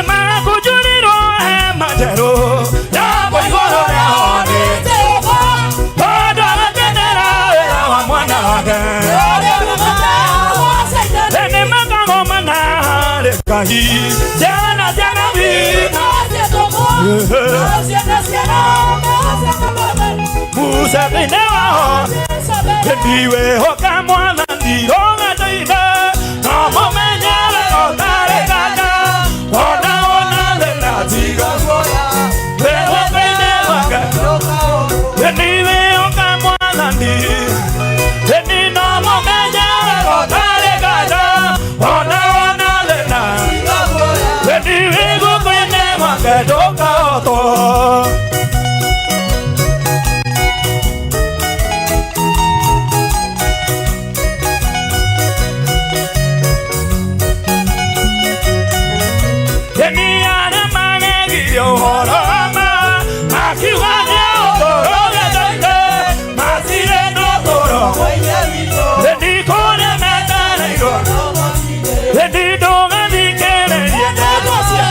Makũnjũrĩrwo hema njerũ yambwo igũrũ rĩao nĩ tondũ agakenera wĩra wa mwana wake nĩ makagomana harĩ Ngai ciana cia nabii Musa thĩinĩ wao ndiwĩhoka mwathani ũgataine no mũmenye wega ũtarĩ nganja ona ona thĩna tiga wĩhoka-inĩ wake ndiwĩhoka mwathani ĩni no mũmenye wega ũtarĩ nganja ona ona thĩna ndiwĩguoko-inĩ gwake ndũkahotwo. Nĩ arĩa maregire ũhoro wa ma makiuga nĩ ũtũũro wendete matirĩ na ũtũũro ĩni kũrĩa metereirwo ĩni ndũgathikĩrĩrie ndeto cia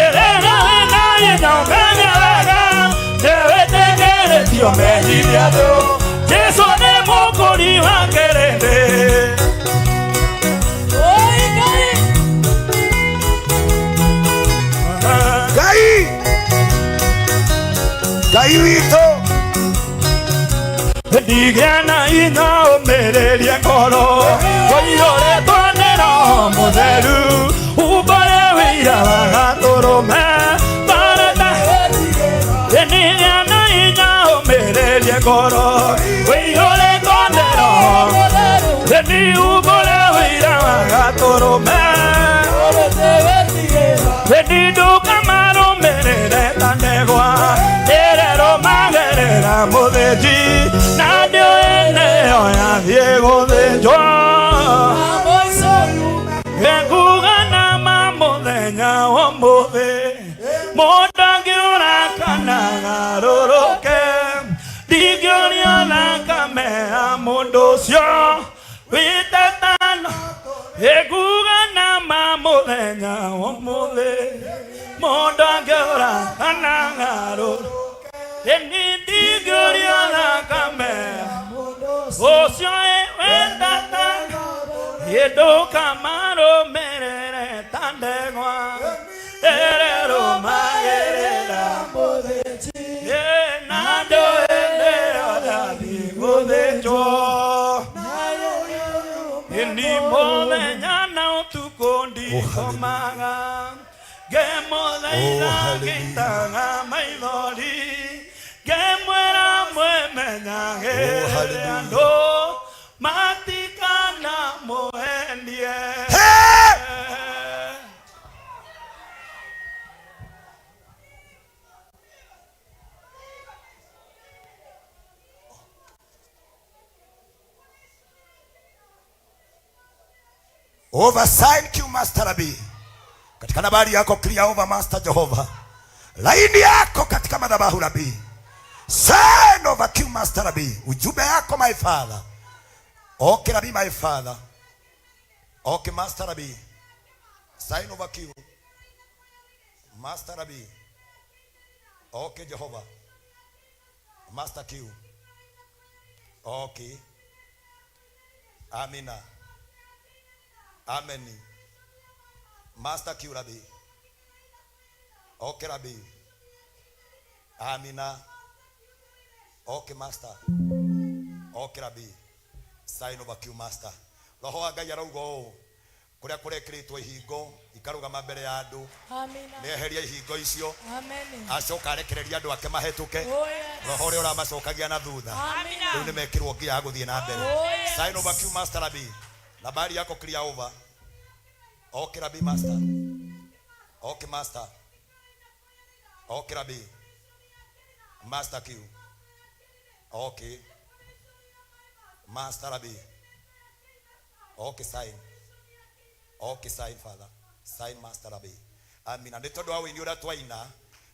ĩrĩra wĩna hinya ũmenye wega nĩwĩtĩkĩrĩtio mehithia thũ Jesũ nĩ mũkũri wa kĩrĩndĩ. Ngai Ngai witũ Ndigĩa na hinya ũmĩrĩrie ngoro ũiyũrĩtwo nĩ Roho Mũtheru umbũre wĩira wa gatũrũme barata Ndigĩa na hinya ũmĩrĩrie ngoro ũiyũrĩtwo nĩ Roho Nĩ umbũre wĩira wa gatũrũme Nĩ ndũkamarũmĩrĩre ta ndegwa ĩrerũmagĩrĩra mũthĩnji na ndĩũĩ nĩyo yathiĩ gũthĩnjwo Nguga na ma mũthenya ũmũthĩ mũndũ angĩũra kana garũrũke ndingĩũria thakame ya mũndũ ũcio wĩtetano Nguga na ma mũthenya ũmũthĩ mũndũ angĩũra kana garũrũke nĩ ndingĩũria thakame ũcio wĩtetano ndũkamarũmĩrĩre ta ndegwa ĩrerũmagĩrĩra na ndũĩ nĩyo yathiĩ gũthĩnjwo Nĩ mũthenya na ũtukũ ndikomaga ngĩmũthaitha ngĩitaga maithori Oh, hallelujah. Andũ matikana mũhendie. Hey! Over sign Q Master Rabi. Katika nambari yako clear over Master Jehova. Laini yako katika madhabahu Rabi. Sign over Q Master Rabi. Ujumbe yako my father. Okay Rabi my father. Okay Master Rabi. Sign over Q. Master Rabi. Okay Jehovah. Master Q. Okay. Amina. Amen. Master Q Rabbi. Okay Rabbi. Amina. Okay Master. Okay Rabbi. Sign over Q Master. Roho wa Ngai arauga ũũ kũrĩa kũrekĩrĩtwo ihingo ikarũgama mbere ya andũ Amina. nĩeheria ihingo icio Amen. acoka arekereria andũ ake mahĩtũke Oh, yes. roho ũrĩa ũramacokagia na thutha Amina. rĩu nĩmekĩrwo ngia ya gũthiĩ na mbere. Oh, yes. Sign over Q Master Rabbi. Nambari yako clear over. Okay Rabbi Master. Okay Master. Okay Rabbi. Master Q. Okay. Master Rabbi. Okay sign. Okay sign Father. Sign Master Rabbi. Amina. Nĩ tondũ wa wĩini ũrĩa twaina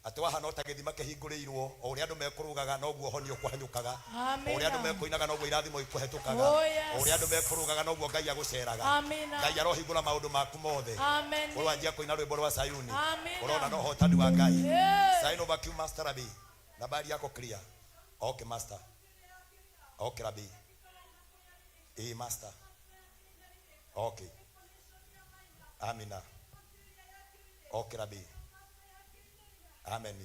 atĩ wahana ota gĩthima kĩhingũrĩirwo o ũrĩa andũ mekũrũgaga noguo honio kũhanyũkaga Amina. o ũrĩa andũ mekũinaga noguo irathimo ikũhetũkaga Oh, yes. o ũrĩa andũ mekũrũgaga noguo Ngai agũceraga. Amina. Ngai arohingũra maũndũ maku mothe. Amen. Ũrwanjia kũina rwĩmbo rwa Sayuni Amina. ũrona no ũhotani wa Ngai. Yeah. Sign over Q Master Rabbi. Nambari yako clear. Okay Master. Okay Rabbi. Eh Master. Okay. Amina. Okay Rabbi. Amen.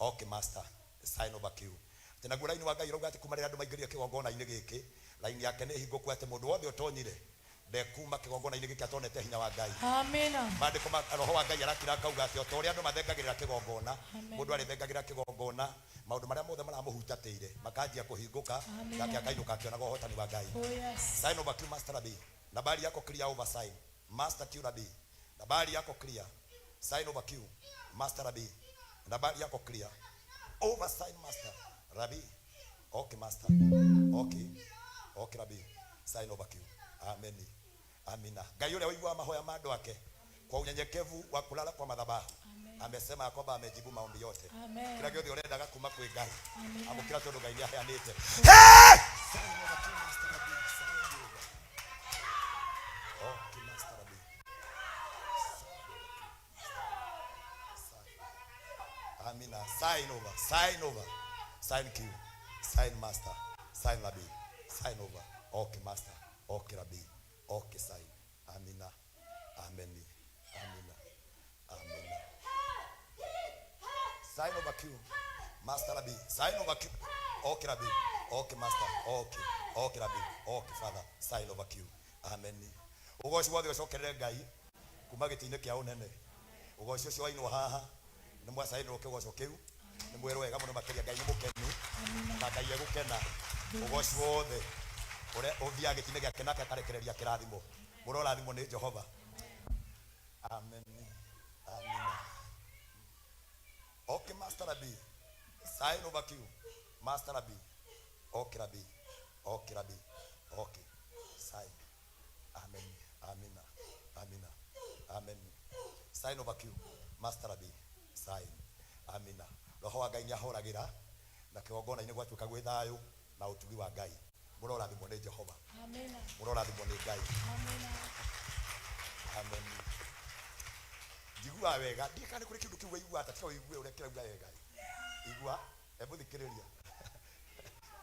Okay Master. Sign over Q. Atĩ naguo raini wa Ngai ũrauga atĩ kuma rĩrĩa andũ maingĩrire kĩgongona-inĩ gĩkĩ raini yake nĩ hingũku atĩ mũndũ wothe ũtonyire ndekuma kĩgongona-inĩ gĩkĩ atonete hinya wa Ngai. Amina. Maandĩko ma roho wa Ngai arakira akauga atĩ o ta ũrĩa andũ mathengagĩrĩra kĩgongona Amen. mũndũ arĩthengagĩra kĩgongona maũndũ marĩa mothe maramũhutatĩire makanjia kũhingũka. Amen. Nake akainũka akĩonaga ũhotani wa Ngai. Oh, yes. Sign over Q Master Rabbi. Nambari yako clear over sign. Master Q Rabbi. Nambari yako clear. Sign over Q. Master Rabbi. Nambari yako clear. Over sign Master Rabbi. Okay Master. Okay. Okay Rabbi. Sign over Q. Amen. Amina. Ngai ũrĩa ũiguaga mahoya ma andũ ake kwa unyenyekevu wa kulala kwa madhabahu amesema ya kwamba amejibu maombi yote. Amen. Kila gĩothe ũrendaga kuma kwĩ Ngai Amina. amũkĩra tondũ Ngai nĩaheanĩte. Hey! Sign over Q Master Rabbi. Sign over. Okay Master Rabbi. Amina. Sign over. Sign over. Sign Q. Sign Master. Sign Rabbi. Sign over. Okay Master. Okay Rabbi. Okay sign. Amina. Amen. Amina. Amina. Sign over Q. Master Rabbi. Sign over Q. Okay Rabbi. Okay Master. Okay. Okay Rabbi. Okay Father. Sign over Q. Amen. Ugoci wothe ũcokerere Ngai kuma gĩtĩ-inĩ kĩa ũnene. Ugoci ũcio wainwo haha nĩ mwacainĩrwo kĩgoco kĩu nĩ mwĩrwo wega mũno makĩria. Ngai nĩ mũkenu na Ngai egũkena. Ugoci wothe ũrĩa ũthiaga gĩtĩ-inĩ gĩake nake akarekereria kĩrathimo mũrorathimwo nĩ Jehova. Amen. Amina. Okay Master Rabbi. Sign over Q. Master Rabbi. Okay Rabbi. Okay Rabbi. Okay. Sign. Amen. Amina. Amina. Amen. Sign over Q. Master Rabbi. Sign. Amina. Roho wa Ngai nĩahoragĩra na kĩgongona-inĩ gwatuĩka gwĩ thayũ na ũtugi wa Ngai. Mũrorathimwo nĩ Jehova. Amina. Mũrorathimwo nĩ Ngai. Amina. Amen. Njiguaga wega ndiĩ kana nĩ kũrĩ kĩndũ kĩu waigua ta tiga ũigue ũrĩa kĩrauga wega. Igua hebu thikĩrĩria.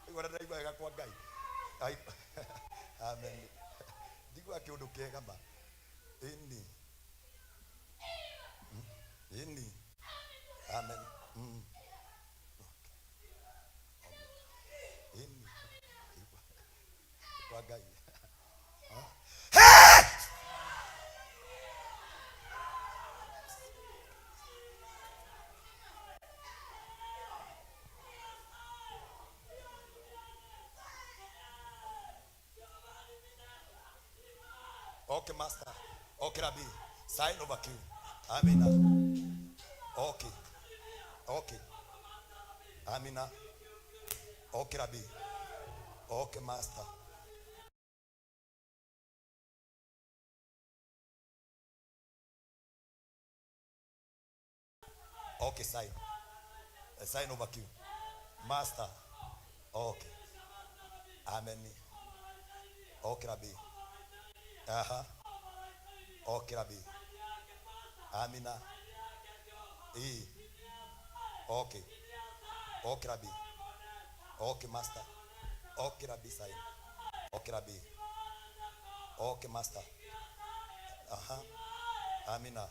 Igua ũrĩa ndĩraigua wega kwa Ngai. Ai, amen. Njiguaga kĩũndũ kĩega ma. Ĩni. Ĩni. Amen. Okay. Ĩni. Igua. Kwa Ngai. Hey! Okay, master. Okay, Rabbi. Sign over Q. Amina. Okay. Okay. Amina. Okay, Rabbi. Okay, master. Okay, sign. A sign over Q. Master. Okay. Amen. Okay, Rabbi. Aha. Okay, Rabbi. Amina. E. Okay. Okay, Rabbi. Okay, Master. Okay, Rabbi, sign. Okay, Rabbi. Okay, Master. Aha. Amina.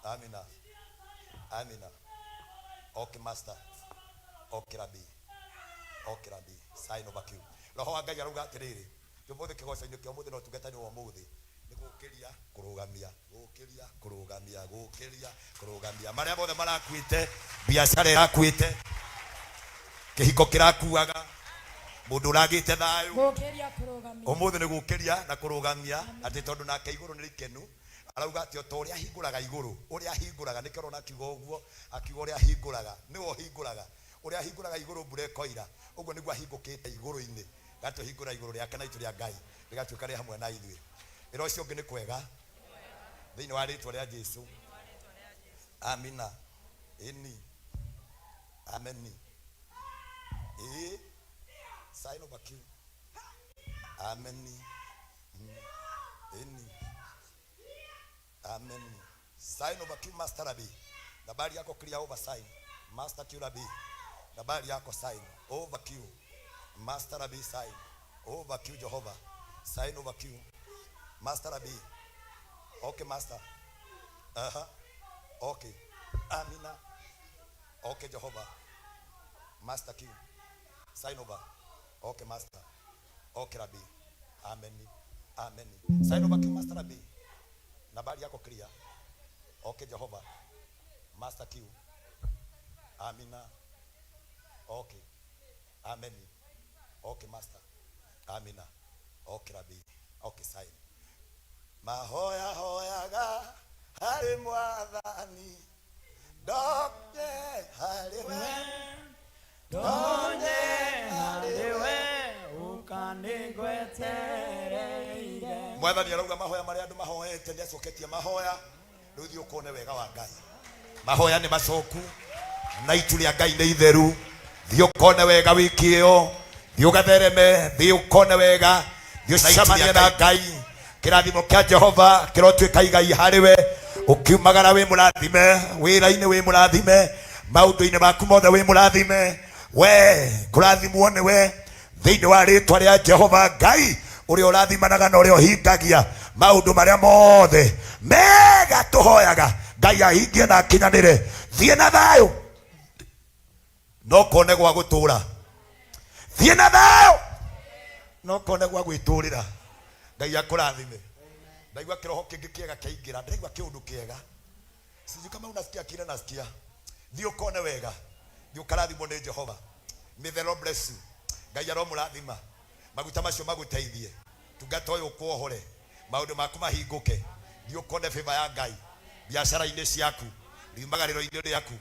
Amina. Amina. Okay, Master. Okay, Rabbi. Okay, Rabbi. Sign over Q. Roho wa Ngai arauga atĩrĩrĩ, ũmũthĩ kĩgoco-inĩ kĩa ũmũthĩ no ũtungatani wa ũmũthĩ nĩ gũkĩria kũrũgamia, gũkĩria kũrũgamia, gũkĩria kũrũgamia marĩa mothe marakuĩte, biacara ĩrakuĩte, kĩhiko kĩrakuaga, mũndũ ũragĩte thayũ Gũkĩria kũrũgamia. Ũmũthĩ nĩ gũkĩria na kũrũgamia, atĩ tondũ nake igũrũ nĩ rĩkenu, arauga atĩ o ta ũrĩa ahingũraga igũrũ, ũrĩa ahingũraga, nĩkĩo ũrona akiuga ũguo, akiuga ũrĩa ahingũraga, nĩwe ũhingũraga, ũrĩa ahingũraga igũrũ mbura ĩkoira, ũguo nĩguo ahingũkĩte igũrũ-inĩ, gatũhingũra igũrũ rĩake na itu rĩa Ngai rĩgatuĩka rĩ hamwe na ithuĩ. Wĩra ũcio ũngĩ nĩ kwega thĩinĩ wa rĩtwa rĩa Jesu. Amina. Ĩni. Ameni. Ĩĩ. Sign over Q. Ameni. Ĩni. Ameni. Sign over Q, Master Rabbi. Nambari yako clear over sign. Master Q Rabbi. Nambari yako sign over Q. Master Rabbi sign over Q Jehovah. Sign over Q. Master Rabbi. Okay, Master. Uh-huh. Okay. Amina. Okay, Jehovah. Master Q. Sign over. Okay, Master. Okay, Rabbi. Amen. Amen. Sign over Q, Master Rabbi. Nambari yako clear. Okay, Jehovah. Master Q. Amina. Okay. Amen. Okay, Master. Amina. Okay, Rabbi. Okay, sign. Mahoya hoyaga harĩ mwathani, ndonye harĩ we, Ndonye harĩ we, ũkanĩgwetereire. Mwathani arauga mahoya marĩa andũ mahoete nĩ acoketie mahoya, rĩu thiĩ ũkone wega wa Ngai. Mahoya nĩ macoku na itu rĩa Ngai nĩ itheru. Thiĩ ũkone wega wiki ĩyo, thiĩ ũgathereme, thiĩ ũkone wega, thiĩ ũcemanie na Ngai. Kĩrathimo kĩa Jehova kĩrotuĩka igai harĩ we. Ũkiumagara wĩ mũrathime, wĩra-inĩ wĩ mũrathime, maũndũ-inĩ maku mothe wĩ mũrathime. We kũrathimwo nĩ we thĩinĩ wa rĩtwa rĩa Jehova Ngai ũrĩa ũrathimanaga na ũrĩa ũhingagia maũndũ marĩa mothe mega tũhoyaga Ngai ahingie na akinyanĩre. Thiĩ na thayũ no kone gwa gũtũra, thiĩ na thayũ no kone gwa gwĩtũrĩra. Ngai akũrathime. Ndaigua kĩroho kĩngĩ kĩega kĩaingĩra, ndaigua kĩũndũ kĩega, sijui kama unasikia kile nasikia. Thiĩ ũkone wega, thiĩ ũkarathimwo nĩ Jehova. May the Lord bless you. Ngai aromũrathima, maguta macio magũteithie, tungata ũyũ ũkuohore, maũndũ maku mahingũke. Thiĩ ũkone favor ya Ngai biacara-inĩ ciaku, riumagarĩro-inĩ rĩaku.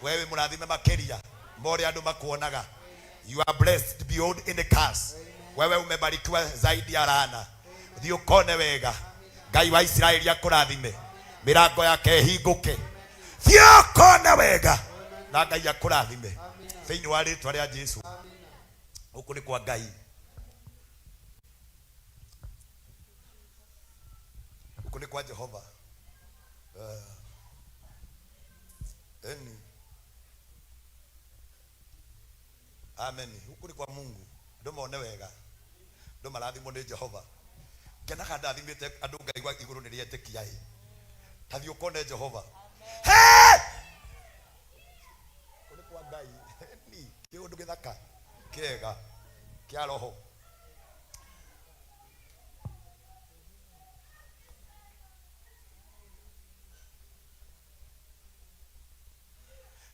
We wĩ mũrathime makĩria ma ũrĩa andũ makuonaga. You are blessed beyond any curse. Wewe umebarikiwa zaidi ya laana. Thiĩ ũkone wega, Ngai wa Isiraeli akũrathime, mĩrango yake ĩhingũke. Thiĩ ũkone wega na Ngai akũrathime thĩinĩ wa rĩtwa rĩa Jesu. Gũkũ nĩ kwa Ngai, gũkũ nĩ kwa Jehova. Eni. Amen. Huku ni kwa Mungu, andũ mone wega, andũ marathimwo nĩ Jehova. Ngenaga ndathimĩte andũ ngaigua igũrũ nĩ rĩetĩkia ĩ. Ta thiĩ ũkone Jehova. Hey! Kũu nĩ kwa Ngai. Ni kĩũndũ gĩthaka kĩega kĩa roho.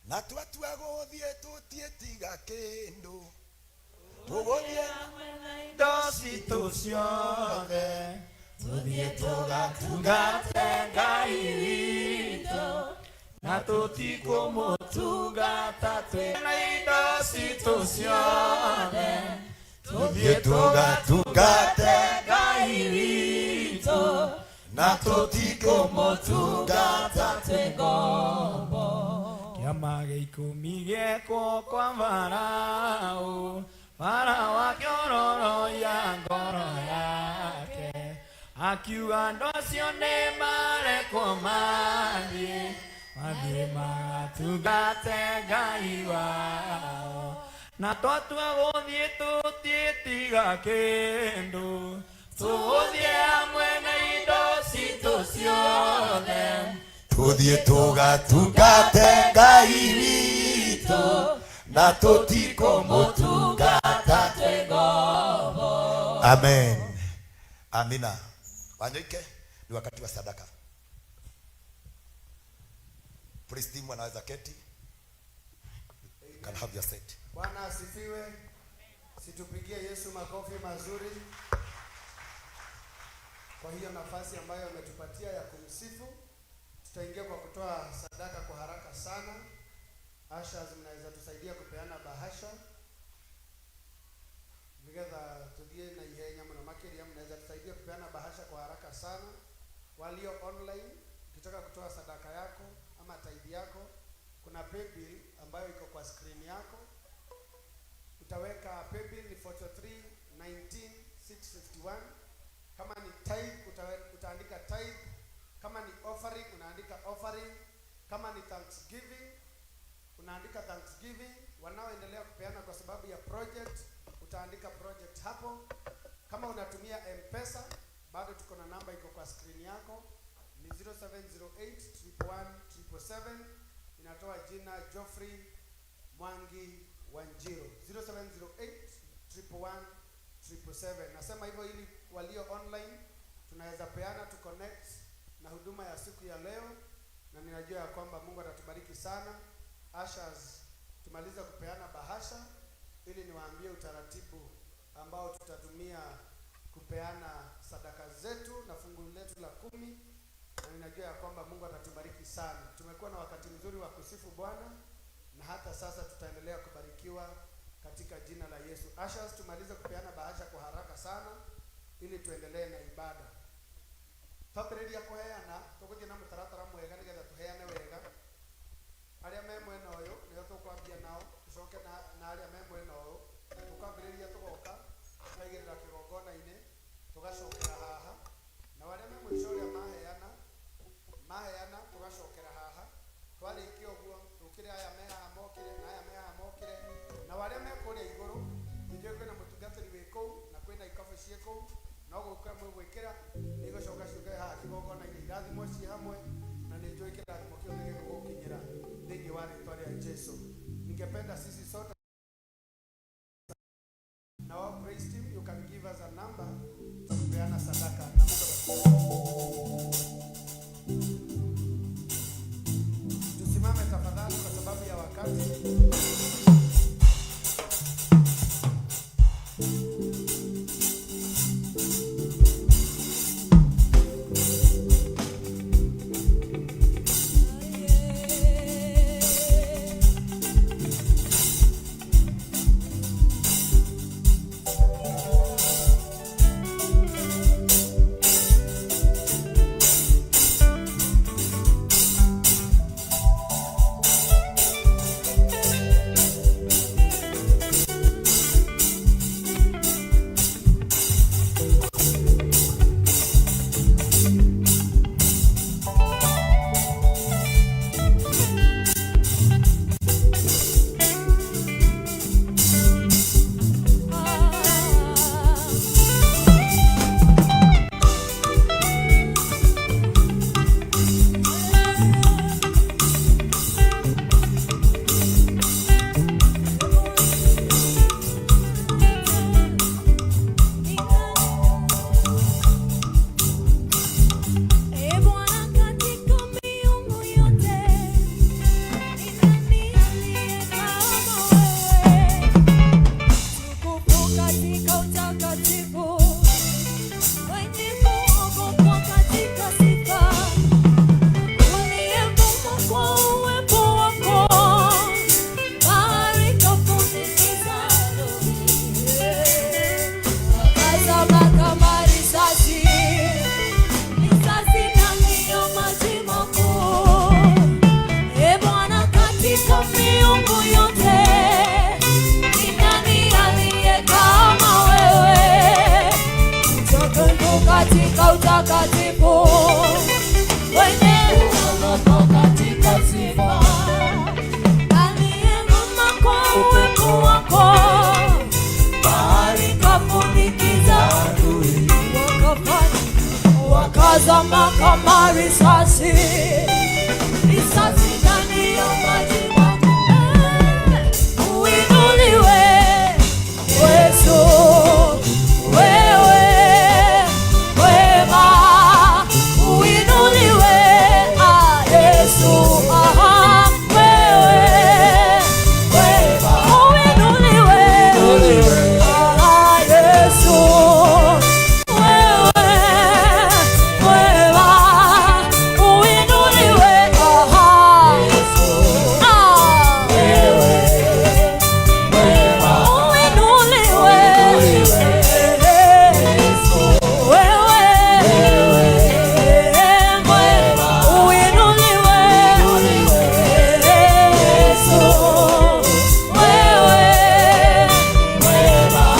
Na twatua gũthiĩ tũtiĩtiga kĩndũ, tũgũthiĩ indo citũ ciothe. Tuthiĩ tũgatungate Ngai witũ, na tũtikũmũtungata twĩ na indo citũ ciothe. Tuthiĩ tũgatungate Ngai witũ, na tũtikũmũtungata twĩ ngombo. Kĩama gĩa ikũmi gĩekwo kwa Farao, Farao akĩororoia ngoro yake, akiuga andũ acio nĩ marekwo mathiĩ, mathiĩ magatungate Ngai wao. Na twatua gũthiĩ tũtiĩtiga kĩndũ, tũgũthiĩ hamwe na indo citũ ciothe. Tuthiĩ tũgatungate Ngai witũ, na tũtikũmũtungata twĩ ngombo. Amen. Amina. Wanyoike, ni wakati wa sadaka. Praise team wanaweza keti. You can have your seat. Bwana asifiwe. Situpigie Yesu makofi mazuri kwa hiyo nafasi ambayo ametupatia ya kumsifu. Tutaingia kwa kutoa sadaka kwa haraka sana. Ushers, mnaweza tusaidia kupeana bahasha nigetha tuthie na ihenya muno makiria. Mnaweza tusaidia kupeana bahasha kwa haraka sana. Walio online, ukitaka kutoa sadaka yako ama tithe yako, kuna paybill ambayo iko kwa screen yako. Utaweka paybill ni 43 19 651. Kama ni tithe utaandika tithe. Kama ni offering unaandika offering. Kama ni thanksgiving unaandika thanksgiving. Wanaoendelea kupeana kwa sababu ya project utaandika project hapo. Kama unatumia M-Pesa bado tuko na namba iko kwa screen yako ni 0708 111 777, inatoa jina Geoffrey Mwangi Wanjiru, 0708 111 777. Nasema hivyo ili walio online tunaweza peana tu connect na huduma ya siku ya leo, na ninajua ya kwamba Mungu atatubariki sana. Ushers, tumaliza kupeana bahasha ili niwaambie utaratibu ambao tutatumia kupeana sadaka zetu na fungu letu la 10, na ninajua ya kwamba Mungu atatubariki sana. Tumekuwa na wakati mzuri wa kusifu Bwana na hata sasa tutaendelea kubarikiwa katika jina la Yesu. Ushers, tumalize kupeana bahasha kwa haraka sana ili tuendelee na ibada. Twambĩrĩria kũheana tũgũthiĩ na mũtaratara mwega nĩgetha tũheane wega. Arĩa me mwena ũyũ nĩo tũkwambia nao, tũcoke na arĩa me mwena ũyũ. Tũkambĩrĩria tũgoka tũkaigĩrĩra kĩgongona-inĩ, tũgacokera haha, na arĩa me mũico ũrĩa maheana tũgacokera haha. Twarĩkia ũguo tũkĩre aya me haha mokĩre na aya me haha mokĩre, na arĩa me kũrĩa igũrũ ningĩ kwĩna mũtungatĩri wĩ kũu na kwĩna ikabu ciĩ kũu, no gũka mũgwĩkĩra nĩ igũcoka ciũke haha kĩgongona-inĩ irathimwo ciĩ hamwe, na nĩ njũĩ kĩrathimo kĩu nĩ gĩgũgũkinyĩra thĩinĩ wa rĩtwa rĩa Jesu. Ningependa sisi sote na wao praise team, you can give us a number tukipeana sadaka na Mungu atakubariki. Tusimame tafadhali kwa sababu ya wakati. mtakatifu, mwenye uongofu katika sifa, aliyeng'aa kwa uwepo wako, bahari kafunikiza adui, wakafanya wakazama kama risasi, risasi ndani ya maji makuu. Uinuliwe Yesu, wewe wema, uinuliwe ah, Yesu, aha, wewe wema, uinuliwe ah, Yesu, wewe wema, uinuliwe aha, ah, uinuliwe wewe mwema, uinuliwe Yesu, wewe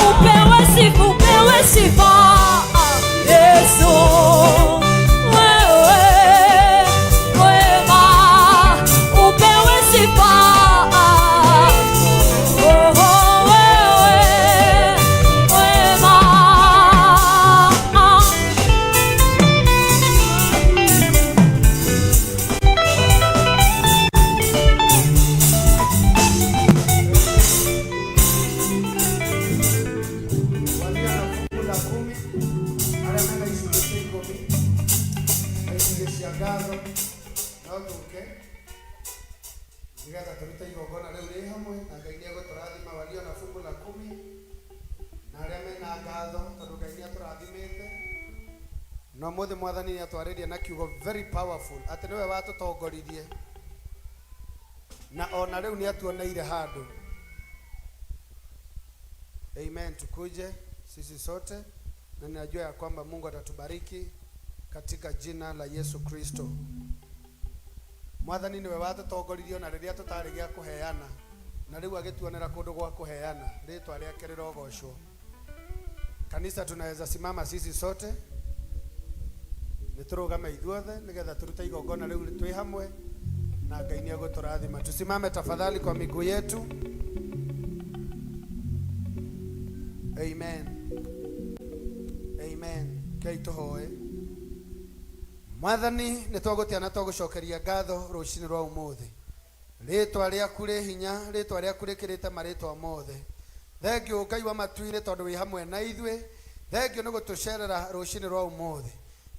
upewe sifa, upewe sifa Yesu, wewe mwema, upewe sifa Oh, wewe mwema. Walio na fungu la 10 arĩa mena icunjĩ cia 10 na icunjĩ cia ngatho no tũke nĩgetha tũrute igongona rĩu rĩ hamwe na Ngai nĩ egũtũrathima. Walio na fungu la 10 na arĩa mena ngatho tondũ Ngai nĩ atũrathimĩte na ũmũthĩ mwathani nĩ atwarĩria na kiugo very powerful atĩ nĩwe watũtongoririe na ona rĩu nĩ atuoneire handũ. Amen. Tukuje sisi sote na ninajua ya kwamba Mungu atatubariki katika jina la Yesu Kristo. Mwathani niwe watũtongoririe ona rĩrĩa tũtarĩ gĩa kũheana na rĩu agĩtuonera kũndũ gwa kũheana, rĩtwa rĩake rĩrogocwo. Kanisa, tunaweza simama sisi sote, nĩ tũrũgame ithuothe nĩgetha tũrute igongona rĩu twĩ hamwe na Ngai nĩ egũtũrathima. Tusimame tafadhali kwa miguu yetu. Amen. Amen. Kei tũhoe. Mwathani nĩ twagũtĩa na twagũcokeria ngatho rũcinĩ rwa ũmũthĩ. Rĩtwa rĩaku rĩ hinya, rĩtwa rĩaku rĩkĩrĩte marĩtwa mothe. Thengiũ Ngai wa matu-inĩ tondũ wĩ hamwe na ithuĩ. Thengiũ nĩ gũtũcerera rũcinĩ rwa ũmũthĩ.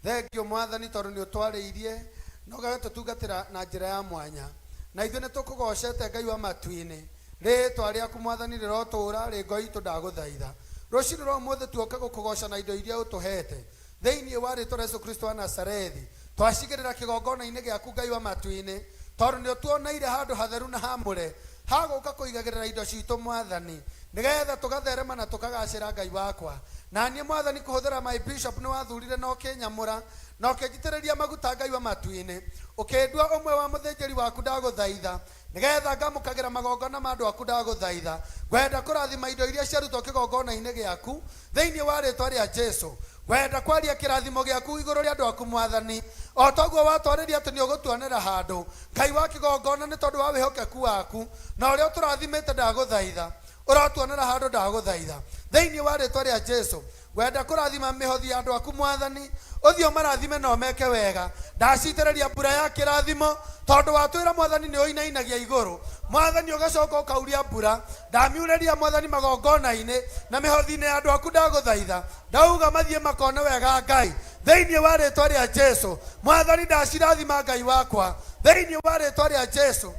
Thengiũ Mwathani tondũ nĩ ũtwarĩirie na ũgatũtungatĩra na njĩra ya mwanya. Na ithuĩ nĩ tũkũgocete Ngai wa matu-inĩ. Rĩtwa rĩaku Mwathani rĩrotũra rĩ ngo itũ ndagũthaitha. Rũcinĩ rwa ũmũthĩ tuoka gũkũgoca na indo iria ũtũhete. Thĩinĩ wa rĩtwa rĩa Yesu Kristo wa Nazarethi twacigĩrĩra kĩgongona-inĩ gĩaku Ngai wa matu-inĩ tondũ nĩ ũtuoneire handũ hatheru na hamũre hagũka kũigagĩrĩra indo citũ Mwathani nĩgetha tũgatherema na tũkagacĩra Ngai wakwa. Na niĩ Mwathani kũhũthĩra my bishop nĩ wathurire na ũkĩnyamũra na ũkĩnjitĩrĩria maguta Ngai wa matu-inĩ, ũkĩndua ũmwe wa mũthĩnjĩri waku ndagũthaitha nĩgetha ngamũkagĩra magongona ma andũ aku ndagũthaitha. Ngwenda kũrathima indo iria ciarutwo kĩgongona-inĩ gĩaku thĩinĩ wa rĩtwa rĩa Jesu. Ngwenda kwaria kĩrathimo gĩaku igũrũ rĩa andũ aku Mwathani, o toguo watwarĩria atĩ nĩ ũgũtuonera handũ Ngai wa kĩgongona nĩ tondũ wa wĩhokeku waku na ũrĩa ũtũrathimĩte ndagũthaitha, ũrotuonera handũ ndagũthaitha thĩinĩ wa rĩtwa rĩa Jesu. Ngwenda kũrathima mĩhothi ya andũ aku Mwathani, ũthiĩ ũmarathime na ũmeke wega. Ndacitĩrĩria mbura ya kĩrathimo tondũ watwĩra Mwathani nĩ ũinainagia igũrũ Mwathani, ũgacoka ũkauria mbura. Ndamiurĩria Mwathani magongona-inĩ na mĩhothi-inĩ ya andũ aku ndagũthaitha, ndauga mathiĩ makone wega Ngai thĩinĩ wa rĩtwa rĩa Jesu. Mwathani ndacirathima Ngai wakwa thĩinĩ wa rĩtwa rĩa Jesu.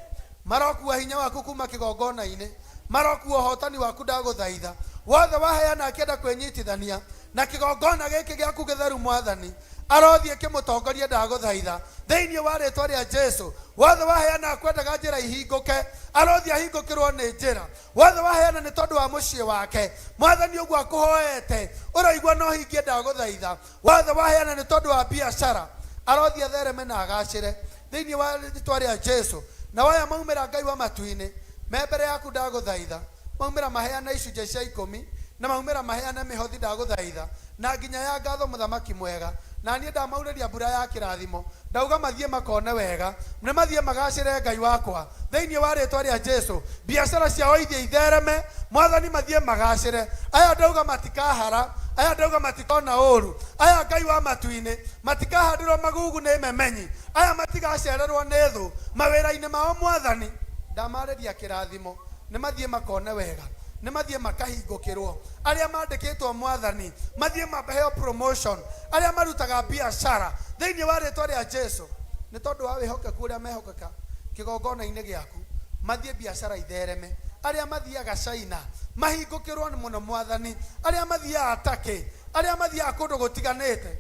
Marokua hinya waku kuma kĩgongona-inĩ, marokua ũhotani waku ndagũthaitha. Wothe waheana akĩenda kwĩnyitithania na kĩgongona gĩkĩ gĩaku gĩtheru Mwathani, arothiĩ kĩmũtongorie ndagũthaitha thĩinĩ wa rĩtwa rĩa Jesu. Wothe waheana akwendaga njĩra ihingũke, arothiĩ ahingũkĩrwo nĩ njĩra. Wothe waheana nĩ tondũ wa mũciĩ wake Mwathani, ũguo akũhoete ũraigua no hingie ndagũthaitha. Wothe waheana nĩ tondũ wa biacara, arothiĩ athereme na agacĩre thĩinĩ wa rĩtwa rĩa Jesu. Na waya maumĩra Ngai wa matu-inĩ me mbere yaku ndagũthaitha, maumĩra maheane icunjĩ cia 10 na maumĩra maheane mĩhothi ndagũthaitha, na nginya ya ngatho mũthamaki mwega. Na Na niĩ ndamaurĩria mbura ya kĩrathimo, ndauga mathiĩ makone wega, nĩ mathiĩ magacĩre Ngai wakwa thĩinĩ wa rĩtwa rĩa Jesu. Biacara ciao ithiĩ ithereme, Mwathani, mathiĩ magacĩre. Aya ndauga matikahara, aya ndauga matikona ũru, aya Ngai wa matu-inĩ matikahandĩrwo magugu nĩ memenyi, aya matigacererwo nĩ thũ mawĩra-inĩ mao. Mwathani, ndamarĩria kĩrathimo, nĩ mathiĩ makone wega, nĩ mathiĩ makahingũkĩrwo. Arĩa mandĩkĩtwo, Mwathani, mathiĩ maheo promotion, arĩa marutaga biacara thĩinĩ wa rĩtwa rĩa Jesu, nĩ tondũ wa wĩhokeku ũrĩa mehokeka kĩgongona-inĩ gĩaku, mathiĩ biacara ithereme. Arĩa mathiaga China mahingũkĩrwo mũno, Mwathani. Arĩa mathiaga Turkey, arĩa mathiaga kũndũ gũtiganĩte,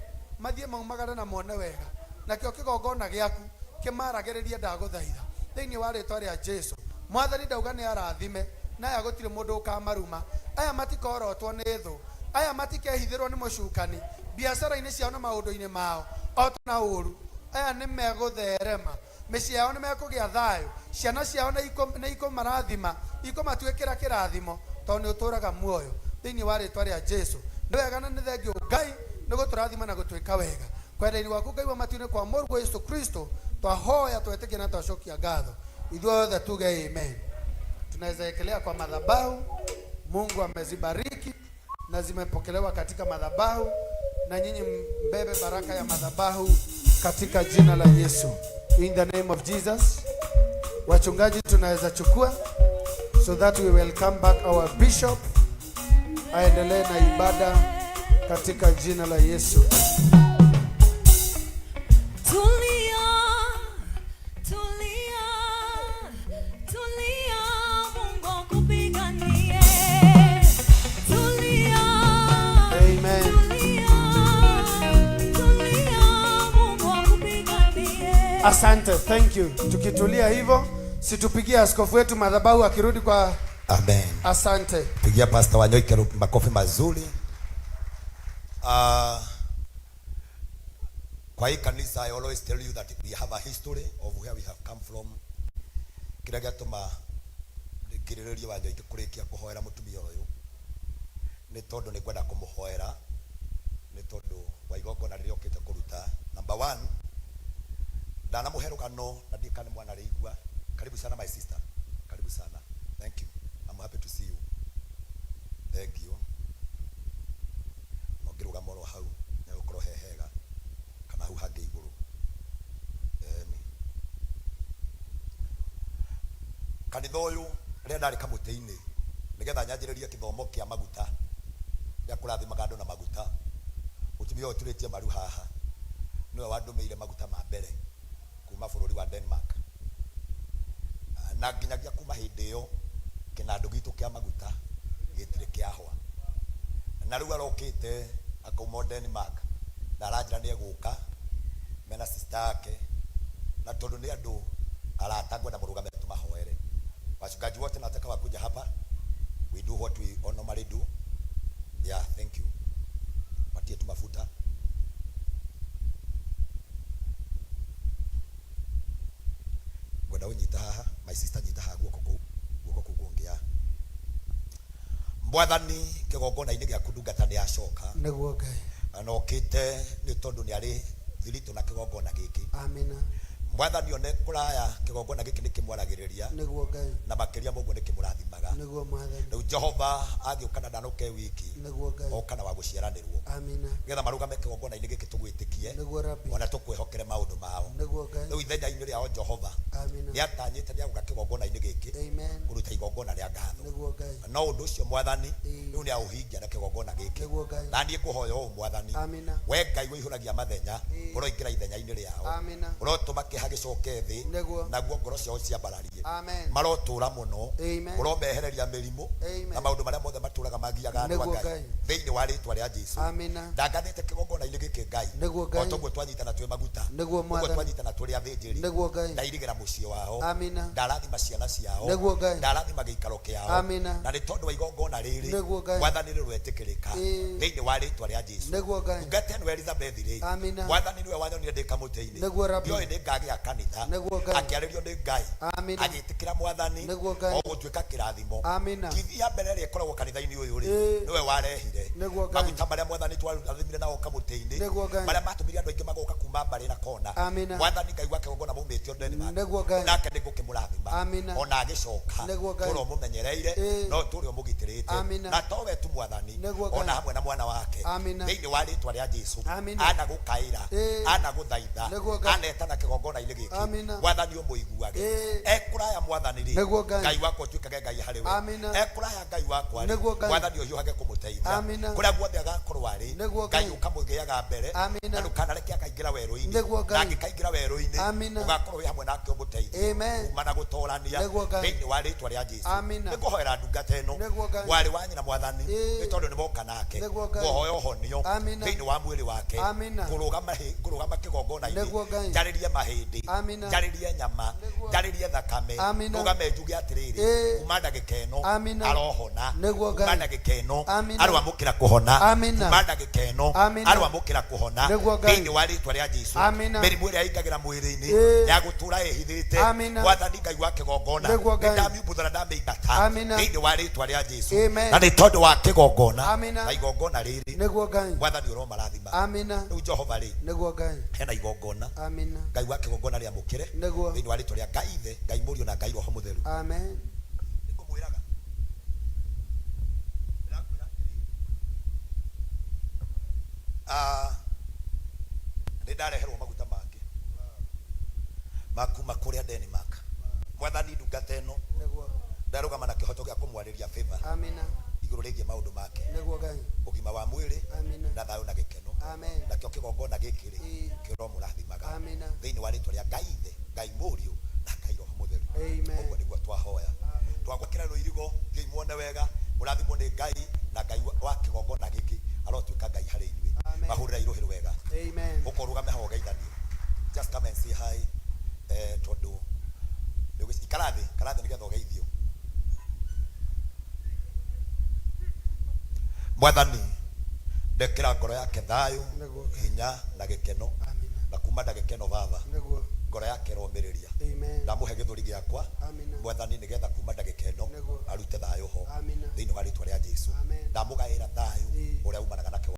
mathiĩ maumagare na mone wega, nakĩo kĩgongona gĩaku kĩmaragĩrĩrie. Ndagũthaitha thĩinĩ wa rĩtwa rĩa Jesu, Mwathani, ndauga nĩ arathime, na aya gũtirĩ mũndũ ũkamaruma. Aya matikorotwo nĩ thũ, aya matikehithĩrwo nĩ mũcukani biacara-inĩ ciao na maũndũ-inĩ mao o na ũru. Aya nĩ megũtherema, mĩciĩ yao nĩ mekũgĩa thayũ, ciana ciao nĩ ikũmarathima, ikũmatuĩkĩra kĩrathimo, tondũ nĩ ũtũraga muoyo thĩinĩ wa rĩtwa rĩa Jesu. Nĩ wega na nĩ thengiũ Ngai nĩ gũtũrathima na gũtwĩka wega. Kwenda-inĩ gwaku Ngai wa matu-inĩ, kwa mũrũguo Yesu Kristo twahoya, twetĩkia na twacokia ngatho. Ithuothe tuge amen. Tunaweza ekelea kwa madhabahu. Mungu amezibariki na zimepokelewa katika madhabahu, na nyinyi mbebe baraka ya madhabahu katika jina la Yesu. In the name of Jesus. Wachungaji, tunaweza chukua so that we welcome back our bishop aendelee na ibada katika jina la Yesu. Tulia, tulia, tulia, Mungu akupiganie. Tulia, Amen. tulia, tulia, Mungu akupiganie. Asante, thank you. Tukitulia hivyo, situpigie askofu wetu madhabahu akirudi kwa Amen. Asante. Pigia Pastor Wanyoike makofi mazuri. Kwa hii kanisa, I always tell you that we have a history of where we have come from. Kĩrĩa gĩatũma ngirĩrĩrie Wanyoike kũrĩkia kũhoera mũtumia ũyũ nĩ tondũ nĩ ngwenda kũmũhoera nĩ tondũ wa igongona rĩrĩa okĩte kũruta. Number one, ndanamũhe rũgano na ndiĩ kana nĩ mwanarĩigua. Karibu sana, my sister. Karibu sana. Thank you. I'm happy to see you. Thank you. No ngĩrũgama oro hau nĩgũkorwo he hega kana hau hangĩ igũrũ. Eni. Kanitha ũyũ, rĩrĩa ndarĩ kamũtĩ-inĩ nĩgetha nyanjĩrĩrie kĩthomo kĩa maguta gĩa kũrathimaga andũ na maguta, mũtumia ũyũ ũturĩtie maru haha nĩwe wandũmĩire maguta ma mbere kuma bũrũri wa Denmark, na nginyagia kuma hĩndĩ ĩyo kĩnandũ gitũ kĩa maguta gĩtirĩ kĩahwa. Na rĩu arokĩte akauma o Denmark na aranjĩra nĩ egũka mena sister yake, na tondũ nĩ andũ arata, ngwenda mũrũgame tũmahoere. Wachungaji wote nataka wakuja hapa. We do what we normally do. Yeah, thank you. Patie tu mafuta. Ngwenda ũnyita haha, my sister, nyita haha guoko kũu, guoko kũu kũngĩ ya Mwathani kĩgongona-inĩ gĩaku. Ndungata nĩ acoka Nĩguo Ngai. Na okĩte nĩ tondũ nĩ arĩ thiritũ na kĩgongona gĩkĩ. Amina. Mwathani, one kũraya kĩgongona gĩkĩ nĩ kĩmwaragĩrĩria Nĩguo Ngai. na makĩria ma ũguo nĩ kĩmũrathimaga. Nĩguo Mwathani. Rĩu Jehova agĩũka na ndanoke wiki, Nĩguo Ngai. oka na wa gũciaranĩrwo Amina. nĩgetha marũgame kĩgongona-inĩ gĩkĩ tũgwĩtĩkie Nĩguo Rabbi. ona tũkwĩhokere maũndũ mao. Nĩguo Ngai. Rĩu ithenya-inĩ rĩao, Jehova, Amina. nĩ atanyĩte nĩ agũka kĩgongona-inĩ gĩkĩ Amen. kũruta igongona rĩa ngatho. Nĩguo Ngai. No ũndũ ũcio, Mwathani, Ĩĩ. rĩu nĩ aũhingia na kĩgongona gĩkĩ. Nĩguo Ngai. Na niĩ ngũhoya ũũ, Mwathani, Amina. we Ngai ũihũragia mathenya, Ĩĩ. ũroingĩra ithenya-inĩ rĩao, Amina. ũrotũma kĩeha gĩcoke thĩ, Nĩguo. naguo ngoro ciao ciambararie. Amen. Marotũra mũno. Amen. Ũromehereria mĩrimũ Amen. na maũndũ marĩa mothe matũraga magiaga andũ a Nĩguo Ngai Ngai. thĩinĩ wa rĩtwa rĩa Jesu. Amina. Ndangathĩte kĩgongona-inĩ gĩkĩ, Ngai, Nĩguo Ngai. o toguo twanyitana twĩ maguta, Nĩguo ũguo Mwathani. twanyitana tũrĩ athĩnjĩri, Nĩguo Ngai. ndairigĩra mũciĩ wao, Amina. ndarathima ciana ciao, Nĩguo Ngai. ndarathima gĩikaro kĩao. Amina. Amina. Na nĩ tondũ wa igongona rĩrĩ, Nĩguo Ngai. Mwathani, nĩ rwetĩkĩrĩka Ĩĩ. thĩinĩ wa rĩtwa rĩa Jesu. Nĩguo Ngai. Ndungata ĩno Elizabeth rĩ, Amina. Mwathani nĩwe wanyonire ndĩ kamũtĩ-inĩ. Nĩguo Rabbi. Ndioĩ nĩ ngagĩa kanitha. Nĩguo Ngai. Akĩarĩrio nĩ Ngai, Amina. agĩtĩkĩra Mwathani Nĩguo Ngai. o gũtuĩka kĩrathimo. Amina. Kithi ya mbere ĩrĩa ĩkoragwo kanitha-inĩ ũyũ rĩ, Ĩĩ. nĩwe warehire Nĩguo Ngai. maguta marĩa Mwathani twarathimire nao kamũtĩ-inĩ, Nĩguo Ngai. marĩa matũmire andũ aingĩ magoka kuma mbarĩ na kona. Amina. Mwathani Ngai wa kĩgongona maumĩte o Denmark. Nĩguo Ngai. Nake nĩ ngũkĩmũrathima. Amina. Ona agĩcoka, Nĩguo Ngai. tũrĩa ũmũmenyereire, Ĩĩ. no tũrĩa ũmũgitĩrĩte. Amina. Na towe tu Mwathani, Nĩguo Ngai. ona hamwe na mwana wake. Amina. Thĩinĩ wa rĩtwa rĩa Jesu. Amina. Anagũkaĩra, Ĩĩ. anagũthaitha, Nĩguo Ngai. anetana kĩgongona-inĩ gĩkĩ. Amina. Mwathani ũmũiguage. Ĩĩ. Ekũraya Mwathani rĩ, Nĩguo Ngai. Ngai wakwa ũtuĩkage Ngai harĩ we. Amina. Ekũraya Ngai wakwa rĩ, Nĩguo Ngai. Mwathani ũhiũhage kũmũteithia. Amina. Kũrĩa guothe agakorwo arĩ, Nĩguo Ngai Ngai. ũkamũgĩaga mbere. Amina. Na ndũkanareke akaingĩra werũ-inĩ. Nĩguo Ngai. Na angĩkaingĩra werũ-inĩ, Amina. ũgakorwo wĩ hamwe nake ũmũteithie. Amen. Kuma na gũtorania Nĩguo Ngai. thĩinĩ wa rĩtwa rĩa Jesu. Amina. Nĩngũhoera ndungata ĩno, Nĩguo Ngai. mwarĩ wa nyina Mwathani, Ĩĩ. nĩ tondũ nĩmoka nake. Nĩguo Ngai. Ngũhoya ũhonio Amina. thĩinĩ wa mwĩrĩ wake. Amina. Ngũrũgama kĩgongona-inĩ, Nĩguo Ngai. njarĩrie mahĩndĩ, Amina. njarĩrie nyama, Nĩguo. njarĩrie thakame, Amina. ndũgame njuge atĩrĩrĩ, Ĩĩ. kuma ndagĩka ĩno Amina. arohona, Nĩguo kuma Ngai. ndagĩka ĩno Amina. aroamũkĩra kũhona, Amina. kuma ndagĩka ĩno Amina. aroamũkĩra kũhona Nĩguo Ngai. thĩinĩ wa rĩtwa rĩa Jesu. Amina. Mĩrimũ ĩrĩa ĩingagĩra mwĩrĩ-inĩ Ĩĩ. ya gũtũra ĩhithĩte, Amina. Mwathani Ngai wa kĩgongona, Nĩguo Ngai. nĩndamiumbũthana ndamĩingata Amina. thĩinĩ wa rĩtwa rĩa Jesu. Amen. Na nĩ tondũ wa kĩgongona Amina. na igongona rĩrĩ, Nĩguo Ngai. Mwathani ũromarathima. Amina. Rĩu Jehova rĩ, Nĩguo Ngai. hena igongona, Amina. Ngai wa kĩgongona rĩamũkĩre Nĩguo. thĩinĩ wa rĩtwa rĩa Ngai Ithe, Ngai Mũriũ na Ngai Roho Mũtheru. Amen. Nĩngũmwĩraga, ndĩrakwĩra atĩrĩrĩ, nĩ ndareherwo maguta mangĩ makuma kũrĩa Denmark. Mwathani, ndungata ĩno Nĩguo. ndarũgama na kĩhoto gĩa kũmwarĩria favor Amina. igũrũ rĩgiĩ maũndũ make, Nĩguo Ngai. ũgima wa mwĩrĩ Amina. na thayũ na gĩkeno. Amen. Nakĩo kĩgongona gĩkĩ rĩ, Ĩĩ. kĩromũrathimaga Amina. thĩinĩ wa rĩtwa rĩa Ngai Ithe, Ngai Mũriũ na Ngai Roho Mũtheru. Amen. Ũguo nĩguo twahoya, twagwakĩra rũirigo. Thiĩi muone wega, mũrathimwo nĩ Ngai, na Ngai wa kĩgongona gĩkĩ arotuĩka Ngai harĩ inyuĩ. Amen. Mahũrĩra irũhĩ rwega. Amen. Ũka ũrũgame haha ũgeithanio, just come and say hi, tondũ ikara thĩ, ikara thĩ nĩgetha ũgeithio. Mwathani, ndekĩra ngoro yake thayũ, Nĩguo. hinya na gĩkeno. Amina. Na kuma ndagĩka ĩno, Baba, Nĩguo. ngoro yake ĩromĩrĩria. Amen. Ndamũhe gĩthũri gĩakwa, Amina. Mwathani, nĩgetha kuma ndagĩka